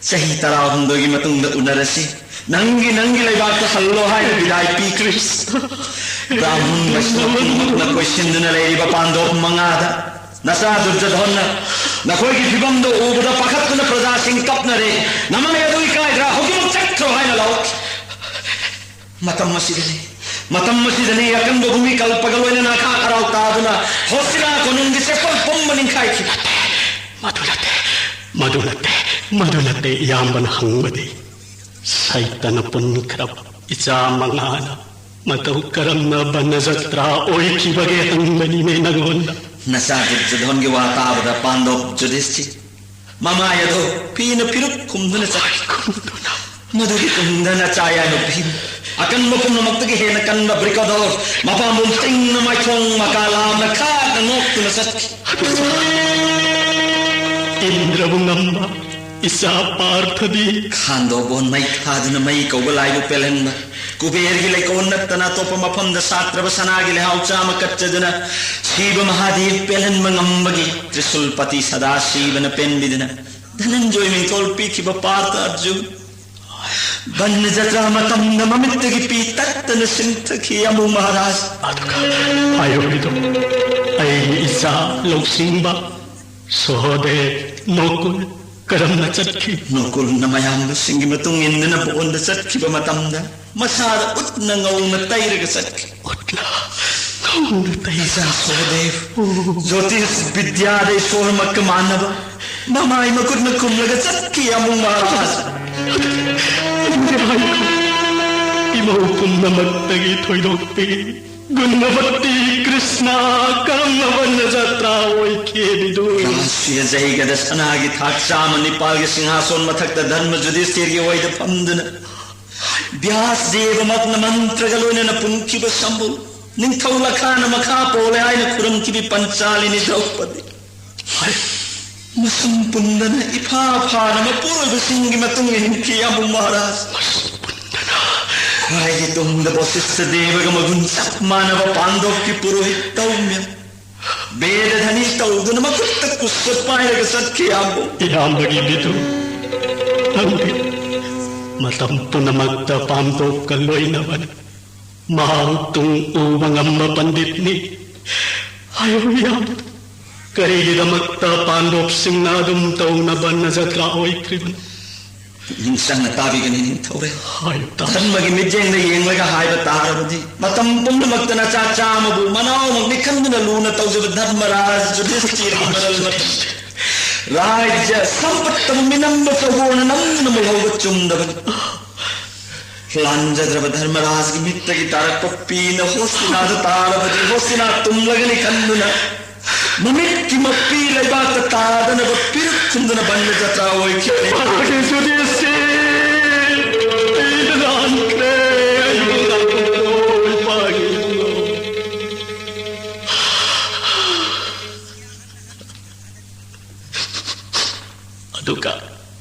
ꯆꯍꯤ ꯇꯔꯥꯍꯨꯝꯗꯣꯏꯒꯤ ꯃꯇꯨꯡꯗ ꯎꯅꯔꯁꯤ, ꯅꯪꯒꯤ, ꯅꯪꯒꯤ ꯂꯩꯕꯥꯛꯇ ꯍꯜꯂꯣ ꯍꯥꯏꯅ ꯕꯤꯗꯥꯏ ꯄꯤꯈ꯭ꯔꯦ꯫ ꯕ꯭ꯔꯥꯍꯃꯟ ꯋꯩꯁꯅꯕ ꯄꯨꯝꯅꯃꯛꯅ ꯀꯣꯏꯁꯤꯟꯗꯨꯅ ꯂꯩꯔꯤꯕ ꯄꯥꯟꯗꯣꯞ ꯃꯉꯥꯗ ꯅꯆꯥ ꯗꯨꯔꯖꯣꯙꯟꯅ ꯅꯈꯣꯏꯒꯤ ꯐꯤꯕꯝꯗꯨ ꯎꯕꯗ ꯄꯥꯈꯠꯇꯨꯅ ꯄ꯭ꯔꯖꯥꯁꯤꯡ ꯀꯞꯅꯔꯦ꯫ ꯅꯃꯥꯏ ꯑꯗꯨ ꯏꯀꯥꯏꯗ꯭ꯔꯥ? ꯍꯧꯖꯤꯛꯃꯛ ꯆꯠꯈ꯭ꯔꯣ ꯍꯥꯏꯅ ꯂꯥꯎꯈꯤ꯫ ꯃꯇꯝ ꯑꯁꯤꯗꯅꯤ, ꯃꯇꯝ ꯑꯁꯤꯗꯅꯤ ꯑꯀꯟꯕ ꯚꯨꯃꯤꯀꯜꯄꯒ ꯂꯣꯏꯅꯅ ꯑꯈꯥꯛ ꯑꯔꯥꯎ ꯇꯥꯗꯨꯅ ꯍꯣꯁꯇꯤꯅꯥ ꯀꯣꯅꯨꯡꯒꯤ ꯆꯦꯐꯣꯟ ꯄꯨꯝꯕ ꯅꯤꯡꯈꯥꯏꯈꯤ꯫ ꯃꯗꯨ ꯅꯠꯇꯦ, ꯃꯗꯨ ꯅꯠꯇꯦ, ꯃꯗꯨ ꯅꯠꯇꯦ, ꯏꯌꯥꯝꯕꯅ ꯍꯪꯕꯗꯤ꯫ ꯁꯩꯇꯅ ꯄꯨꯟꯈ꯭ꯔꯕ ꯏꯆꯥ ꯃꯉꯥꯅ ꯃꯇꯧ ꯀꯔꯝꯅ ꯕꯟꯅ ꯖꯇ꯭ꯔꯥ ꯑꯣꯏꯈꯤꯕꯒꯦ ꯍꯪꯕꯅꯤꯅꯦ ꯅꯉꯣꯟꯗ꯫ ꯅꯆꯥ ꯗꯨꯔꯖꯣꯙꯟꯒꯤ ꯋꯥ ꯇꯥꯕꯗ ꯄꯥꯟꯗꯣꯞ ꯌꯨꯙꯤꯁꯊꯤꯔ ꯃꯃꯥꯏ ꯑꯗꯨ ꯐꯤꯅ ꯐꯤꯔꯨꯛ ꯈꯨꯝꯗꯨꯅ ꯆꯠꯈꯤ꯫ ꯃꯗꯨꯒꯤ ꯇꯨꯡꯗ ꯅꯆꯥ ꯌꯥꯏꯃ ꯚꯤꯝ, ꯑꯀꯟꯕ ꯄꯨꯝꯅꯃꯛꯇꯒꯤ ꯍꯦꯟꯅ ꯀꯟꯕ ꯕ꯭ꯔꯤꯀꯣꯙꯣꯔ, ꯃꯄꯥꯝꯕꯣꯝ ꯇꯤꯡꯅ ꯃꯥꯏꯊꯣꯡ ꯃꯀꯥ ꯂꯥꯝꯅ ꯈꯥꯛꯅ ꯅꯣꯛꯇꯨꯅ ꯆꯠꯈꯤ꯫ ꯏꯟꯗ꯭ꯔꯕꯨ ꯉꯝꯕ ꯏꯆꯥ ꯄꯥꯔꯊꯗꯤ꯫ ꯈꯥꯟꯗꯣꯕꯣꯟ ꯃꯩ ꯊꯥꯗꯨꯅ ꯃꯩ ꯀꯧꯕ ꯂꯥꯏꯕꯨ ꯄꯦꯜꯍꯟꯕ, ꯀꯨꯕꯦꯔꯒꯤ ꯂꯩꯀꯣꯜ ꯅꯠꯇꯅ ꯑꯇꯣꯞꯄ ꯃꯐꯝꯗ ꯁꯥꯠꯇ꯭ꯔꯕ ꯁꯅꯥꯒꯤ ꯂꯩꯍꯥꯎ ꯆꯥꯃ ꯀꯠꯆꯗꯨꯅ ꯁꯤꯕ ꯃꯍꯥꯗꯦꯕ ꯄꯦꯜꯍꯟꯕ ꯉꯝꯕꯒꯤ ꯇ꯭ꯔꯤꯁꯨꯜꯄꯇꯤ ꯁꯗꯥꯁꯤꯕꯅ ꯄꯦꯟꯕꯤꯗꯨꯅ ꯙꯅꯟꯖꯣꯏ ꯃꯤꯡꯊꯣꯜ ꯄꯤꯈꯤꯕ ꯄꯥꯔꯊ ꯑꯔꯖꯨꯟ ꯕꯟꯅ ꯖꯇ꯭ꯔꯥ ꯃꯇꯝꯗ ꯃꯃꯤꯠꯇꯒꯤ ꯄꯤ ꯇꯠꯇꯅ ꯁꯤꯟꯊꯈꯤ ꯑꯃꯨ ꯃꯍꯥꯔꯥꯖ꯫ ꯑꯗꯨꯒ ꯍꯥꯏꯔꯣꯏꯗꯣ, ꯑꯩꯒꯤ ꯏꯆꯥ ꯂꯧꯁꯤꯡꯕ ꯁꯣꯍꯣꯗꯦꯕ, ꯅꯣꯀꯨꯜ ꯀꯔꯝꯅ ꯆꯠꯈꯤ? ꯅꯣꯀꯨꯜꯅ ꯃꯌꯥꯝꯕꯁꯤꯡꯒꯤ ꯃꯇꯨꯡ ꯏꯟꯗꯨꯅ ꯕꯣꯟꯗ ꯆꯠꯈꯤꯕ ꯃꯇꯝꯗ ꯃꯁꯥꯗ ꯎꯠꯅ ꯉꯧꯅ ꯇꯩꯔꯒ ꯆꯠꯈꯤ꯫ ꯎꯠꯅ ꯉꯧꯅ ꯇꯩ- ꯅꯆꯥ ꯁꯣꯍꯣꯗꯦꯕ, ꯑꯣ꯫ ꯖꯣꯇꯤꯁ ꯕꯤꯗ꯭ꯌꯥꯗ ꯏꯁꯣꯔꯃꯛꯀ ꯃꯥꯟꯅꯕ ꯃꯃꯥꯏ ꯃꯈꯨꯠꯅ ꯈꯨꯝꯂꯒ ꯆꯠꯈꯤ ꯑꯃꯨ ꯃꯍꯥꯔꯥꯖ꯫ ꯏꯃꯧ ꯄꯨꯝꯅꯃꯛꯇꯒꯤ ꯊꯣꯏꯗꯣꯛꯄꯤ ꯒꯨꯟꯅꯕꯇꯤ ꯀ꯭ꯔꯤꯁꯅ ꯀꯔꯝꯅ ꯕꯟꯅ ꯖꯇ꯭ꯔꯥ ꯑꯣꯏꯈꯤ ꯍꯥꯏꯕꯗꯨ꯫ ꯔꯥꯁꯇ꯭ꯔꯤꯌ ꯖꯩꯒꯗ ꯁꯅꯥꯒꯤ ꯊꯥꯛ ꯆꯥꯃ ꯅꯤꯄꯥꯜꯒꯤ ꯁꯤꯡꯍꯥꯁꯣꯟ ꯃꯊꯛꯇ ꯙꯔꯃ ꯖꯨꯗꯤꯁꯇꯤꯔꯒꯤ ꯑꯣꯏꯗ ꯐꯝꯗꯨꯅ ꯕ꯭ꯌꯥꯁ ꯗꯦꯕꯃꯛꯅ ꯃꯟꯇ꯭ꯔꯒ ꯂꯣꯏꯅꯅ ꯄꯨꯝꯈꯤꯕ ꯁꯝꯕꯨ ꯅꯤꯡꯊꯧ ꯂꯈꯥꯅ ꯃꯈꯥ ꯄꯣꯜꯂꯦ ꯍꯥꯏꯅ ꯈꯨꯔꯨꯝꯈꯤꯕꯤ ꯄꯟꯆꯥꯂꯤꯅꯤ ꯗ꯭ꯔꯧꯄꯗꯤ꯫ ꯃꯁꯝ ꯄꯨꯟꯗꯅ ꯏꯐꯥ ꯐꯥꯅ ꯃꯄꯨꯔꯣꯏꯕꯁꯤꯡꯒꯤ ꯃꯇꯨꯡ ꯏꯟꯈꯤ ꯑꯃꯨ ꯃꯍꯥꯔꯥꯖ꯫ ꯃꯁꯝ ꯄꯨꯟꯗꯅ꯫ ꯈ꯭ꯋꯥꯏꯒꯤ ꯇꯨꯡꯗ ꯕꯣꯁꯤꯁꯇ ꯗꯦꯕꯒ ꯃꯒꯨꯟ ꯆꯞ ꯃꯥꯟꯅꯕ ꯄꯥꯟꯗꯣꯞꯀꯤ ꯄꯨꯔꯣꯍꯤꯠ ꯇꯧꯃꯤꯌꯝ ꯕꯦꯗ ꯙꯅꯤ ꯇꯧꯗꯨꯅ ꯃꯈꯨꯠꯇ ꯀꯨꯁ ꯄꯥꯏꯔꯒ ꯆꯠꯈꯤ ꯑꯃꯨ꯫ ꯏꯌꯥꯝꯕꯒꯤ ꯕꯤꯗꯨ, ꯅꯪꯗꯤ ꯃꯇꯝ ꯄꯨꯝꯅꯃꯛꯇ ꯄꯥꯟꯗꯣꯞꯀ ꯂꯣꯏꯅꯕꯅꯤ꯫ ꯃꯍꯥꯛ ꯇꯨꯡ ꯎꯕ ꯉꯝꯕ ꯄꯟꯗꯤꯠꯅꯤ꯫ ꯍꯥꯏꯌꯨ ꯏꯌꯥꯝꯕ, ꯀꯔꯤꯒꯤꯗꯃꯛꯇ ꯄꯥꯟꯗꯣꯞꯁꯤꯡꯅ ꯑꯗꯨꯝ ꯇꯧꯅꯕ ꯅꯖꯇ꯭ꯔꯥ ꯑꯣꯏꯈ꯭ꯔꯤꯕꯅꯣ? ꯄꯨꯛꯅꯤꯡ ꯆꯪꯅ ꯇꯥꯕꯤꯒꯅꯤ ꯅꯤꯡꯊꯧꯔꯦꯜ꯫ ꯍꯥꯏꯌꯨ ꯇꯥ- ꯙꯔꯃꯒꯤ ꯃꯤꯠꯌꯦꯡꯗ ꯌꯦꯡꯂꯒ ꯍꯥꯏꯕ ꯇꯥꯔꯕꯗꯤ ꯃꯇꯝ ꯄꯨꯝꯅꯃꯛꯇ ꯅꯆꯥ ꯆꯥꯃꯕꯨ ꯃꯅꯥꯎꯃꯛꯅꯤ ꯈꯟꯗꯨꯅ ꯂꯨꯅ ꯇꯧꯖꯕ ꯙꯔꯃꯔꯥꯖ ꯌꯨꯙꯤꯁꯇꯤꯔꯒꯤ ꯃꯔꯜ ꯃꯊꯤ ꯔꯥꯖ꯭ꯌ ꯁꯝꯄꯠꯇꯕꯨ ꯃꯤꯅꯝꯕ ꯆꯧꯕꯣꯅ ꯅꯝꯗꯨꯅ ꯃꯨꯜꯍꯧꯕ ꯆꯨꯝꯗꯕꯅꯤ꯫ ꯂꯥꯟꯖꯗ꯭ꯔꯕ ꯙꯔꯃꯔꯥꯖꯒꯤ ꯃꯤꯠꯇꯒꯤ ꯇꯥꯔꯛꯄ ꯄꯤꯅ ꯍꯣꯁꯇꯤꯅꯥꯗ ꯇꯥꯔꯕꯗꯤ ꯍꯣꯁꯇꯤꯅꯥ ꯇꯨꯝꯂꯒꯅꯤ ꯈꯟꯗꯨꯅ ꯃꯃꯤꯠꯀꯤ ꯃꯄꯤ ꯂꯩꯕꯥꯛꯇ ꯇꯥꯗꯅꯕ ꯄꯤꯔꯨꯛ ꯈꯨꯝꯗꯨꯅ ꯕꯟꯗ ꯖꯇ꯭ꯔꯥ ꯑꯣꯏꯈꯤꯕꯅꯤ꯫ ꯃꯍꯥꯛꯀꯤ ꯖꯨꯗꯤꯁꯇꯤ ꯑꯩꯅ ꯂꯥꯟꯈ꯭ꯔꯦ, ꯑꯩꯕꯨ ꯂꯥꯟꯊꯣꯛꯂꯣ, ꯏꯄꯥꯒꯤ ꯏꯕꯨꯡꯉꯣ꯫ ꯑꯗꯨꯒ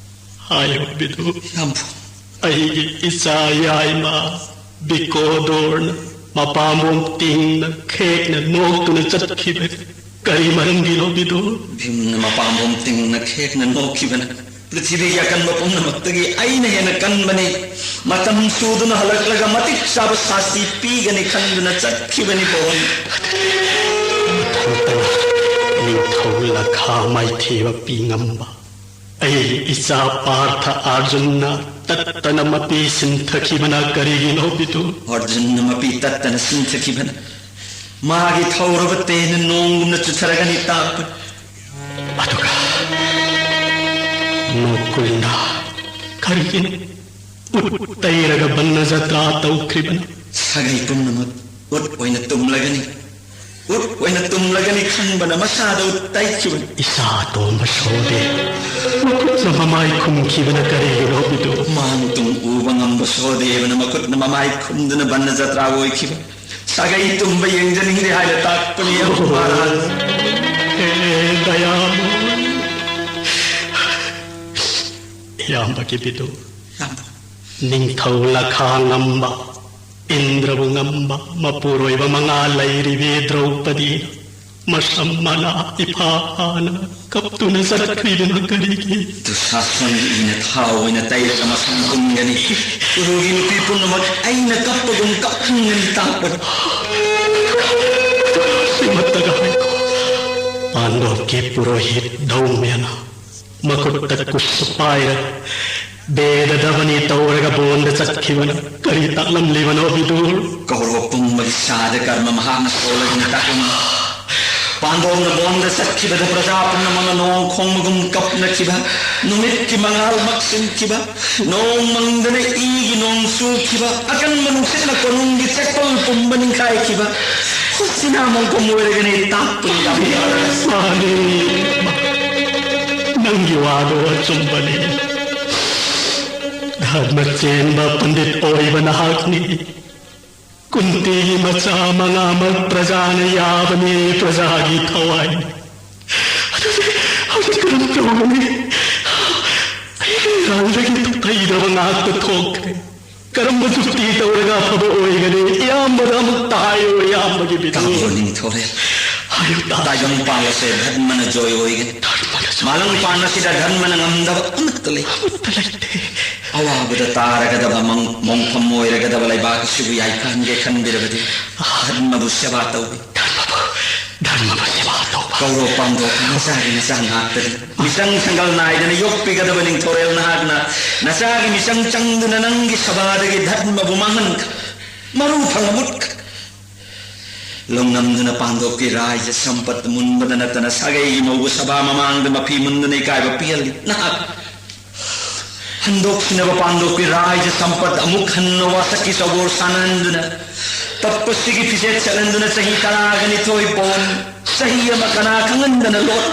ꯍꯥꯏꯌꯣ ꯕꯤꯗꯨ꯫ ꯌꯥꯝꯕꯨ꯫ ꯑꯩꯒꯤ ꯏꯆꯥ ꯌꯥꯏꯃ ꯕꯤꯀꯣꯗꯣꯔꯅ ꯃꯄꯥꯝꯕꯣꯝ ꯇꯤꯡꯅ ꯈꯦꯛꯅ ꯅꯣꯛꯇꯨꯅ ꯆꯠꯈꯤꯕꯅꯤ꯫ ꯀꯔꯤ ꯃꯔꯝꯒꯤꯅꯣ ꯕꯤꯗꯨ? ꯚꯤꯝꯅ ꯃꯄꯥꯝꯕꯣꯝ ꯇꯤꯡꯅ ꯈꯦꯛꯅ ꯅꯣꯛꯈꯤꯕꯅ ꯄ꯭ꯔꯤꯊꯤꯕꯤꯒꯤ ꯑꯀꯟꯕ ꯄꯨꯝꯅꯃꯛꯇꯒꯤ ꯑꯩꯅ ꯍꯦꯟꯅ ꯀꯟꯕꯅꯤ꯫ ꯃꯇꯝ ꯆꯨꯗꯨꯅ ꯍꯜꯂꯛꯂꯒ ꯃꯇꯤꯛ ꯆꯥꯕ ꯁꯥꯁꯤ ꯄꯤꯒꯅꯤ ꯈꯟꯗꯨꯅ ꯆꯠꯈꯤꯕꯅꯤ ꯕꯣꯟ꯫ ꯃꯊꯟꯇꯅ ꯅꯤꯡꯊꯧ ꯂꯈꯥ ꯃꯥꯏꯊꯤꯕ ꯄꯤ ꯉꯝꯕ ꯑꯩꯒꯤ ꯏꯆꯥ ꯄꯥꯔꯊ ꯑꯥꯔꯖꯨꯟꯅ ꯇꯠꯇꯅ ꯃꯄꯤ ꯁꯤꯟꯊꯈꯤꯕꯅ ꯀꯔꯤꯒꯤꯅꯣ ꯕꯤꯗꯨ? ꯑꯥꯔꯖꯨꯟꯅ ꯃꯄꯤ ꯇꯠꯇꯅ ꯁꯤꯟꯊꯈꯤꯕꯅ ꯃꯥꯒꯤ ꯊꯧꯔꯕ ꯇꯦꯟꯅ ꯅꯣꯡꯒꯨꯝꯅ ꯆꯨꯊꯔꯒꯅꯤ ꯇꯥꯛꯄꯅꯤ꯫ ꯑꯗꯨꯒ ꯅꯣꯀꯨꯜꯅ ꯀꯔꯤꯒꯤꯅꯣ ꯎꯠ ꯇꯩꯔꯒ ꯕꯟꯅ ꯖꯇ꯭ꯔꯥ ꯇꯧꯈ꯭ꯔꯤꯕꯅ? ꯁꯥꯒꯩ ꯄꯨꯝꯅꯃꯛ ꯎꯠ ꯑꯣꯏꯅ ꯇꯨꯝꯂꯒꯅꯤ, ꯎꯠ ꯑꯣꯏꯅ ꯇꯨꯝꯂꯒꯅꯤ ꯈꯟꯕꯅ ꯃꯁꯥꯗ ꯎꯠ ꯇꯩꯈꯤꯕꯅꯤ꯫ ꯏꯆꯥ ꯑꯇꯣꯝꯕ ꯁꯣꯗꯦ ꯃꯈꯨꯠꯅ ꯃꯃꯥꯏ ꯈꯨꯝꯈꯤꯕꯅ ꯀꯔꯤꯒꯤꯅꯣ ꯕꯤꯗꯨ? ꯃꯥꯡ ꯇꯨꯡ ꯎꯕ ꯉꯝꯕ ꯁꯣꯗꯦꯕꯅ ꯃꯈꯨꯠꯅ ꯃꯃꯥꯏ ꯈꯨꯝꯗꯨꯅ ꯕꯟꯅ ꯖꯇ꯭ꯔꯥ ꯑꯣꯏꯈꯤꯕ꯫ ꯁꯥꯒꯩ ꯇꯨꯝꯕ ꯌꯦꯡꯖꯅꯤꯡꯗꯦ ꯍꯥꯏꯅ ꯇꯥꯛꯄꯅꯤ ꯃꯍꯥꯔꯥꯖ꯫ ꯍꯦ ꯗꯌꯥꯃꯣꯏ꯫ ꯏꯌꯥꯝꯕꯒꯤ ꯕꯤꯗꯨ꯫ ꯏꯌꯥꯝꯕ꯫ ꯅꯤꯡꯊꯧ ꯂꯈꯥ ꯉꯝꯕ, ꯏꯟꯗ꯭ꯔꯕꯨ ꯉꯝꯕ ꯃꯄꯨꯔꯣꯏꯕ ꯃꯉꯥ ꯂꯩꯔꯤꯕꯤ ꯗ꯭ꯔꯧꯄꯗꯤ ꯃꯁꯝ ꯃꯅꯥ ꯏꯐꯥ ꯐꯥꯅ ꯀꯞꯇꯨꯅ ꯆꯠꯈ꯭ꯔꯤꯗꯨꯅ ꯀꯔꯤꯒꯤ? ꯗꯨꯁꯥꯁꯟꯒꯤ ꯏꯅ ꯊꯥꯎ ꯑꯣꯏꯅ ꯇꯩꯔꯒ ꯃꯁꯝ ꯄꯨꯟꯒꯅꯤ꯫ ꯎꯔꯨꯒꯤ ꯅꯨꯄꯤ ꯄꯨꯝꯅꯃꯛ ꯑꯩꯅ ꯀꯞꯄꯒꯨꯝ ꯀꯞꯍꯟꯒꯅꯤ ꯇꯥꯛꯄꯅꯤ꯫ ꯁꯤꯃꯠꯇꯒ ꯍꯥꯏꯀꯣ꯫ ꯄꯥꯟꯗꯣꯞꯀꯤ ꯄꯨꯔꯣꯍꯤꯠ ꯙꯧꯃ꯭ꯌꯅ ꯃꯈꯨꯠꯇ ꯀꯨꯁ ꯄꯥꯏꯔ ꯕꯦꯗ ꯗꯕꯅꯤ ꯇꯧꯔꯒ ꯕꯣꯟꯗ ꯆꯠꯈꯤꯕꯅ ꯀꯔꯤ ꯇꯥꯛꯂꯝꯂꯤꯕꯅꯣ ꯕꯤꯗꯨꯔ? ꯀꯧꯔꯕ ꯄꯨꯝꯕꯒꯤ ꯁꯥꯗ ꯀꯔꯃ ꯃꯍꯥꯛꯅ ꯁꯣꯜꯂꯒꯅꯤ ꯇꯥꯛꯂꯝꯃꯤ꯫ ꯄꯥꯟꯗꯣꯞꯅ ꯕꯣꯟꯗ ꯆꯠꯈꯤꯕꯗ ꯄ꯭ꯔꯖꯥ ꯄꯨꯝꯅꯃꯛꯅ ꯅꯣꯡ ꯈꯣꯡꯕꯒꯨꯝ ꯀꯞꯅꯈꯤꯕ, ꯅꯨꯃꯤꯠꯀꯤ ꯃꯉꯥꯜ ꯃꯛꯁꯤꯟꯈꯤꯕ, ꯅꯣꯡ ꯃꯪꯗꯅ ꯏꯒꯤ ꯅꯣꯡ ꯆꯨꯈꯤꯕ, ꯑꯀꯟꯕ ꯅꯨꯡꯁꯤꯠꯅ ꯀꯣꯅꯨꯡꯒꯤ ꯆꯦꯛꯄꯜ ꯄꯨꯝꯕ ꯅꯤꯡꯈꯥꯏꯈꯤꯕ, ꯍꯣꯁꯇꯤꯅꯥ ꯃꯣꯡꯐꯝ ꯑꯣꯏꯔꯒꯅꯤ ꯇꯥꯛꯄꯅꯤ ꯌꯥꯝꯕ꯫ ꯃꯥꯅꯤ, ꯅꯪꯒꯤ ꯋꯥꯗꯣ ꯑꯆꯨꯝꯕꯅꯤ꯫ ꯙꯔꯃ ꯆꯦꯟꯕ ꯄꯟꯗꯤꯠ ꯑꯣꯏꯕ ꯅꯍꯥꯛꯅꯤ꯫ ꯀꯨꯟꯇꯤꯒꯤ ꯃꯆꯥ ꯃꯉꯥꯃꯛ ꯄ꯭ꯔꯖꯥꯅ ꯌꯥꯕꯅꯤ, ꯄ꯭ꯔꯖꯥꯒꯤ ꯊꯋꯥꯏꯅꯤ꯫ ꯑꯗꯨꯗꯤ ꯍꯧꯖꯤꯛ ꯀꯔꯝ ꯇꯧꯒꯅꯤ? ꯑꯩꯒꯤ ꯉꯥꯛꯇ ꯊꯣꯛꯈ꯭ꯔꯦ꯫ ꯀꯔꯝꯕ ꯖꯨꯛꯇꯤ ꯇꯧꯔꯒ ꯑꯐꯕ ꯑꯣꯏꯒꯅꯤ? ꯏꯌꯥꯝꯕꯗ ꯑꯃꯨꯛꯇ ꯍꯥꯏꯌꯨ, ꯏꯌꯥꯝꯕꯒꯤ ꯕꯤꯗꯨ꯫ ꯇꯥꯕꯤꯌꯣ ꯅꯤꯡꯊꯧꯔꯦꯜ꯫ ꯍꯥꯏꯌꯨ ꯇꯥ꯫ ꯇꯥꯏꯕꯪ ꯄꯥꯜꯂꯁꯦ ꯙꯔꯃꯅ ꯖꯣꯏ ꯑꯣꯏꯒꯅꯤ꯫ ꯙꯔꯃꯅ ꯖꯣꯏ ꯃꯥꯂꯪ ꯑꯣꯏꯒꯅꯤ꯫ ꯄꯥꯟ ꯑꯁꯤꯗ ꯙꯔꯃꯅ ꯉꯝꯗꯕ ꯑꯃꯠꯇ ꯂꯩ꯫ ꯑꯃꯠꯇ ꯂꯩꯇꯦ꯫ ꯑꯋꯥꯕꯗ ꯇꯥꯔꯒꯗꯕ ꯃꯪ-, ꯃꯣꯡꯐꯝ ꯑꯣꯏꯔꯒꯗꯕ ꯂꯩꯕꯥꯛ ꯑꯁꯤꯕꯨ ꯌꯥꯏꯐꯍꯟꯒꯦ ꯈꯟꯕꯤꯔꯕꯗꯤ ꯙꯔꯃꯕꯨ ꯁꯦꯕꯥ ꯇꯧꯕꯤ꯫ ꯙꯔꯃꯕꯨ, ꯙꯔꯃꯕꯨ ꯁꯦꯕꯥ ꯇꯧꯕ꯫ ꯀꯧꯔꯣ ꯄꯥꯟꯗꯣꯞ, ꯅꯆꯥꯒꯤ ꯅꯆꯥ ꯉꯥꯛꯇꯅꯤ꯫ ꯃꯤꯆꯪ ꯁꯪꯒꯜ ꯅꯥꯏꯗꯅ ꯌꯣꯛꯄꯤꯒꯗꯕ ꯅꯤꯡꯊꯧꯔꯦꯜ ꯅꯍꯥꯛꯅ ꯅꯆꯥꯒꯤ ꯃꯤꯆꯪ ꯆꯪꯗꯨꯅ ꯅꯪꯒꯤ ꯁꯚꯥꯗꯒꯤ ꯙꯔꯃꯕꯨ ꯃꯥꯡꯍꯟꯈ꯭ꯔꯦ꯫ ꯃꯔꯨ ꯐꯪꯅ ꯃꯨꯠꯈ꯭ꯔꯦ꯫ ꯂꯧꯅꯝꯗꯨꯅ ꯄꯥꯟꯗꯣꯞꯀꯤ ꯔꯥꯏꯖ ꯁꯝꯄꯠ ꯃꯨꯟꯕꯗ ꯅꯠꯇꯅ ꯁꯥꯒꯩꯒꯤ ꯃꯧꯕꯨ ꯁꯚꯥ ꯃꯃꯥꯡꯗ ꯃꯐꯤ ꯃꯨꯟꯗꯨꯅ ꯏꯀꯥꯏꯕ ꯄꯤꯍꯜꯂꯤ꯫ ꯅꯍꯥꯛ ꯍꯟꯗꯣꯛꯈꯤꯅꯕ ꯄꯥꯟꯗꯣꯞꯀꯤ ꯔꯥꯏꯖ ꯁꯝꯄꯠ ꯑꯃꯨꯛ ꯍꯟꯅ ꯋꯥꯁꯛꯀꯤ ꯆꯧꯕꯣꯔ ꯁꯥꯟꯅꯍꯟꯗꯨꯅ ꯇꯞꯄꯁꯤꯒꯤ ꯐꯤꯖꯦꯠ ꯁꯦꯠꯍꯟꯗꯨꯅ ꯆꯍꯤ ꯇꯔꯥꯒ ꯅꯤꯊꯣꯏ ꯕꯣꯟ, ꯆꯍꯤ ꯑꯃ ꯀꯅꯥ ꯈꯪꯍꯟꯗꯅ ꯂꯣꯠ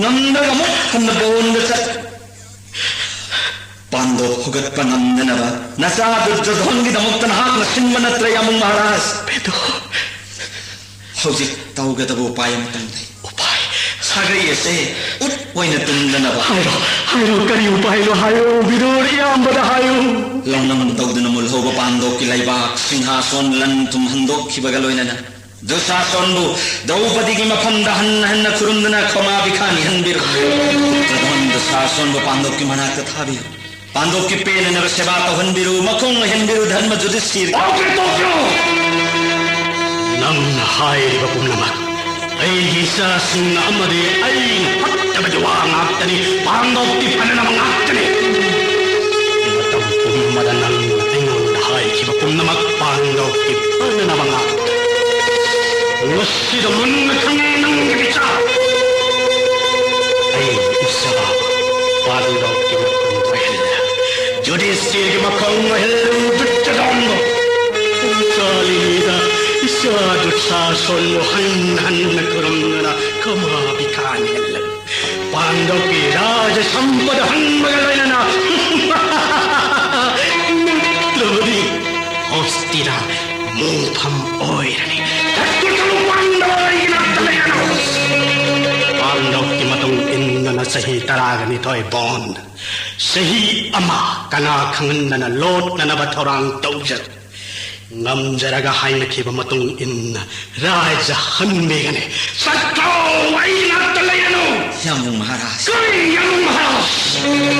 ꯉꯝꯗ꯭ꯔꯒ ꯑꯃꯨꯛ ꯍꯟꯅ ꯕꯣꯟꯗ ꯆꯠ ꯄꯥꯟꯗꯣꯞ ꯍꯧꯒꯠꯄ ꯉꯝꯗꯅꯕ ꯅꯆꯥ ꯗꯨꯔꯖꯣꯙꯟꯒꯤꯗꯃꯛꯇ ꯅꯍꯥꯛꯅ ꯁꯤꯟꯕ ꯅꯠꯇ꯭ꯔ, ꯌꯥꯃꯨꯡ ꯃꯍꯥꯔꯥꯖ? ꯕꯦꯗꯨ꯫ ꯍꯧꯖꯤꯛ ꯇꯧꯒꯗꯕ ꯎꯄꯥꯏ ꯑꯃꯇꯪ ꯂꯩ꯫ ꯎꯄꯥꯏ? ꯁꯥꯒꯩ ꯑꯁꯦ ꯎꯠ ꯑꯣꯏꯅ ꯇꯨꯝꯗꯅꯕ꯫ ꯍꯥꯏꯔꯣ, ꯍꯥꯏꯔꯣ, ꯀꯔꯤ ꯎꯄꯥꯏꯅꯣ ꯍꯥꯏꯌꯣ, ꯕꯤꯗꯨꯔ ꯏꯌꯥꯝꯕꯗ ꯍꯥꯏꯌꯨ꯫ ꯂꯧꯅꯝ ꯇꯧꯗꯨꯅ ꯃꯨꯜꯍꯧꯕ ꯄꯥꯟꯗꯣꯞꯀꯤ ꯂꯩꯕꯥꯛ ꯁꯤꯡꯍꯥꯁꯣꯟ ꯂꯟ ꯊꯨꯝ ꯍꯟꯗꯣꯛꯈꯤꯕꯒ ꯂꯣꯏꯅꯅ ꯗꯨꯁꯥꯁꯣꯟꯕꯨ ꯗ꯭ꯔꯧꯄꯗꯤꯒꯤ ꯃꯐꯝꯗ ꯍꯟꯅ ꯍꯟꯅ ꯈꯨꯔꯨꯝꯗꯨꯅ ꯈꯣꯃꯥ ꯕꯤꯈꯥ ꯅꯤꯍꯟꯕꯤꯔꯣ꯫ ꯗꯨꯔꯖꯣꯙꯟ ꯗꯨꯁꯥꯁꯣꯟꯕꯨ ꯄꯥꯟꯗꯣꯞꯀꯤ ꯃꯅꯥꯛꯇ ꯊꯥꯕꯤꯌꯨ꯫ ꯄꯥꯟꯗꯣꯞꯀꯤ ꯄꯦꯟꯅꯅꯕ ꯁꯦꯕꯥ ꯇꯧꯍꯟꯕꯤꯔꯨ, ꯃꯈꯣꯡ ꯑꯣꯏꯍꯟꯕꯤꯔꯨ, ꯙꯔꯃ ꯖꯨꯙꯤꯁꯊꯤꯔ꯫ ꯇꯣꯛꯈ꯭ꯔꯣ, ꯇꯣꯛꯈ꯭ꯔꯣ! ꯅꯪꯅ ꯍꯥꯏꯔꯤꯕ ꯄꯨꯝꯅꯃꯛ ꯑꯩꯒꯤ ꯏꯆꯥꯁꯤꯡꯅ ꯑꯃꯗꯤ ꯑꯩꯅ ꯐꯠꯇꯕꯒꯤ ꯋꯥ ꯉꯥꯛꯇꯅꯤ, ꯄꯥꯟꯗꯣꯞꯀꯤ ꯐꯅꯅꯕ ꯉꯥꯛꯇꯅꯤ꯫ ꯃꯇꯝ ꯄꯨꯝꯕꯗ ꯅꯪꯅ ꯑꯩꯉꯣꯟꯗ ꯍꯥꯏꯈꯤꯕ ꯄꯨꯝꯅꯃꯛ ꯄꯥꯟꯗꯣꯞꯀꯤ ꯐꯅꯅꯕ ꯉꯥꯛꯇꯅꯤ꯫ ꯃꯁꯤꯗ ꯃꯨꯟꯅ ꯈꯪꯉꯦ ꯅꯪꯒꯤ ꯕꯤꯆꯥꯔ꯫ ꯑꯩ ꯏꯆꯥ ꯄꯥꯟꯗꯣꯞꯀꯤ ꯃꯈꯣꯡ ꯑꯣꯏꯍꯜꯂꯦ꯫ ꯖꯨꯙꯤꯁꯊꯤꯔꯒꯤ ꯃꯈꯣꯡ ꯑꯣꯏꯍꯜꯂꯨ ꯗꯨꯠꯇ ꯗꯣꯟꯕꯨ꯫ ꯆꯥꯂꯤꯉꯩꯗ ꯏꯆꯥ ꯗꯨꯁꯥꯁꯣꯟꯕꯨ ꯍꯟꯅ ꯍꯟꯅ ꯈꯨꯔꯨꯝꯗꯨꯅ ꯈꯃꯥ ꯕꯤꯈꯥ ꯅꯤꯍꯜꯂꯨ꯫ ꯄꯥꯟꯗꯣꯞꯀꯤ ꯔꯥꯖ ꯁꯝꯄꯗ ꯍꯟꯕꯒ ꯂꯣꯏꯅꯅ ꯅꯠꯇ꯭ꯔꯕꯗꯤ ꯍꯣꯁꯇꯤꯅ ꯃꯣꯡꯐꯝ ꯑꯣꯏꯔꯅꯤ꯫ ꯆꯠꯈ꯭ꯔꯣ, ꯆꯠꯂꯣ, ꯄꯥꯟꯗꯣꯞ ꯑꯩꯒꯤ ꯅꯥꯛꯇ ꯂꯩꯔꯅꯨ꯫ ꯄꯥꯟꯗꯣꯞꯀꯤ ꯃꯇꯨꯡ ꯏꯟꯗꯨꯅ ꯆꯍꯤ ꯇꯔꯥꯒ ꯅꯤꯊꯣꯏ ꯕꯣꯟ꯫ ꯆꯍꯤ ꯑꯃ ꯀꯅꯥ ꯈꯪꯍꯟꯗꯅ ꯂꯣꯠꯅꯅꯕ ꯊꯧꯔꯥꯡ ꯇꯧꯖꯔ꯫ ꯉꯝꯖꯔꯒ ꯍꯥꯏꯅꯈꯤꯕ ꯃꯇꯨꯡ ꯏꯟꯅ ꯔꯥꯖ ꯍꯟꯕꯤꯒꯅꯤ꯫ ꯆꯠꯈ꯭ꯔꯣ, ꯑꯩ ꯅꯥꯛꯇ ꯂꯩꯔꯅꯨ꯫ ꯌꯥꯝꯕꯨꯡ ꯃꯍꯥꯔꯥꯖ꯫ ꯀꯔꯤ ꯌꯥꯝꯕꯨꯡ ꯃꯍꯥꯔꯥꯖ?